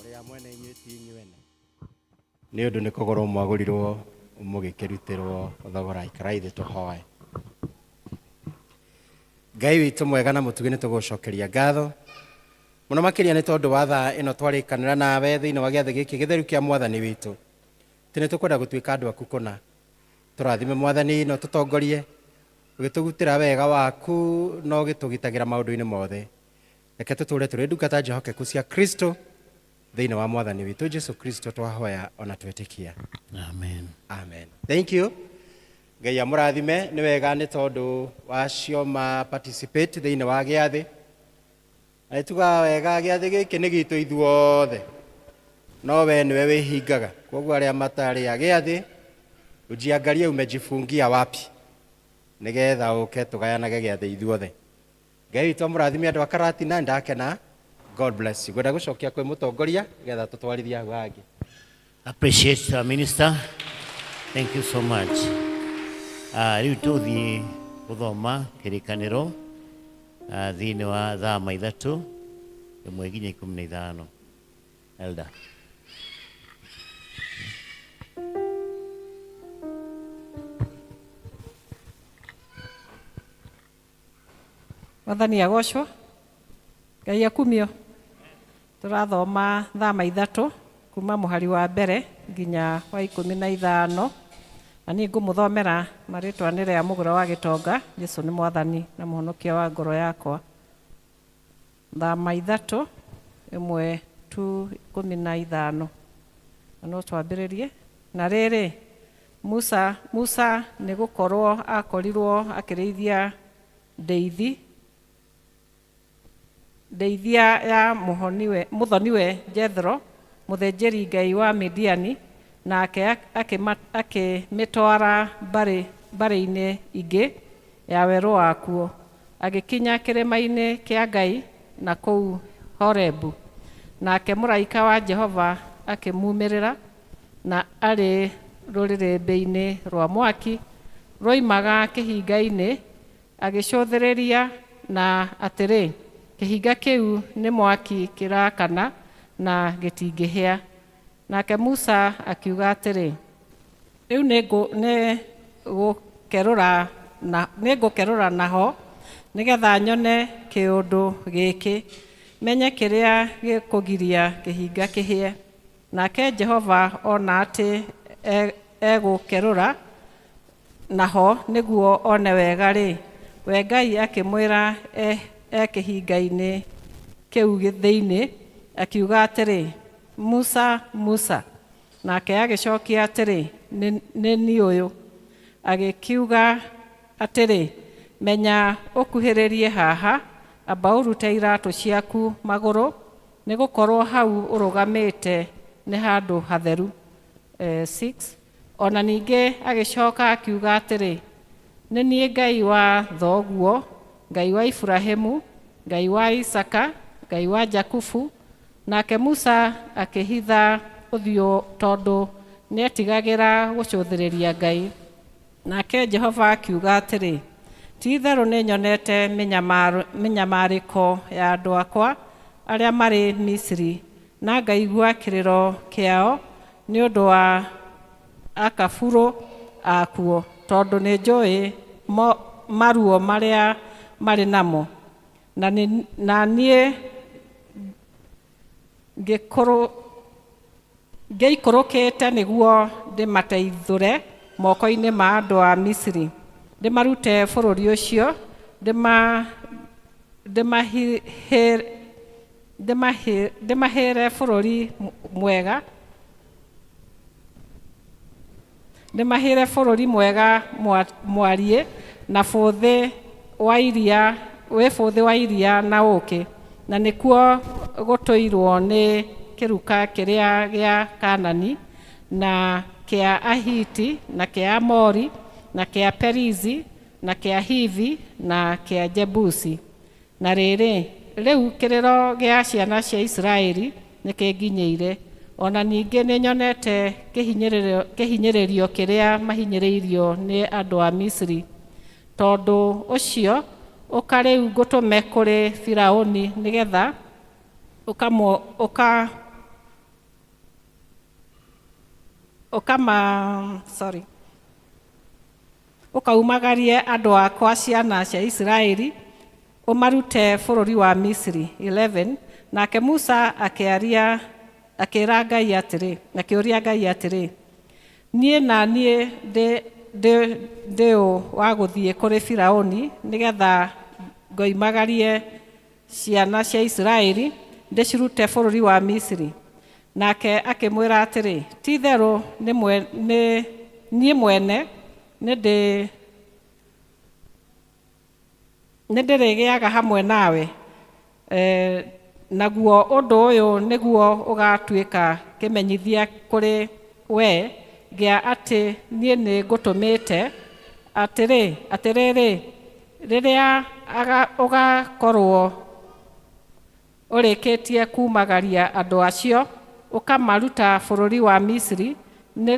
M: Mũrĩ a mwene inyuĩ ti inyuene. Nĩ ũndũ nĩ kũgũrwo mwagũrirwo mũgĩkĩrutĩrwo thogora. Ikarai thĩ tũhoe. Ngai witũ mwega na mũtugi nĩ tũgũcokeria ngatho mũno makĩria nĩ tondũ wa thaa ĩno twarĩkanĩra nawe thĩinĩ wa gĩathĩ gĩkĩ gĩtheru kĩa mwathani witũ. Atĩ nĩ tũkwenda gũtuĩka andũ aku kũna. Tũrathime mwathani na ũtũtongorie ũgĩtũgutĩra wega waku na ũgĩtũgitagĩra maũndũ-inĩ mothe. Reke tũtũũre tũrĩ ndungata njĩhokeku cia Kristo thĩinĩ wa mwathani witũ Jesu Kristo twahoya ona twetĩkia.
A: Amen.
M: Amen. Thank you. Ngai amũrathime nĩ wega nĩ tondũ wacio ma participate thĩinĩ wa gĩathĩ. Na nĩ tugaga wega gĩathĩ gĩkĩ nĩ gitũ ithuothe no we nĩwe wĩhingaga. Koguo arĩa matarĩ a gĩathĩ ujiangalie umejifungia wapi nĩgetha ũke tũgayanage gĩathĩ ithuothe. Ngai witũ amũrathime andũ a Karatina ndakena. God bless you. Ngwenda gũcokia kwĩ mũtongoria nĩgetha tũtwarithie hau hangĩ.
A: Appreciate our minister. Thank you so much. Rĩu tũthiĩ gũthoma kĩrĩkanĩro thĩinĩ wa thama ithatũ ĩmwe nginya ikũmi na ithano. Elder.
C: Mwathani agocwo Ngai akumio tũrathoma thama ithatũ kuma mũhari wa mbere nginya wa ikũmi na ithano na niĩ ngũmũthomera marĩtwa nĩ rĩa mũgũra wa gĩtonga Jesu nĩ mwathani na mũhonokia wa ngoro yakwa thama ithatũ ĩmwe tu ikũmi na ithano na no twambĩrĩrie na rĩrĩ Musa Musa nĩ gũkorwo akorirwo akĩrĩithia ndeithi ndeithia ya mũhoniwe mũthoniwe Jethro mũthĩnjĩri Ngai wa Midiani nake akĩmĩtwara mbarĩ mbarĩ-inĩ ingĩ ya werũ wakuo agĩkinya kĩrĩma-inĩ kĩa Ngai na kũu Horebu nake mũraika wa Jehova akĩmumĩrĩra na arĩ rũrĩrĩmbĩ-inĩ rwa mwaki rwoimaga kĩhinga-inĩ agĩcũthĩrĩria na atĩrĩ kĩhinga kĩu nĩ mwaki kĩrakana na gĩtingĩhĩa nake Musa akiuga atĩrĩ rĩu nĩngũkerũra naho nĩgetha nyone kĩũndũ gĩkĩ menye kĩrĩa gĩkũgiria kĩhinga kĩhĩe nake Jehova ona atĩ egũkerũra naho nĩguo one wega rĩ we Ngai akĩmwĩra e kĩhinga-inĩ kĩu thĩinĩ akiuga atĩrĩ Musa Musa nake agĩcokia atĩrĩ nĩ niĩ ũyũ agĩkiuga atĩrĩ menya ũkuhĩrĩrie haha amba ũrute iratũ ciaku magũrũ nĩgũkorwo hau ũrũgamĩte nĩ handũ hatheru. 6 ona ningĩ agĩcoka akiuga atĩrĩ nĩ niĩ Ngai wa thoguo Ngai wa Iburahĩmu Ngai wa Isaka Ngai wa Jakubu nake Musa akĩhitha ũthiũ tondũ nĩetigagĩra gũcũthĩrĩria Ngai nake Jehova akiuga atĩrĩ ti-itherũ nĩnyonete mĩnyamarĩko ya andũ akwa arĩa marĩ Misiri na ngaigua kĩrĩro kĩao nĩ ũndũ wa akaburũ akuo tondũ nĩnjũĩ maruo marĩa marĩ namo na niĩ ngĩikũrũkĩte nĩguo ndĩmateithũre moko-inĩ ma andũ a Misiri ndĩmarute bũrũri ũcio ndĩmahĩre bũrũri mwega ndĩmahĩre bũrũri mwega mwariĩ na bũthĩ wa iria wĩ bũthĩ wa iria na ũũkĩ na nĩkuo gũtũirwo nĩ kĩruka kĩrĩa gĩa Kanani na kĩa Ahiti na kĩa Amori na kĩa Perizi na kĩa Hivi na kĩa Jebusi na rĩrĩ rĩu kĩrĩro gĩa ciana cia Isiraeli nĩkĩnginyĩire ona ningĩ nĩnyonete kĩhinyĩrĩrio kĩrĩa mahinyĩrĩirio nĩ andũ a Misiri tondũ ũcio ũka rĩu ngũtũme kũrĩ Firaũni nĩgetha Ũkama sorry ũkaumagarie andũ akwa ciana cia Isiraeli ũmarute bũrũri wa Misiri. 11 Nake Musa akĩaria akĩra Ngai atĩrĩ, akĩũria Ngai atĩrĩ, niĩ na niĩ ndĩ ndĩ ndĩ ũ wa gũthiĩ kũrĩ Firaũni nĩgetha ngoimagarie ciana cia Isiraeli ndĩcirute bũrũri wa Misiri? Nake akĩmwĩra atĩrĩ, ti-itherũ nĩ nĩ niĩ mwene nĩ ndĩrĩgĩaga hamwe nawe, e, naguo ũndũ ũyũ nĩguo ũgatuĩka kĩmenyithia kũrĩ we gĩa atĩ niĩ nĩ ngũtũmĩte, atĩrĩ atĩrĩrĩ, rĩrĩa ũgakorwo ũrĩkĩtie kumagaria andũ acio ũkamaruta bũrũri wa Misiri, nĩ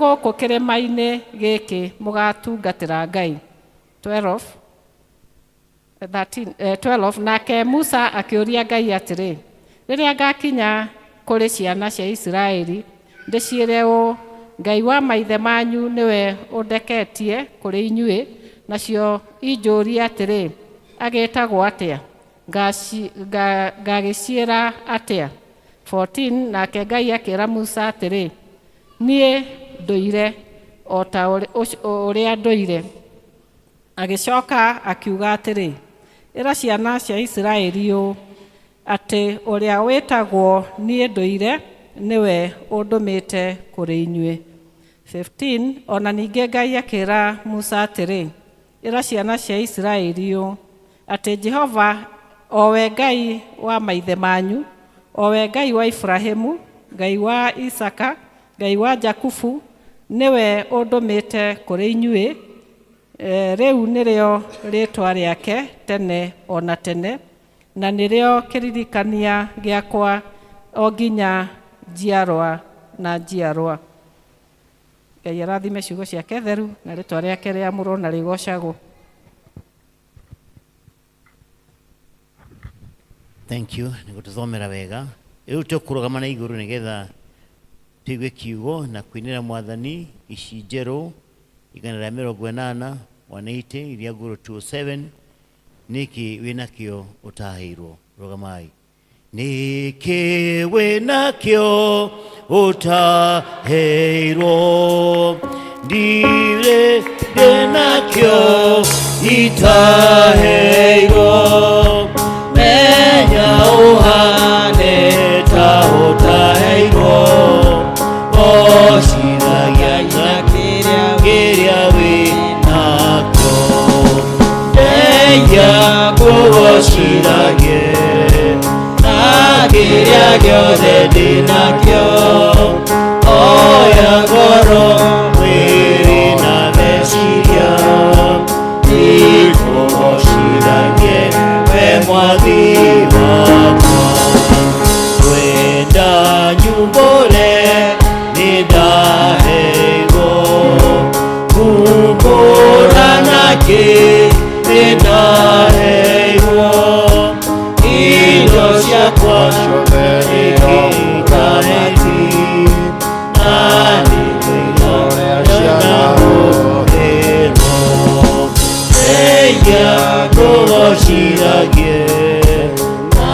C: gũkũ kĩrĩma-inĩ gĩkĩ mũgatungatĩra Ngai. 12 13, 12 Nake Musa akĩũria Ngai atĩrĩ, rĩrĩa ngakinya kũrĩ ciana cia Isiraeli ndĩciĩre ũũ, Ngai wa maithe manyu nĩwe ũndeketie kũrĩ inyuĩ, nacio injũrie atĩrĩ, agĩtagwo atĩa? Ngagĩciĩra atĩa? 14 Nake Ngai akĩra Musa atĩrĩ, niĩ ndũire o ta ũrĩa ndũire. Agĩcoka akiuga atĩrĩ, ĩra ciana cia Isiraeli ũũ, atĩ ũrĩa wĩtagwo niĩ ndũire nĩwe ũndũmĩte kũrĩ inyuĩ. 15 Ona ningĩ Ngai akĩra Musa atĩrĩ, ĩra ciana cia Isiraeli ũũ, atĩ Jehova o we Ngai wa maithe manyu, o we Ngai wa Ibrahimu, Ngai wa Isaka, Ngai wa Jakubu, nĩwe ũndũmĩte kũrĩ inyuĩ. Rĩu nĩrĩo rĩĩtwa rĩake tene o na tene, na nĩrĩo kĩririkania gĩakwa o nginya njiarwa na njiarwa. Ngai arathime ciugo ciake theru na rĩtwa rĩake rĩamũrwo na rĩgocagwo.
A: Thank you nĩ gũtũthomera wega. Rĩu tũkũrũgama na igũrũ nĩgetha tũigue kiugo na kũinĩra mwathani ici njerũ 180 180 iria ngũrũ 207. Nĩkĩ wĩnakĩo ũtaheirwo? Rũgamai. Nĩkĩ wĩnakĩo ũtaheirwo? Ndirĩ ndĩnakĩo itaheirwo. Menya ũhane ta ũtaheirwo, gocithagia kĩrĩa wĩnakĩo. Ndeithia kũgocithagie na kĩrĩa gĩothe ndĩnakĩo. Oya ngoro, mwĩrĩ na meciria, ikũgocithagie we mwathi wakwa. Kwenda nyumbũre nĩ ndaheirwo, kumbũra nakĩ nĩ ndaheirwo. Indo ciakwa ciothe nĩkĩkamati, na nĩ cianahũthĩrwo. Ndeithia kũgocithagie na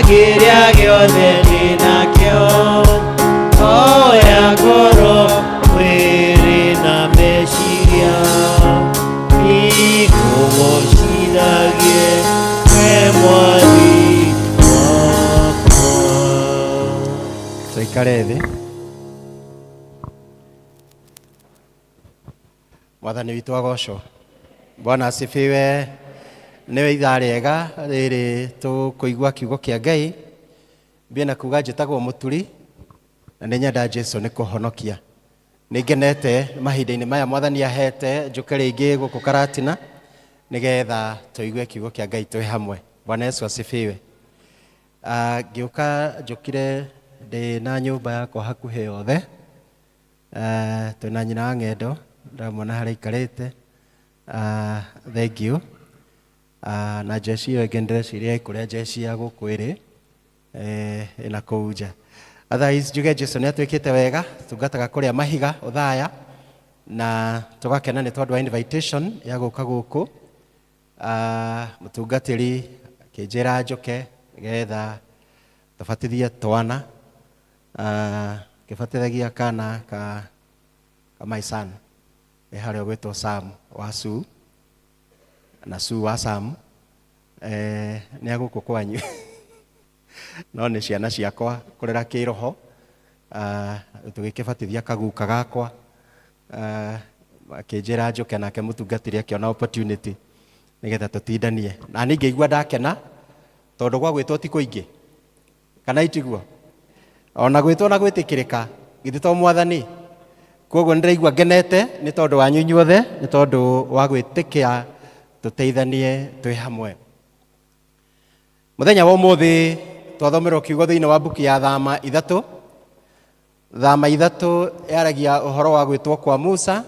A: kĩrĩa gĩothe ndĩnakĩo. Oya ngoro, mwĩrĩ na meciria, ikũgocithagie we mwathi wakwa.
M: Tũikare thĩ. Mwathani witũ agocwo. Bwana asifiwe. Nĩ ithaa rĩega rĩrĩ tũkũigua kiugo kĩa Ngai. Mbie na kuga njĩtagwo Mũturi na nĩ nyenda Jesu nĩ kũhonokia. Nĩ ngenete mahinda-inĩ maya mwathani ahete njũke rĩngĩ gũkũ Karatina nĩgetha tũigue kiugo kĩa Ngai twĩ hamwe. Bwana Yesu asifiwe. Ngĩũka njũkire ndĩ na nyũmba yakwa hakuhĩ yothe. Twĩna nyina wa ng'endo ndamwona harĩa aikarĩte. Thank you. Na jeshi ĩyo ĩngĩ ndĩreciria kũrĩa jeshi ya gũkũ ĩrĩ, ĩna kũu nja. Otherwise njuge Jesu nĩ atwĩkĩte wega, tungataga kũrĩa mahiga Othaya na tũgakena nĩ tondũ wa invitation ya gũka gũkũ. Mũtungatĩri akĩnjĩra njũke nĩgetha tũbatithie twana. Ngĩbatithagia kana ka my son ĩ harĩa ũgwĩtwo Sam wa Sue na Sue wa Sam nĩ agũkũ kwanyu no nĩ ciana ciakwa kũrera kĩroho. Tũgĩkĩbatithia kaguka gakwa, akĩnjĩra njũke nake mũtungatĩri akĩona opportunity nĩgetha tũtindanie na niĩ ngĩigua ndakena tondũ gwa gwĩtwo ti kũingĩ kana itiguo ona gwĩtwo na gwĩtĩkĩrĩka githĩ to mwathani. Koguo nĩndĩraigua ngenete nĩ tondũ wanyu inyuothe nĩ tondũ wa gwĩtĩkĩra tũteithanie twĩ hamwe. Mũthenya wa ũmũthĩ twathomerwo kiugo thĩinĩ wa mbuku ya Thama 3. Thama 3 yaragia ũhoro wa gwĩtwo kwa Musa,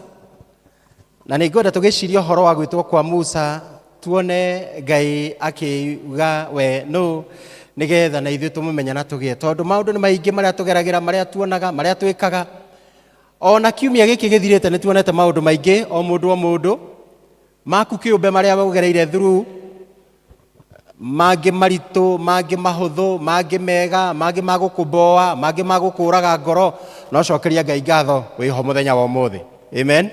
M: na nĩ ngwenda tũgĩcirie ũhoro wa gwĩtwo kwa Musa tuone Ngai akiuga we nũ nĩgetha na ithuĩ tũmũmenye na tũgĩe, tondũ maũndũ nĩ maingĩ marĩa tũgeragĩra, marĩa tuonaga, marĩa twĩkaga. Ona kiumia gĩkĩ gĩthirĩte nĩ tuonete maũndũ maingĩ, o mũndũ o mũndũ maku kĩũmbe marĩa ũgereire through, mangĩ maritũ, mangĩ mahũthũ, mangĩ mega, mangĩ ma gũkũmboa, mangĩ ma gũkũraga ngoro, no cokeria Ngai ngatho wĩho mũthenya wa ũmũthĩ. Amen.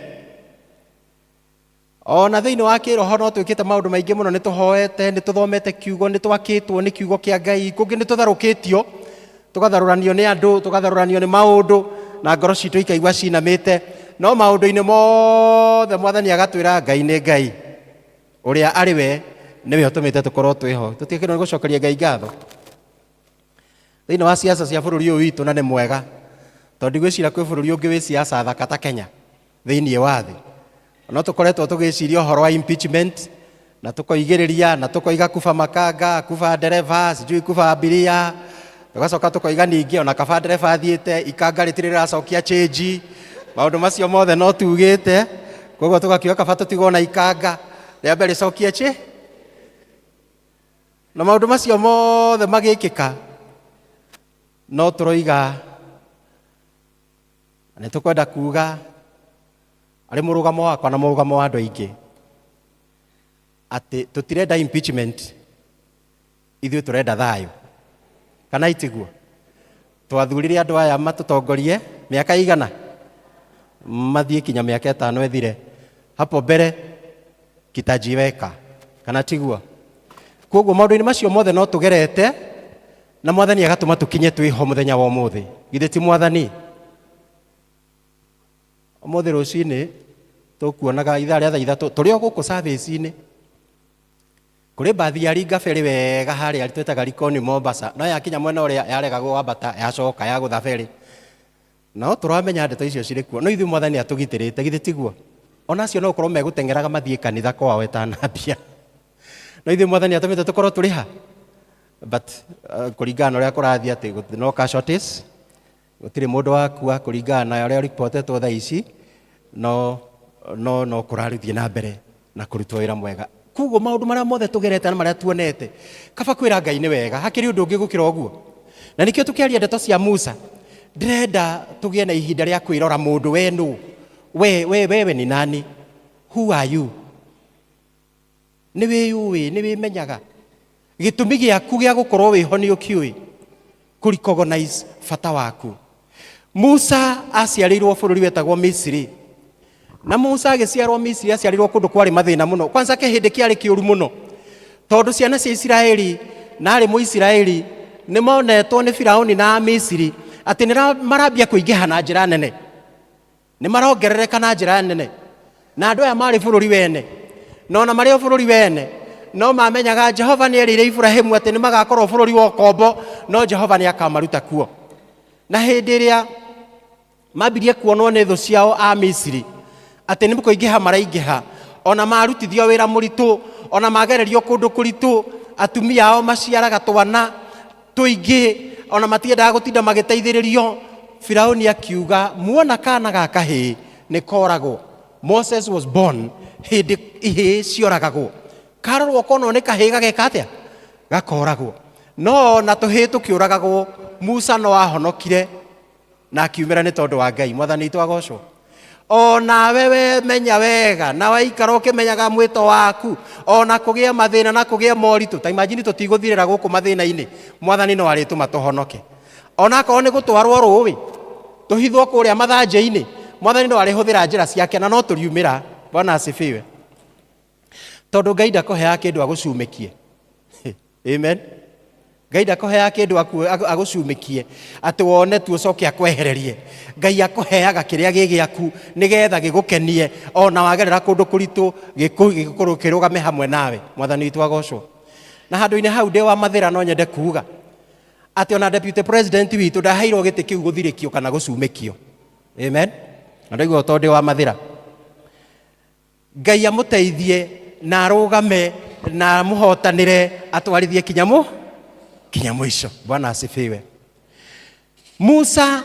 M: Ona thĩinĩ wa kĩroho no twĩkĩte maũndũ maingĩ mũno, nĩ tũhoete, nĩ tũthomete kiugo, nĩ twakĩtwo nĩ kiugo kĩa Ngai, kũngĩ nĩ tũtharũkĩtio, tũgatharũranio nĩ andũ, tũgatharũranio nĩ maũndũ, na ngoro citũ ikaigua cinamĩte, no maũndũ-inĩ mothe mwathani agatwĩra Ngai nĩ Ngai, ũrĩa arĩ we nĩwe ũtũmĩte tũkorwo twĩho. Tũtiagĩrĩirwo nĩ gũcokeria Ngai ngatho thĩinĩ wa siasa cia bũrũri ũyũ witũ, na nĩ mwega tondũ ndigwĩciria kwĩ bũrũri ũngĩ wĩ siasa thaka ta Kenya thĩinĩ wa thĩ. No tũkoretwo tũgĩciria ũhoro wa impeachment na tũkoigĩrĩria na tũkoiga kuba makanga, kuba ndereba, sijui kuba abiria, tũgacoka tũkoiga ningĩ ona kaba ndereba athiĩte ikanga rĩtirĩ rĩracokia change. Maũndũ macio mothe no tugĩte, koguo tũgakiuga kaba tũtigwo na ikanga rĩambe rĩcokie chi na maũndũ macio mothe magĩkĩka, no tũroiga na nĩ tũkwenda kuga arĩ mũrũgamo wakwa na mũrũgamo wa andũ aingĩ atĩ tũtirenda impeachment, ithuĩ tũrenda thayũ, kana itiguo? Twathurire andũ aya matũtongorie mĩaka igana, mathiĩ kinya mĩaka 5 ĩthire, hapo mbere kitajiweka, kana tiguo? Koguo maũndũ-inĩ macio mothe no tũgerete na mwathani agatũma tũkinye twĩho mũthenya wa ũmũthĩ. Githĩ ti mwathani? Ũmũthĩ rũcinĩ tũkuonaga ithaa rĩa thaa 3 tũrĩ o gũkũ service-inĩ, kũrĩ mbathi ya ringa ferry wega harĩa twĩtaga Likoni Mombasa, no yakinya mwena ũrĩa yarega gwambata yacoka yagũtha ferry. No tũramenya ndeto icio cirĩ kuo, no ithuĩ mwathani atũgitĩrĩte, githĩ tiguo? Ona acio no gũkorwo megũteng'eraga mathiĩ kanitha kwao ĩtanambia, no ithuĩ mwathani atũmĩte tũkorwo tũrĩ ha. But kũringana na ũrĩa kũrathiĩ atĩ no casualties, gũtirĩ mũndũ wakua kũringana na ũrĩa ripotetwo thaa ici, no no no kũraruthiĩ na mbere na kũrutwo wĩra mwega. Koguo maũndũ marĩa mothe tũgerete na marĩa tuonete, kaba kwĩra Ngai nĩ wega, hakĩrĩ ũndũ ũngĩ gũkĩra ũguo. Na nĩkĩo tũkĩaria ndeto cia Musa, ndĩrenda tũgĩe na ihinda rĩa kwĩrora mũndũ, we nũ, we, we, wewe ni nani, who are you? Nĩ wĩyũĩ, nĩ wĩmenyaga, gĩtũmi gĩaku gĩa gũkorwo wĩho nĩ ũkĩũĩ, kũ recognize bata waku. Musa aciarĩirwo bũrũri wetagwo Misiri, na Musa agĩciarwo Misiri aciarĩirwo kũndũ kwarĩ mathĩna mũno. Kwanza kĩhĩndĩ kĩarĩ kĩũru mũno, tondũ ciana cia Isiraeli na arĩ Mũisiraeli nĩ monetwo nĩ Firauni na Amisiri atĩ nĩ marambia kũingĩha na njĩra nene, nĩ marongerereka na njĩra nene, na andũ aya marĩ bũrũri wene, na ona marĩ o bũrũri wene no mamenyaga Jehova nĩ erĩire Ibrahimu atĩ nĩ magakorwo bũrũri wa ũkombo, no Jehova nĩ akamaruta kuo. Na hĩndĩ ĩrĩa mambirie kuonwo nĩ thũ ciao a Misiri atĩ nĩ kũingĩha maraingĩha, ona marutithio wĩra mũritũ, ona magererio kũndũ kũritũ, atumia ao maciaraga twana tũingĩ, ona matiendaga gũtinda magĩteithĩrĩrio, Firauni akiuga muona kana ga kahĩĩ nĩ koragwo. Moses was born hĩndĩ ihĩĩ cioragagwo, karorwo konwo nĩ kahĩĩ gageka atĩa, gakoragwo. No ona tũhĩĩ tũkĩũragagwo, Musa no ahonokire na akiumĩra nĩ tondũ wa Ngai. Mwathani witũ agocwo. O nawe we menya wega na waikara ũkĩmenyaga mwĩto waku, ona kũgĩe mathĩna na kũgĩe moritũ, ta imagine tũtigũthirĩra gũkũ mathĩna-inĩ, Mwathani no arĩtũma tũhonoke. Ona akorwo nĩ gũtwarwo rũĩ tũhithwo kũrĩa mathanjĩ-inĩ, Mwathani no arĩhũthĩra njĩra ciake na no tũriumĩra. Bwana asifiwe. Tondũ Ngai ndakũheaga kĩndũ agũcumĩkie. Amen. Ngai ndakũheaga kĩndũ agũcumĩkie atĩ wone tu ũcoke akwehererie. Ngai akũheaga kĩrĩa gĩ gĩaku nĩgetha gĩgũkenie ona wagerera kũndũ kũritũ, gĩkorwo kĩrũgame hamwe nawe. Mwathani witũ agocwo. Na handũ-inĩ hau ndĩ wa mathĩra no nyende kuga atĩ ona deputy president witũ ndaheirwo gĩtĩ kĩu gũthirĩkio kana gũcumĩkio. Amen. Na ndaigua tondũ ndĩ wa mathĩra. Ngai amũteithie na arũgame na amũhotanĩre atwarithie kinya mũ kinya mũico. Bwana asifiwe. Musa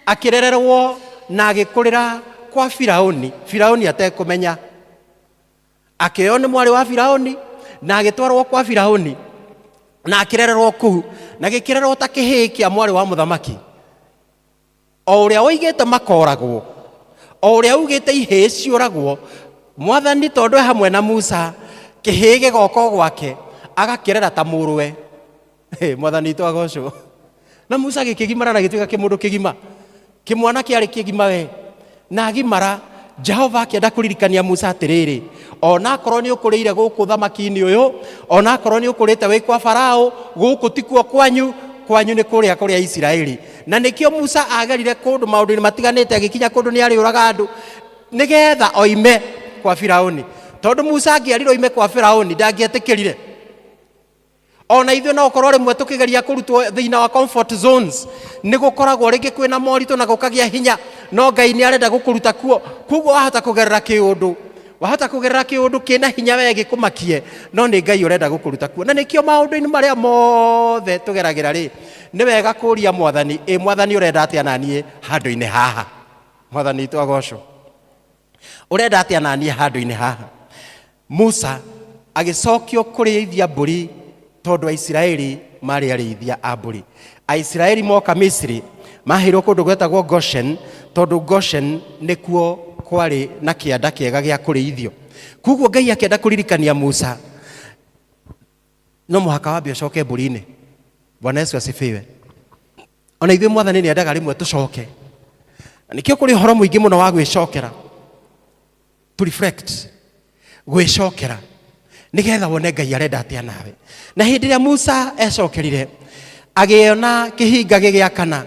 M: akĩrererwo na agĩkũrĩra kwa Firauni, Firauni atekũmenya. Akĩoywo nĩ mwarĩ wa Firauni na agĩtwarwo kwa Firauni na akĩrererwo kũu, na gĩkĩrerwo ta kĩhĩĩ kĩa mwarĩ wa mũthamaki. O ũrĩa woigĩte makoragwo, o ũrĩa ugĩte ihĩĩ ciũragwo, Mwathani tondũ e hamwe na Musa, kĩhĩĩ gĩgoka gwake agakĩrera ta mũrũwe. Hey, Mwathani witũ agocwo. Na Musa gĩkĩgimara na gĩtuĩka kĩmũndũ kĩgima, kĩmwana kĩarĩ kĩgima we na agimara. Jehova akĩenda kũririkania Musa atĩrĩrĩ, onakorwo nĩ ũkũrĩire gũkũ thamaki-inĩ ũyũ, onakorwo nĩ ũkũrĩte wĩ kwa Farao, gũkũ tikuo kwanyu, kwanyu nĩ kũrĩa kũrĩa Isiraeli. Na nĩkĩo Musa agerire kũndũ maũndũ-inĩ matiganĩte, agĩkinya kũndũ nĩ arĩũraga andũ nĩgetha oime kwa Firauni. Tondũ Musa angĩerirwo oime kwa Firauni ndangĩetĩkĩrire. Ona ithuĩ no ũkorwo rĩmwe tũkĩgeria kũrutwo thĩinĩ wa comfort zones, nĩ gũkoragwo rĩngĩ kwĩna moritũ na gũkagĩa hinya, no Ngai nĩ arenda gũkũruta kuo. Koguo wahota kũgerera kĩũndũ, wahota kũgerera kĩũndũ kĩna hinya we gĩkũmakie, no nĩ Ngai ũrenda gũkũruta kuo. Na nĩkĩo maũndũ-inĩ marĩa mothe tũgeragĩra rĩ, nĩ wega kũria Mwathani, ĩ Mwathani ũrenda atĩa naniĩ handũ-inĩ haha? Mwathani witũ agocwo. Ũrenda atĩa naniĩ handũ-inĩ haha? Musa agĩcokio kũrĩithia mbũri tondũ Aisiraeli maarĩ arĩithia a mbũri. Aisiraeli moka Misiri maheirwo kũndũ gwetagwo Goshen tondũ Goshen nĩkuo kwarĩ na kĩanda kĩega gĩa kũrĩithio. Koguo Ngai akĩenda kũririkania Musa no mũhaka wambe ũcoke mbũri-inĩ. Bwana Yesu asifiwe. Ona ithuĩ Mwathani nĩ endaga rĩmwe tũcoke. Na nĩkĩo kũrĩ ũhoro mũingĩ mũno wa gwĩcokera. To reflect, gwĩcokera nĩgetha wone Ngai arenda atĩa nawe. Na hĩndĩ ĩrĩa Musa ecokerire agĩona kĩhinga gĩgĩakana,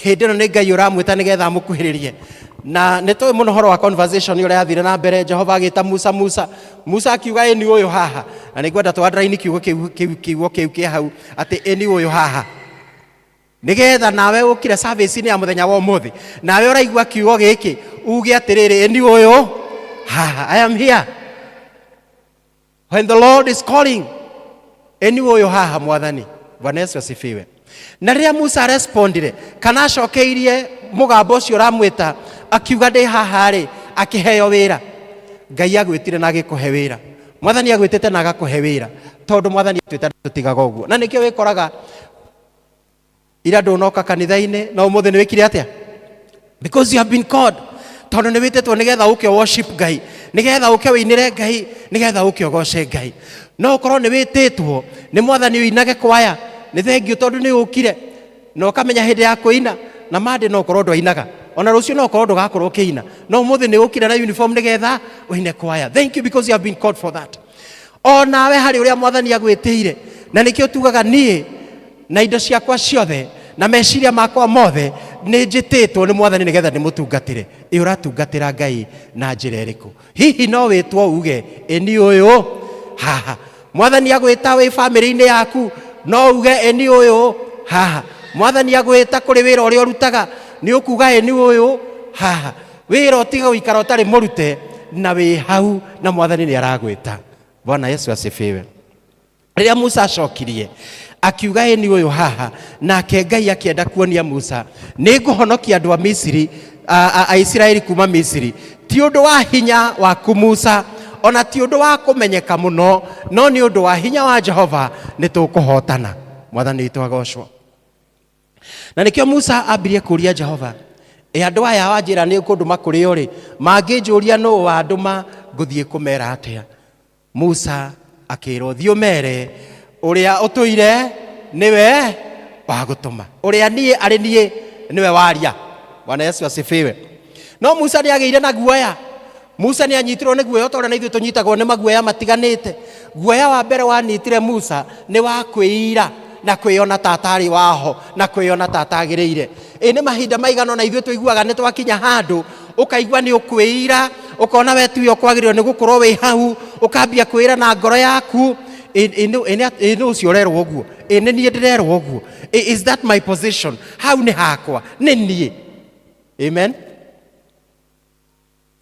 M: hĩndĩ ĩno nĩ Ngai ũramwĩta nĩgetha amũkuhĩrĩrie. Na nĩ tũĩ mũno ũhoro wa conversation ũrĩa yathire na mbere. Jehova agĩta Musa, Musa. Musa akiuga ĩni ũyũ haha. Na nĩ ngwenda tũ underline kiugo kĩu, kĩu, kiugo kĩu kĩ hau atĩ ĩni ũyũ haha, nĩgetha nawe ũkire service-inĩ ya mũthenya wa ũmũthĩ, nawe ũraigua kiugo gĩkĩ uge atĩrĩrĩ, ĩni ũyũ haha, I am here when the Lord is calling. Ĩni ũyũ haha, Mwathani. Bwana Yesu asifiwe. Na rĩrĩa Musa respondire kana acokeirie mũgambo ũcio ũramwĩta akiuga ndĩ haha rĩ, akĩheo wĩra. Ngai agwĩtire na agĩkũhe wĩra. Mwathani agwĩtĩte na agakũhe wĩra, tondũ Mwathani atwĩta tũtigaga ũguo. Na nĩkĩo wĩkoraga ira ndũnoka kanitha-inĩ na ũmũthĩ nĩ wĩkire atĩa? Because you have been called. Tondũ nĩ wĩtĩtwo nĩgetha ũke worship Ngai, nĩgetha ũke wĩinĩre Ngai, nĩgetha ũke ũgoce Ngai. No ũkorwo nĩ wĩtĩtwo nĩ Mwathani ũinage kwaya, nĩ thengiũ tondũ nĩ ũkire na ũkamenya hĩndĩ ya kũina, na Monday no ũkorwo ndwainaga, ona rũciũ no ũkorwo ndũgakorwo ũkĩina, no ũmũthĩ nĩ ũkire na uniform nĩgetha ũine kwaya. Thank you because you have been called for that. O nawe harĩ ũrĩa Mwathani agwĩtĩire, na nĩkĩo tugaga niĩ na indo ciakwa ciothe na meciria makwa mothe nĩ njĩtĩtwo nĩ Mwathani nĩgetha ndĩmũtungatĩre. Ĩ ũratungatĩra Ngai na njĩra ĩrĩkũ? Hihi no wĩtwo uge ĩni ũyũ haha? Mwathani agwĩta wĩ bamĩrĩ-inĩ yaku no uge ĩni ũyũ haha? Mwathani agwĩta kũrĩ wĩra ũrĩa ũrutaga nĩ ũkuga ĩni ũyũ haha? Wĩra ũtige gũikara ũtarĩ mũrute na wĩ hau na Mwathani nĩ aragwĩta. Bwana Yesu asifiwe. Rĩrĩa Musa acokirie akiuga ĩni ũyũ haha, nake Ngai akĩenda kuonia Musa nĩ ngũhonokia andũ a Misiri, a Isiraeli kuma Misiri, ti ũndũ wa hinya waku Musa, ona ti ũndũ wa kũmenyeka mũno, no nĩ ũndũ wa hinya wa Jehova nĩ tũkũhotana. Mwathani witũ agocwo. Na nĩkĩo Musa ambirie kũria Jehova, ĩ andũ aya wanjĩra nĩ ũkũndũma kũrĩ o rĩ, mangĩnjũria nũ wandũma ngũthiĩ kũmera atĩa? Musa akĩrwo, thiĩ ũmere ũrĩa ũtũire nĩwe wagũtũma, ũrĩa niĩ arĩ niĩ nĩwe waria. Bwana Yesu asifiwe. No Musa nĩ agĩire na guoya. Musa nĩ anyitirwo nĩ guoya ta ũrĩa na ithuĩ tũnyitagwo nĩ maguoya matiganĩte. Guoya wa mbere wanyitire Musa nĩ wa kwĩira na kwĩona ta atarĩ waho na kwĩona ta atagĩrĩire. Ĩ nĩ mahinda maigana ũna ithuĩ tũiguaga nĩ twakinya handũ ũkaigua nĩ ũkwĩira, ũkona we tiwe ũkwagĩrĩirwo nĩ gũkorwo wĩ hau, ũkambia kwĩra na ngoro yaku, ĩ nũ ũcio ũrerwo ũguo? Ĩ nĩ niĩ ndĩrerwo ũguo? Is that my position? Hau nĩ hakwa, nĩ niĩ. Amen.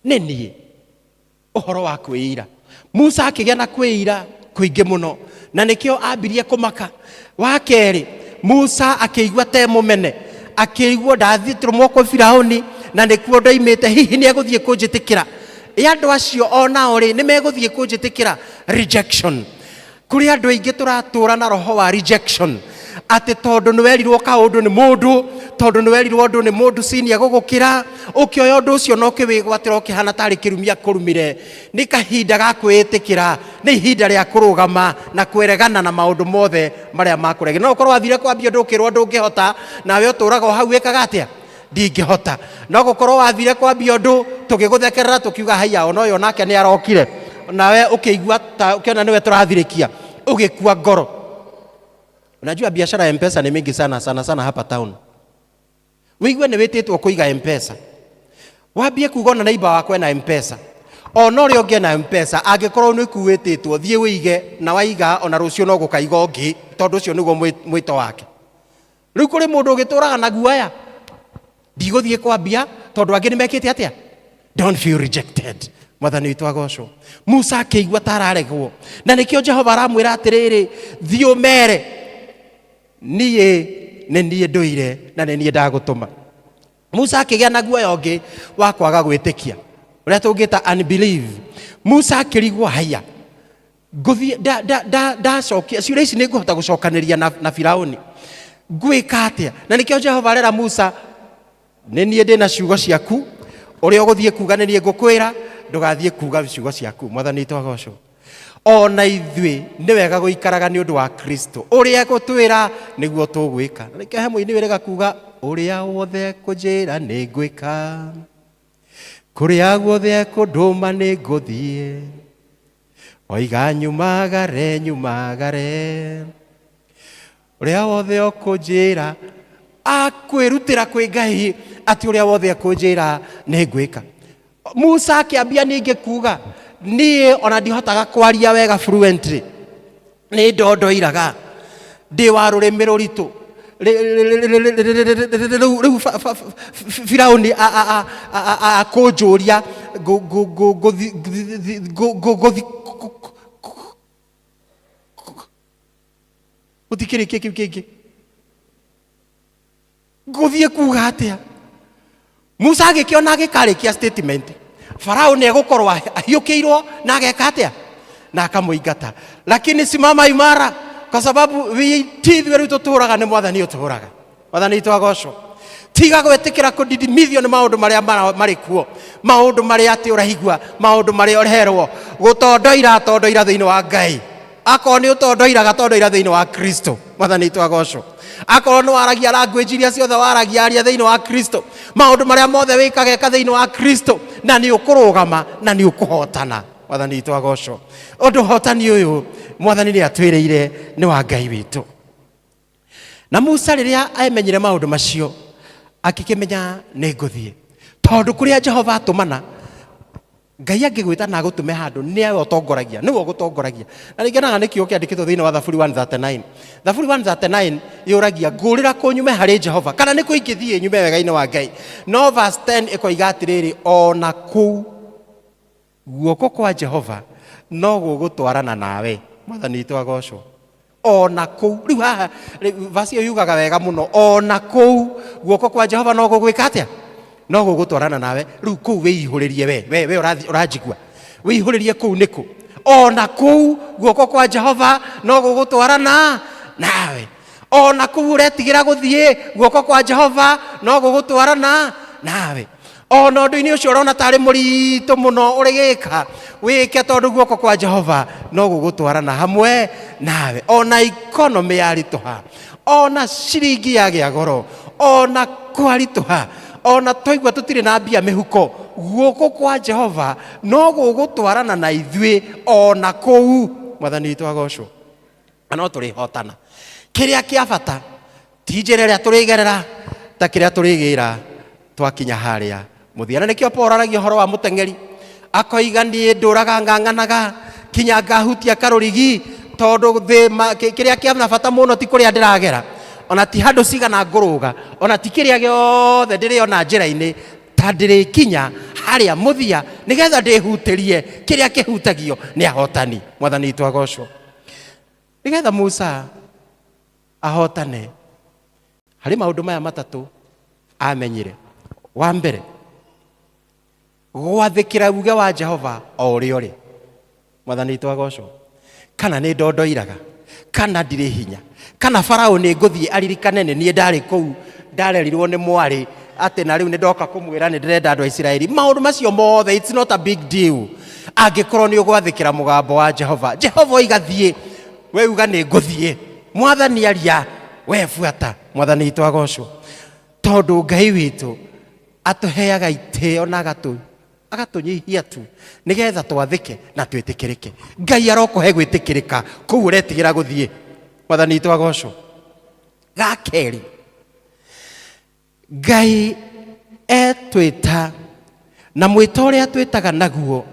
M: Nĩ niĩ. Ũhoro wa kwĩira. Musa akĩgĩa na kwĩira kũingĩ mũno, na nĩkĩo ambirie kũmaka. Wa kerĩ, Musa akĩigua te mũmene, akĩigua ndathiĩ kwĩ Firaũni na nĩkuo ndoimĩte, hihi nĩ egũthiĩ kũnjĩtĩkĩra? Ĩ andũ acio o nao rĩ, nĩ megũthiĩ kũnjĩtĩkĩra? Rejection. Kũrĩ andũ aingĩ tũratũra na roho wa rejection, atĩ tondũ nĩ werirwo kaũndũ nĩ mũndũ, tondũ nĩ werirwo ũndũ nĩ mũndũ senior gũgũkĩra, ũkĩoya ũndũ ũcio na ũkĩwĩgwatĩra ũkĩhana tarĩ kĩrumi akũrumire. Nĩ kahinda ga kwĩĩtĩkĩra, nĩ ihinda rĩa kũrũgama na kwĩregana na maũndũ mothe marĩa makũregire. No ũkorwo wathire kwambia ũndũ ũkĩrwo ndũngĩhota, nawe ũtũraga o hau wĩkaga atĩa? Ndingĩhota. No gũkorwo wathire kwambia ũndũ tũgĩgũthekerera tũkiuga haiya ona ũyũ onake nĩ arokire, nawe ũkĩigua ta ũkĩona nĩwe tũrathirĩkia, ũgĩkua ngoro. Unajua biashara ya M-Pesa ni mingi sana sana sana hapa town. Wĩigue nĩ wĩtĩtwo kũiga M-Pesa, wambie kuga ona neighbor wakwa ena M-Pesa, ona ũrĩa ũngĩ ena M-Pesa, angĩkorwo nĩ kuwĩtĩtwo thiĩ wĩige, na waiga ona rũciũ no gũkaiga ũngĩ, tondũ ũcio nĩguo mwĩto wake. Rĩu kũrĩ mũndũ ũgĩtũraga na guoya, ndigũthiĩ kwambia tondũ angĩ nĩ mekĩte atĩa? Don't feel rejected. Mwathani witũ agocwo. Musa akĩigua ta araregwo, na nĩkĩo Jehova aramwĩra atĩrĩrĩ, thiĩ ũmere niĩ nĩ niĩ ndũire na nĩ niĩ ndagũtũma. Musa akĩgĩa na guoya ũngĩ wa kwaga gwĩtĩkia, ũrĩa tũngĩta unbelief. Musa akĩrigwo, haiya, ngũthiĩ ndacokia ciũria ici nĩ ngũhota gũcokanĩria na Firaũni, ngwĩka atĩa? Na nĩkĩo Jehova arera Musa, nĩ niĩ ndĩna ciugo ciaku, ũrĩa ũgũthiĩ kuga nĩ niĩ ngũkwĩra, ndũgathiĩ kuga ciugo ciaku. Mwathani witũ agocwo. Ona ithuĩ nĩ wega gũikaraga nĩ ũndũ wa Kristo, ũrĩa egũtwĩra nĩguo tũgwĩka. Na nĩkĩo he mũini wĩrĩga kuga, ũrĩa wothe ekũnjĩra nĩ ngwĩka, kũrĩa guothe ekũndũma nĩ ngũthiĩ, oiga nyumagare nyumagare, ũrĩa wothe ũkũnjĩra. Akwĩrutĩra kwĩ Ngai atĩ ũrĩa wothe ekũnjĩra nĩ ngwĩka. Musa akĩambia ningĩ kuga, niĩ ona ndihotaga kwaria wega fluently, nĩ ndondoiraga, ndĩ wa rũrĩmĩ rũritũ. Rĩu Firaũni akũnjũria gũtikĩrĩkia kĩu kĩngĩ, ngũthiĩ kuga atĩa? Musa agĩkĩona agĩkarĩkia statement, Farao nĩ egũkorwo ahiũkĩirwo na ageka atĩa? Na akamũingata. Lakini simama imara, kwa sababu ti ithuĩ rĩu tũtũraga, nĩ Mwathani ũtũraga. Mwathani witũ agocwo. Tiga gwĩtĩkĩra kũdidimithio nĩ maũndũ marĩa marĩ kuo, maũndũ marĩa atĩ ũraigua, maũndũ marĩa ũrerwo. Gũtondoira tondoira thĩinĩ wa Ngai. Akorwo nĩ ũtondoiraga, tondoira thĩinĩ wa Kristo. Mwathani witũ agocwo. Akorwo nĩ waragia language iria ciothe waragia, aria thĩinĩ wa Kristo. Maũndũ marĩa mothe wĩkaga, ĩka thĩinĩ wa Kristo, na nĩ ũkũrũgama na nĩ ũkũhotana. Mwathani witũ agocwo. Ũndũ ũhotani ũyũ Mwathani nĩ atwĩrĩire nĩ wa Ngai witũ. Na Musa rĩrĩa amenyire maũndũ macio, akĩkĩmenya nĩ ngũthiĩ, tondũ kũrĩa Jehova atũmana, Ngai angĩgwĩta na agũtũme handũ, nĩwe ũtongoragia, nĩwe ũgũtongoragia. Na nĩngenaga nĩ kiugo kĩandĩkĩtwo thĩinĩ wa Thaburi 139. Thaburi 139 yũragia, ngũrĩra kũ nyume harĩ Jehova, kana nĩ kũ ingĩthiĩ nyume wega-inĩ wa Ngai? No verse 10 ĩkoiga atĩrĩrĩ, ona kũu guoko kwa Jehova no gũgũtwarana nawe. Mwathani witũ agocwo. Ona kũu, rĩu haha verse ĩyo yugaga wega mũno, ona kũu guoko kwa Jehova no gũgwĩka atĩa? No gũgũtwarana nawe. Rĩu kũu wĩihũrĩrie we, we, we ũranjigua, wĩihũrĩrie kũu nĩkũ? Ona kũu guoko kwa Jehova no gũgũtwarana nawe. Ona kũu ũretigĩra gũthiĩ, guoko kwa Jehova no gũgũtwarana nawe. Ona ũndũ-inĩ ũcio ũrona tarĩ mũritũ mũno ũrĩgĩka, wĩke tondũ guoko kwa Jehova no gũgũtwarana hamwe nawe. Ona economy yaritũha, ona ciringi yagĩa goro, ona kwaritũha, ona twaigua tũtirĩ na mbia mĩhuko, guoko kwa Jehova no gũgũtwarana na ithuĩ ona kũu. Mwathani witũ agocwo. Na no tũrĩhotana. Kĩrĩa kĩa bata ti njĩra ĩrĩa tũrĩgerera ta kĩrĩa tũrĩgĩra twakinya harĩa mũthia. Na nĩkĩo Paul aragia ũhoro wa mũteng'eri, akoiga niĩ ndũraga ng'ang'anaga kinya ngahutia karũrigi, tondũ kĩrĩa kĩa na bata mũno ti kũrĩa ndĩragera, ona ti handũ cigana ngũrũga, ona ti kĩrĩa gĩothe ndĩrĩona njĩra-inĩ, ta ndĩrĩkinya harĩa mũthia nĩgetha ndĩhutĩrie kĩrĩa kĩhutagio nĩ ahotani. Mwathani witũ agocwo. Nĩgetha Musa ahotane harĩ maũndũ maya matatũ amenyire. Wa mbere, gwathĩkĩra uge wa Jehova o ũrĩa ũrĩ. Mwathani witũ agocwo. Kana nĩ ndondoiraga, kana ndirĩ hinya, kana Farao nĩ ngũthiĩ aririkane nĩ niĩ ndarĩ kũu ndarerirwo nĩ mwarĩ atĩ na rĩu nĩ ndoka kũmwĩra nĩ ndĩrenda andũ a Isiraeli. Maũndũ macio mothe, it's not a big deal angĩkorwo nĩ ũgwathĩkĩra mũgambo wa Jehova. Jehova oiga thiĩ, we uga nĩ ngũthiĩ. Mwathani aria, we buata. Mwathani witũ agocwo. Tondũ Ngai witũ atũheaga itĩo na agatũnyihia tu nĩgetha twathĩke na twĩtĩkĩrĩke. Ngai arokũhe gwĩtĩkĩrĩka kũu ũretigĩra gũthiĩ. Mwathani witũ agocwo. Ga kerĩ, Ngai etwĩta na mwĩto ũrĩa atwĩtaga naguo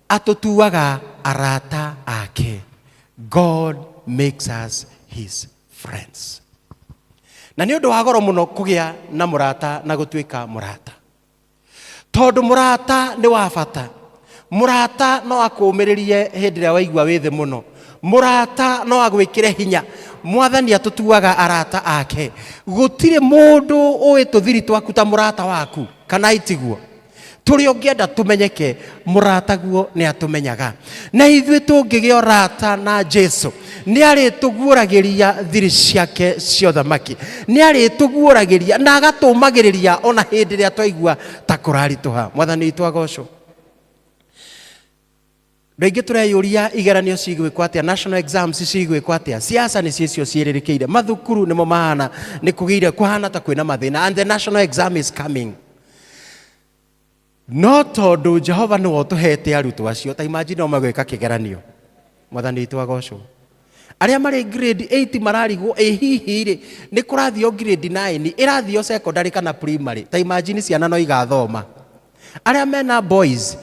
M: atũtuaga arata ake. God makes us his friends. Na nĩ ũndũ wa goro mũno kũgĩa na mũrata na gũtuĩka mũrata, tondũ mũrata nĩ wa bata. Mũrata no akũũmĩrĩrie hĩndĩ ĩrĩa waigua wĩ thĩ mũno. Mũrata no agwĩkĩre hinya. Mwathani atũtuaga arata ake. Gũtirĩ mũndũ ũĩ tũthiri twaku ta mũrata waku, kana itiguo? Tũrĩa ũngĩenda tũmenyeke, mũrata guo nĩ atũmenyaga. Na ithuĩ tũngĩgĩa ũrata na Jesu, nĩ arĩtũguũragĩria thiri ciake cia ũthamaki, nĩ arĩtũguũragĩria na agatũmagĩrĩria ona hĩndĩ ĩrĩa twaigua ta kũraritũha. Mwathani witũ agocwo. Andũ aingĩ tũreyũria igeranio cigwĩkwo atĩa, national exams cigwĩkwo atĩa, siasa nĩcio icio ciĩrĩrĩkĩire, mathukuru nĩmo mahana nĩ kũgĩire kũhana ta kwĩna mathĩna, and the national exam is coming. No tondũ Jehova nĩwe ũtũhete arutwo acio, ta imagine no magwĩka kĩgeranio. Mwathani witũ agocwo. Arĩa marĩ grade 8 mararigwo, ĩ hihi rĩ nĩ kũrathio grade 9, ĩrathio secondary kana primary? Ta imagine ciana no igathoma. Arĩa mena boys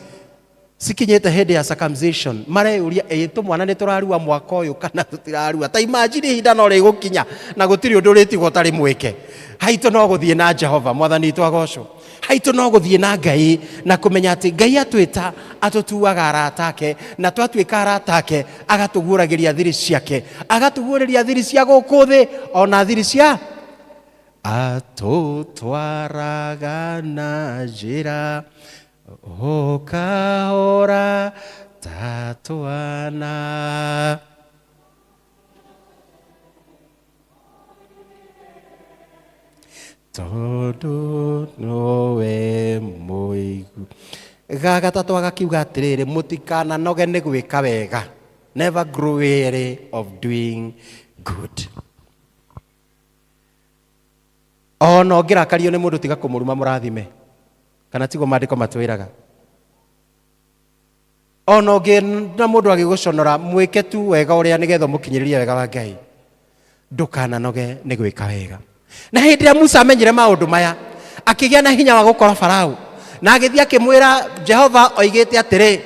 M: cikinyĩte hĩndĩ ya circumcision mareyũria, ĩ tũmwana nĩ tũrarua mwaka ũyũ kana tũtirarua? Ta imagine ihinda no rĩgũkinya na gũtirĩ ũndũ ũrĩtigwo ũtarĩ mwĩke. Haitũ no gũthiĩ na Jehova. Mwathani witũ agocwo. Haitũ no gũthiĩ na Ngai na kũmenya atĩ Ngai atwĩta atũtuaga arata ake, na twatuĩka arata ake agatũguũragĩria thiri ciake, agatũguũrĩria thiri cia gũkũ thĩ ona thiri cia atũtwaraga na njĩra ũkahora ta twana. Tondũ nowe mũigu. Ga gatatũ agakiuga atĩrĩrĩ, mũtikananoge nĩ gwĩka wega. Never grow weary of doing good. Ona ũngĩrakario nĩ mũndũ tiga kũmũruma, mũrathime. Kana tiguo maandĩko matwĩraga? Ona ũngĩona mũndũ agĩgũconora, mwĩke tu wega ũrĩa nĩgetha ũmũkinyĩrĩrie wega wa Ngai. Ndũkananoge nĩ gwĩka wega. Na hĩndĩ ĩrĩa Musa amenyire maũndũ maya, akĩgĩa na hinya wa gũkora Farao, na agĩthiĩ akĩmwĩra Jehova oigĩte atĩrĩ,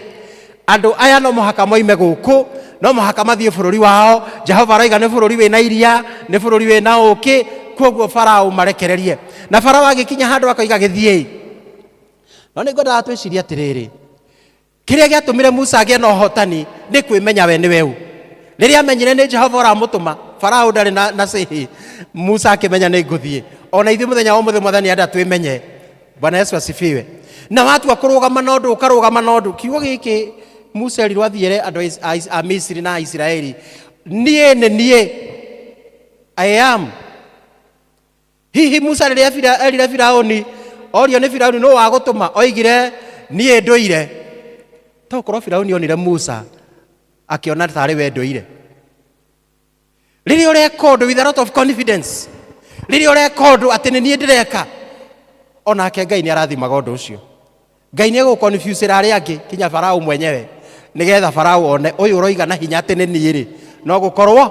M: andũ aya no mũhaka moime gũkũ, no mũhaka mathiĩ bũrũri wao. Jehova aroiga nĩ bũrũri wĩna iria, nĩ bũrũri wĩna ũkĩ, koguo Farao marekererie. Na Farao agĩkinya handũ akoiga gĩthiĩi. No nĩ ngwendaga twĩcirie atĩrĩrĩ, kĩrĩa gĩatũmire Musa agĩe na ũhotani nĩ kwĩmenya we nĩwe ũ. Rĩrĩa amenyire nĩ Jehova ũramũtũma, Farao ndarĩ na cĩhĩ, Musa akĩmenya nĩ ngũthiĩ. Ona ithuĩ mũthenya wa ũmũthĩ Mwathani enda twĩmenye. Bwana Yesu asifiwe. Na watua kũrũgama na ũndũ, ũkarũgama na ũndũ. Kiugo gĩkĩ Musa erirwo athiĩre andũ a Misiri na a Isiraeli, niĩ nĩ niĩ. I am. Hihi Musa rĩrĩa erire Firaũni, orio nĩ Firaũni nũ wagũtũma, oigire niĩ ndũire. To gũkorwo Firaũni onire Musa akĩona tarĩ we ndũire. Rĩrĩa ũreka ũndũ with a lot of confidence, rĩrĩa ũreka ũndũ atĩ nĩ niĩ ndĩreka, onake Ngai nĩ arathimaga ũndũ ũcio. Ngai nĩ egũconfusĩra arĩa angĩ kinya Farao mwenyewe, nĩgetha Farao one ũyũ ũroiga na hinya atĩ nĩ niĩ rĩ, no gũkorwo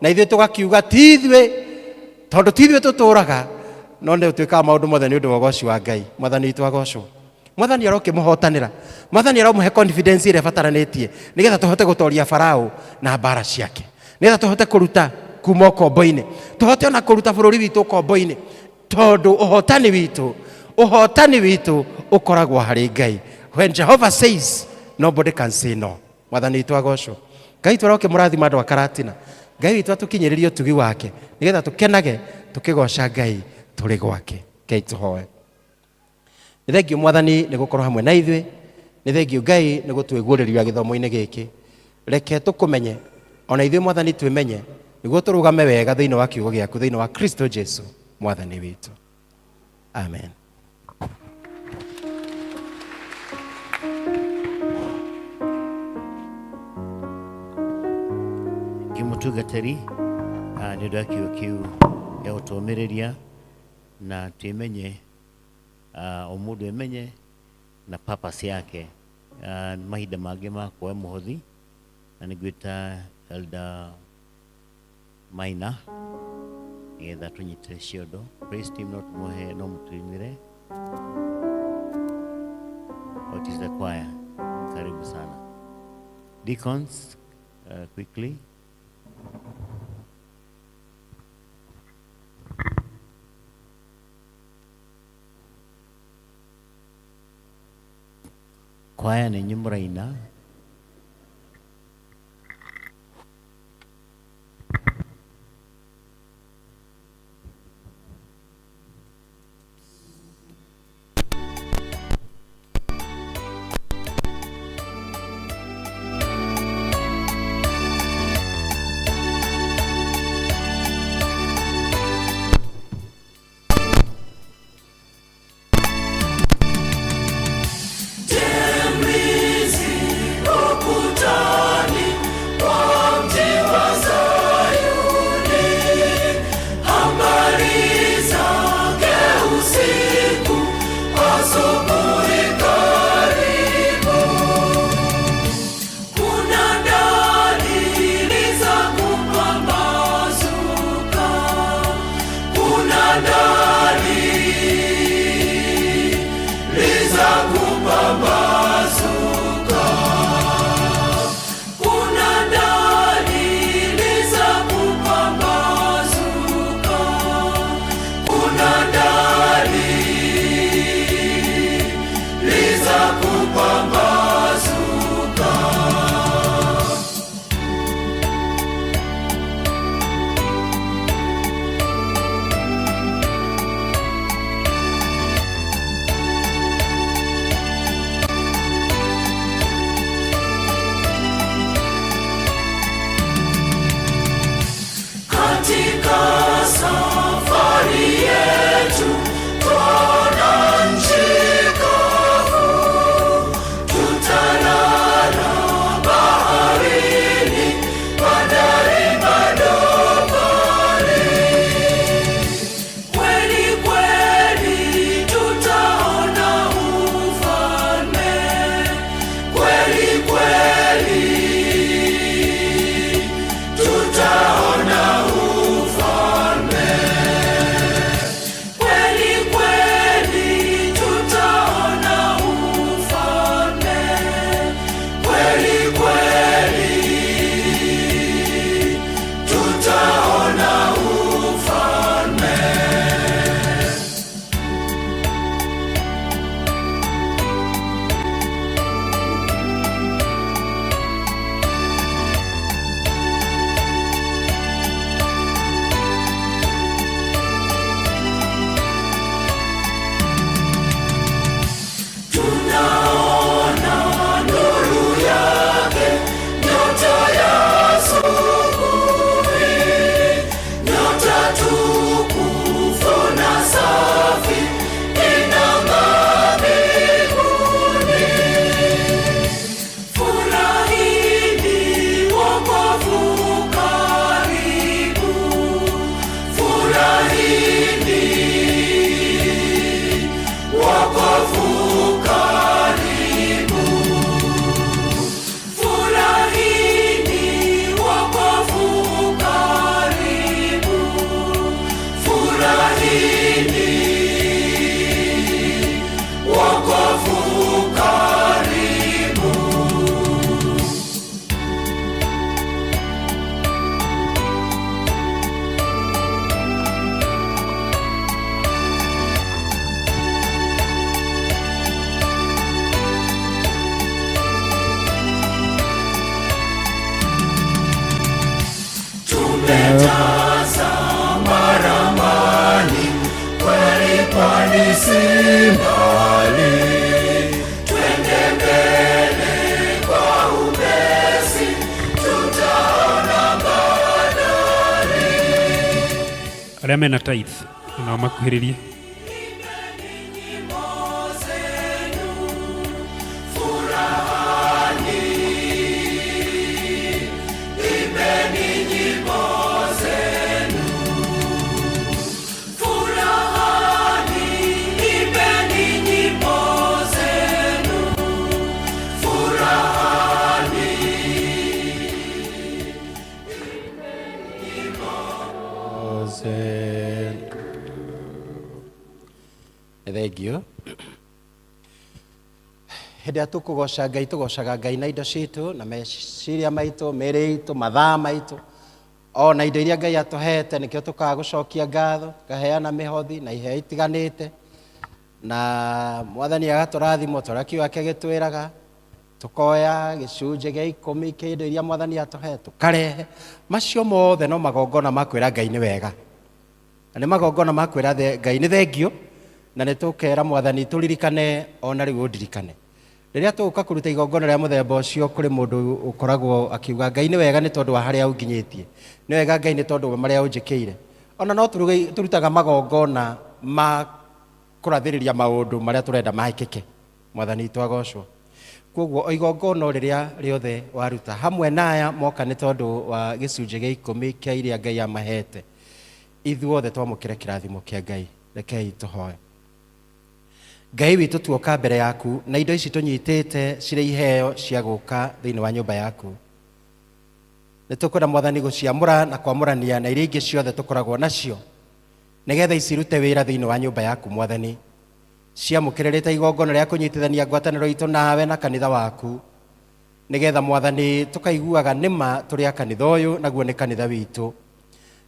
M: na ithuĩ tũgakiuga ti ithuĩ, tondũ ti ithuĩ tũtũraga, no nĩ twĩkaga maũndũ mothe nĩ ũndũ wa ũgoci wa Ngai. Mwathani witũ agocwo. Mwathani arokĩmũhotanĩra, Mwathani aromũhe confidence ĩrĩa ĩbataranĩtie nĩgetha tũhote gũtoria Farao na mbara ciake, nĩgetha tũhote kũruta kuma ũkombo-inĩ, tũhote ona kũruta bũrũri witũ ũkombo-inĩ, tondũ ũhotani witũ ũkoragwo harĩ Ngai. When Jehovah says, nobody can say no. Mwathani witũ agocwo. Ngai witũ arokĩmũrathima andũ a Karatina. Ngai witũ atũkinyĩrĩrie ũtugi wake nĩgetha tũkenage tũkĩgoca Ngai tũrĩ gwake. Ngai tũhoe. Nĩ thengio Mwathani nĩ gũkorwo hamwe na ithuĩ, nĩ thengio Ngai nĩ gũtwĩguũrĩria gĩthomo-inĩ gĩkĩ. Reke tũkũmenye ona ithuĩ Mwathani twĩmenye, nĩguo tũrũgame wega thĩinĩ wa kiugo gĩaku, thĩinĩ wa Kristo Jesu Mwathani witũ. Amen.
A: Ngĩmũtungatĩri nĩ ũndũ wa kiugo kĩu gĩa gũtũũmĩrĩria na twĩmenye, o mũndũ emenye na purpose yake. Nĩ mahinda mangĩ ma kuoya mũhothi, na nĩ ngwĩta Elder Maina nĩgetha tũnyite ciondo. Praise team no tũmũhe, no mũtũinĩre. What is the choir? Karibu sana. Deacons, quickly. Kwaya nĩ inyuĩ mũraina.
F: si mbali. Twende mbele kwa upesi, tutaona bandari.
O: Arĩa mena tithe nao makuhĩrĩrie.
F: Imbeni nyimbo zenu. Furahani, imbeni nyimbo zenu. Furahani.
M: Nĩ thengio. Hĩndĩ ĩrĩa tũkũgoca Ngai, tũgocaga Ngai na indo citũ, na meciria maitũ, mĩĩrĩ itũ, mathaa maitũ, o na indo iria Ngai atũhete. Nĩkĩo tũkaga gũcokia ngatho, tũkaheana mĩhothi na iheo itiganĩte, na Mwathani agatũrathima ta ũrĩa kiugo gĩake gĩtwĩraga. Tũkoya gĩcunjĩ gĩa ikũmi kĩa indo iria Mwathani atũhe, tũkarehe. Macio mothe no magongona ma kwĩra Ngai nĩ wega, na nĩ magongona ma kwĩra Ngai nĩ thengio, na nĩ tũkera Mwathani tũririkane ona rĩu ũndirikane. Rĩrĩa tũgũka kũruta igongona rĩa mũthemba ũcio, kũrĩ mũndũ ũkoragwo akiuga Ngai nĩ wega nĩ tondũ wa harĩa ũnginyĩtie, nĩ wega Ngai nĩ tondũ wa marĩa ũnjĩkĩire. Ona no tũrutaga magongona ma kũrathĩrĩria maũndũ marĩa tũrenda mekĩke. Mwathani witũ agocwo. Koguo o igongona rĩrĩa rĩothe waruta hamwe na aya moka nĩ tondũ wa gĩcunjĩ gĩa ikũmi kĩa iria Ngai amahete, ithuothe twamũkĩre kĩrathimo kĩa Ngai. Rekei tũhoe. Ngai witũ, tuoka mbere yaku na indo ici tũnyitĩte cirĩ iheo cia gũka thĩinĩ wa nyũmba yaku. Nĩ tũkwenda Mwathani gũciamũra na kwamũrania na iria ingĩ ciothe tũkoragwo nacio, nĩgetha icirute wĩra thĩinĩ wa nyũmba yaku. Mwathani, ciamũkĩrĩrĩte igongona rĩa kũnyitithania ngwatanĩro itũ nawe na kanitha waku, nĩgetha Mwathani tũkaiguaga nĩma tũrĩ a kanitha ũyũ, naguo nĩ kanitha witũ,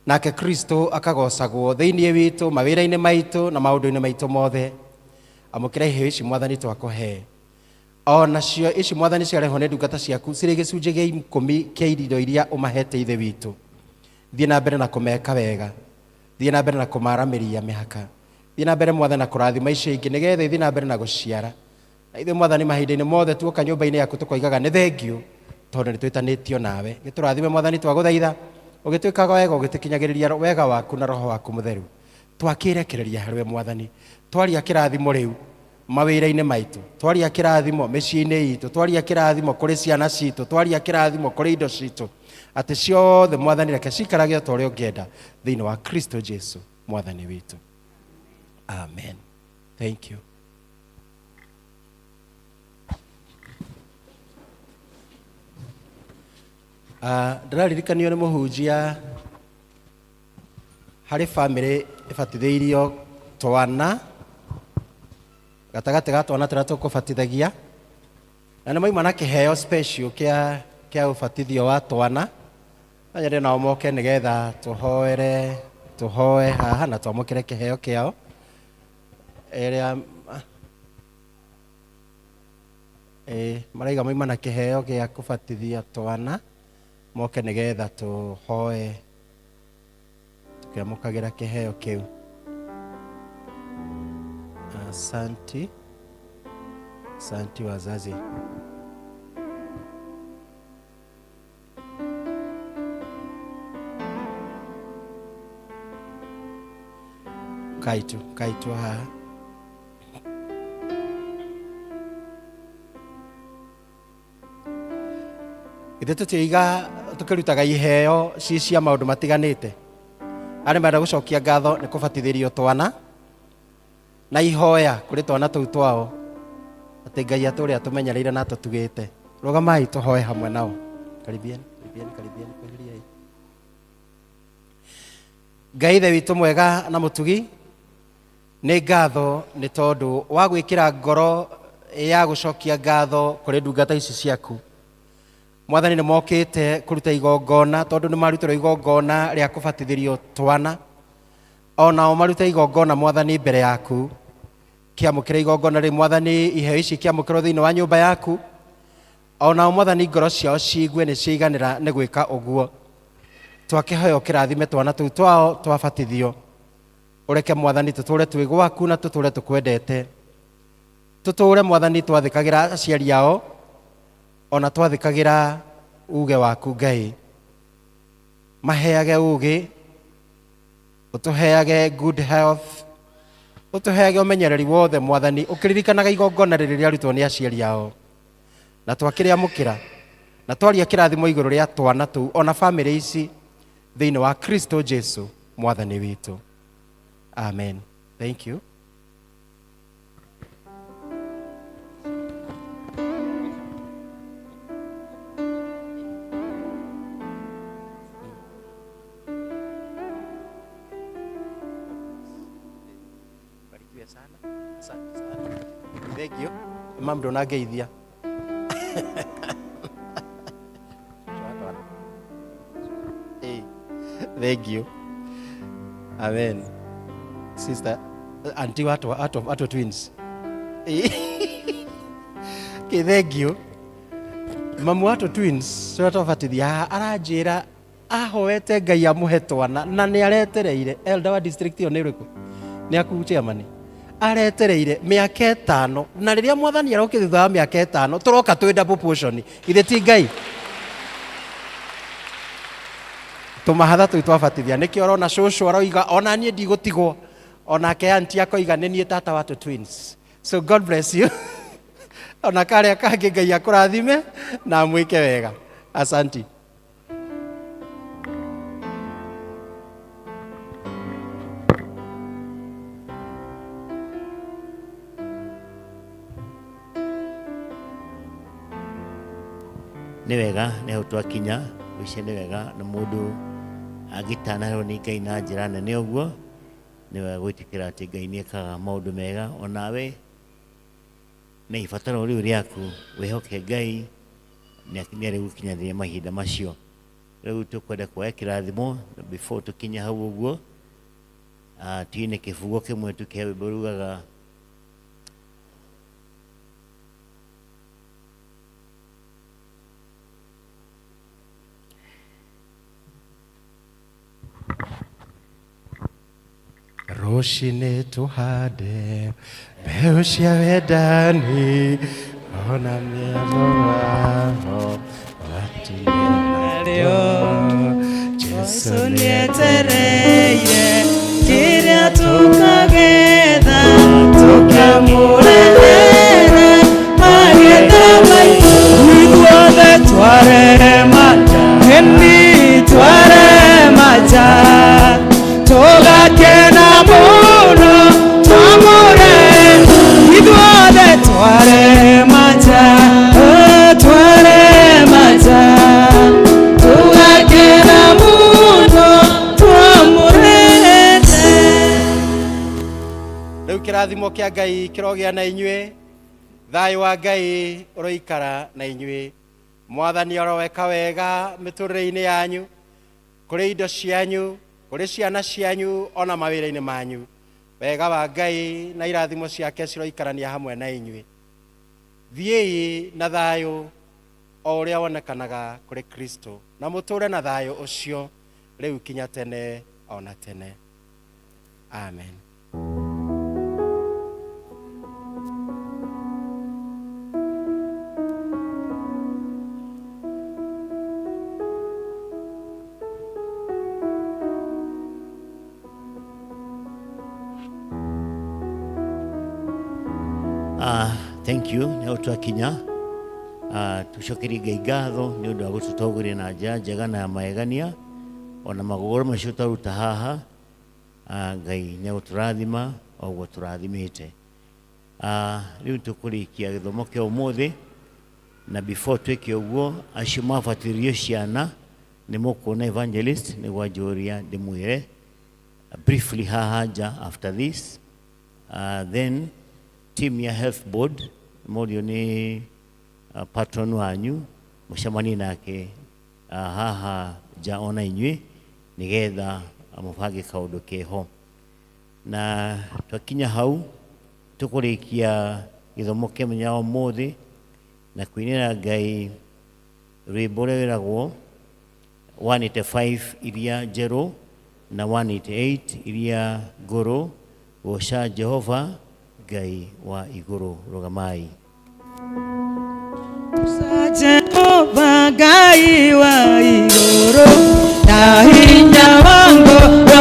M: nake Kristo akagocagwo thĩinĩ witũ, mawĩra-inĩ maitũ na maũndũ-inĩ maitũ mothe. Amũkĩra iheo ici Mwathani twakũhe, o nacio ici Mwathani ciarehwo nĩ ndungata ciaku cirĩ gĩcunjĩ gĩa ikũmi kĩa indo iria ũmahete. Ithe witũ, thiĩ na mbere na kũmeka wega, thiĩ na mbere na kũmaramĩria mĩhaka, thiĩ na mbere Mwathani na kũrathima icio ingĩ, nĩgetha ithiĩ na mbere na gũciara. Na ithuĩ Mwathani, mahinda-inĩ mothe tuoka nyũmba-inĩ yaku tũkoigaga nĩ thengio, tondũ nĩ twĩtanĩtio nawe. Gĩtũrathime Mwathani, twagũthaitha, ũgĩtwĩkaga wega, ũgĩtũkinyagĩrĩria wega waku na roho waku mũtheru. Twakĩrekereria harĩwe Mwathani, twaria kĩrathimo rĩu mawĩra-inĩ maitũ, twaria kĩrathimo mĩciĩ-inĩ itũ, twaria kĩrathimo kũrĩ ciana citũ, twaria kĩrathimo kũrĩ indo citũ, atĩ ciothe Mwathani reke cikarage o ta ũrĩa ũngĩenda thĩinĩ wa Kristo Jesu Mwathani witũ. Amen. Thank you. Ndĩraririkanio nĩ mũhunjia harĩ bamĩrĩ ĩbatithĩirio twana, gatagatĩ ga twana tũrĩa tũkũbatithagia, na nĩ mauma na kĩheo special kĩa ũbatithio wa twana. No nyende nao moke nĩgetha tũhoere, tũhoe haha na twamũkĩre kĩheo kĩao. Ĩrĩa maraiga mauma na kĩheo gĩa kũbatithia twana, moke nĩgetha tũhoe tũkĩamũkagĩra kĩheo kĩu. Asanti, asanti wazazi. Kaitu kaitu haha. Ithuĩ tũtiiga tũkĩrutaga iheo ci cia maũndũ matiganĩte. Arĩa marenda gũcokia ngatho nĩ kũbatithĩrio twana na ihoya kũrĩ twana tũu twao atĩ Ngai atũre atũmenyereire na atũtugĩte. Rũgamai tũhoe hamwe nao. Karibieni, karibieni, karibieni, kwĩheriai. Ngai Ithe witũ mwega na mũtugi, nĩ ngatho nĩ tondũ wa gwĩkĩra ngoro ya gũcokia ngatho kũrĩ ndungata ici ciaku. Mwathani, nĩ mokĩte kũruta igongona tondũ nĩ marutĩrwo igongona rĩa kũbatithĩrio twana, onao marute igongona Mwathani mbere yaku. Kĩamũkĩra igongona rĩu Mwathani, iheo ici kĩamũkĩrwo thĩinĩ wa nyũmba yaku, onao Mwathani ngoro ciao ciigue nĩ ciaiganĩra nĩ gwĩka ũguo. Twakĩhoya ũkĩrathime twana tũu twao twabatithio. Ũreke Mwathani tũtũre twĩ gwaku na tũtũre tũkwendete. Tũtũre Mwathani twathĩkagĩra aciari ao ona twathĩkagĩra uge waku Ngai. Maheage ũgĩ, ũtũheage good health, ũtũheage ũmenyereri wothe Mwathani, ũkĩririkanaga igongona rĩrĩ rĩarutwo nĩ aciari ao. Na twakĩrĩamũkĩra na twaria kĩrathimo igũrũ rĩa twana tũu ona bamĩrĩ ici thĩinĩ wa Kristo Jesu Mwathani witũ. Amen. Thank you. Barikiwe sana. Asante sana. Thank you. Mam ndũnangeithia. Hey, thank you. Amen. Sister, auntie watu watu watu twins. Okay, thank you. Mamu watu twins, tũrĩa twabatithia haha aranjĩra ahoete Ngai amũhe twana na nĩ aretereire. Elder wa district ĩyo nĩ ũrĩkũ? Nĩ aku chairman. Aretereire mĩaka ĩtano na rĩrĩa Mwathani arokire thutha wa mĩaka ĩtano tũroka twĩ double portion. Githĩ ti Ngai? Tũmahatha tũu twabatithia nĩkĩo ũrona cũcũ aroiga ona niĩ ndigũtigwo, onake auntie akoiga nĩ niĩ tata wa tũ twins. So God bless you. Ona karĩa kangĩ Ngai akũrathime na amwĩke wega. Asanti.
A: Nĩ wega nĩ hau twakinya ũcio nĩ wega na mũndũ angĩtanaherwo nĩ Ngai na njĩra nene ũguo nĩ wega gwĩtĩkĩra atĩ Ngai nĩ ekaga maũndũ mega onawe na ibataro rĩu rĩaku wĩhoke Ngai nĩ arĩgũkinyanĩria mahinda macio. Rĩu tũkwenda kuoya kĩrathimo before tũkinye hau ũguo, tuine kĩbungo kĩmwe tu kĩa rwĩmbo rugaga
M: Rũcinĩ tũhande mbeũ cia wendani ona mĩago waho
D: Narĩo Jesũ nĩetereire kĩrĩa tũkagetha tũkamũrehera magetha maitũ. Ithuothe twarema ĩni twarema nja tũgakena mũno twamũre. Ithuothe twarema nja, oh, twarema nja tũgakena mũno twamũrete.
M: Rĩu kĩrathimo kĩa Ngai kĩrogĩa na inyuĩ, thayũ wa Ngai ũroikara na inyuĩ. Mwathani aroweka wega mĩtũrĩre-inĩ yanyu, kũrĩ indo cianyu, kũrĩ ciana cianyu ona mawĩra-inĩ manyu. Wega wa Ngai na irathimo ciake ciroikarania hamwe na inyuĩ. Thiĩi na thayũ o ũrĩa wonekanaga kũrĩ Kristo, na mũtũre na thayũ ũcio rĩu kinya tene ona tene. Amen.
A: Thank you nĩ hau twakinya. Tũcokerie Ngai ngatho nĩ ũndũ wa gũtũtongoria na njĩra njega na ya magegania ona magongona macio twaruta haha. Ngai nĩ agũtũrathima o ũguo tũrathimĩte. Rĩu tũkũrĩkia gĩthomo kĩa ũmũthĩ na before twĩke ũguo acio mabatithĩrio ciana nĩ mũkuona evangelist nĩguo anjũria ndĩmwĩre briefly haha nja after this. Then team ya health board morio nĩ patron wanyu mũcemanie nake haha nja ona inyuĩ nĩgetha mũbange kaũndũ keho. Na twakinya hau tũkũrĩkia gĩthomo kĩa mũthenya wa ũmũthĩ na kũinĩra Ngai rwĩmbo ũrĩa wĩragwo 185 iria njerũ na 188 iria ngũrũ goca Jehova Ngai wa igũrũ. Rũgamai.
D: Jehova Ngai wa igũrũ na hinya wa ngoro.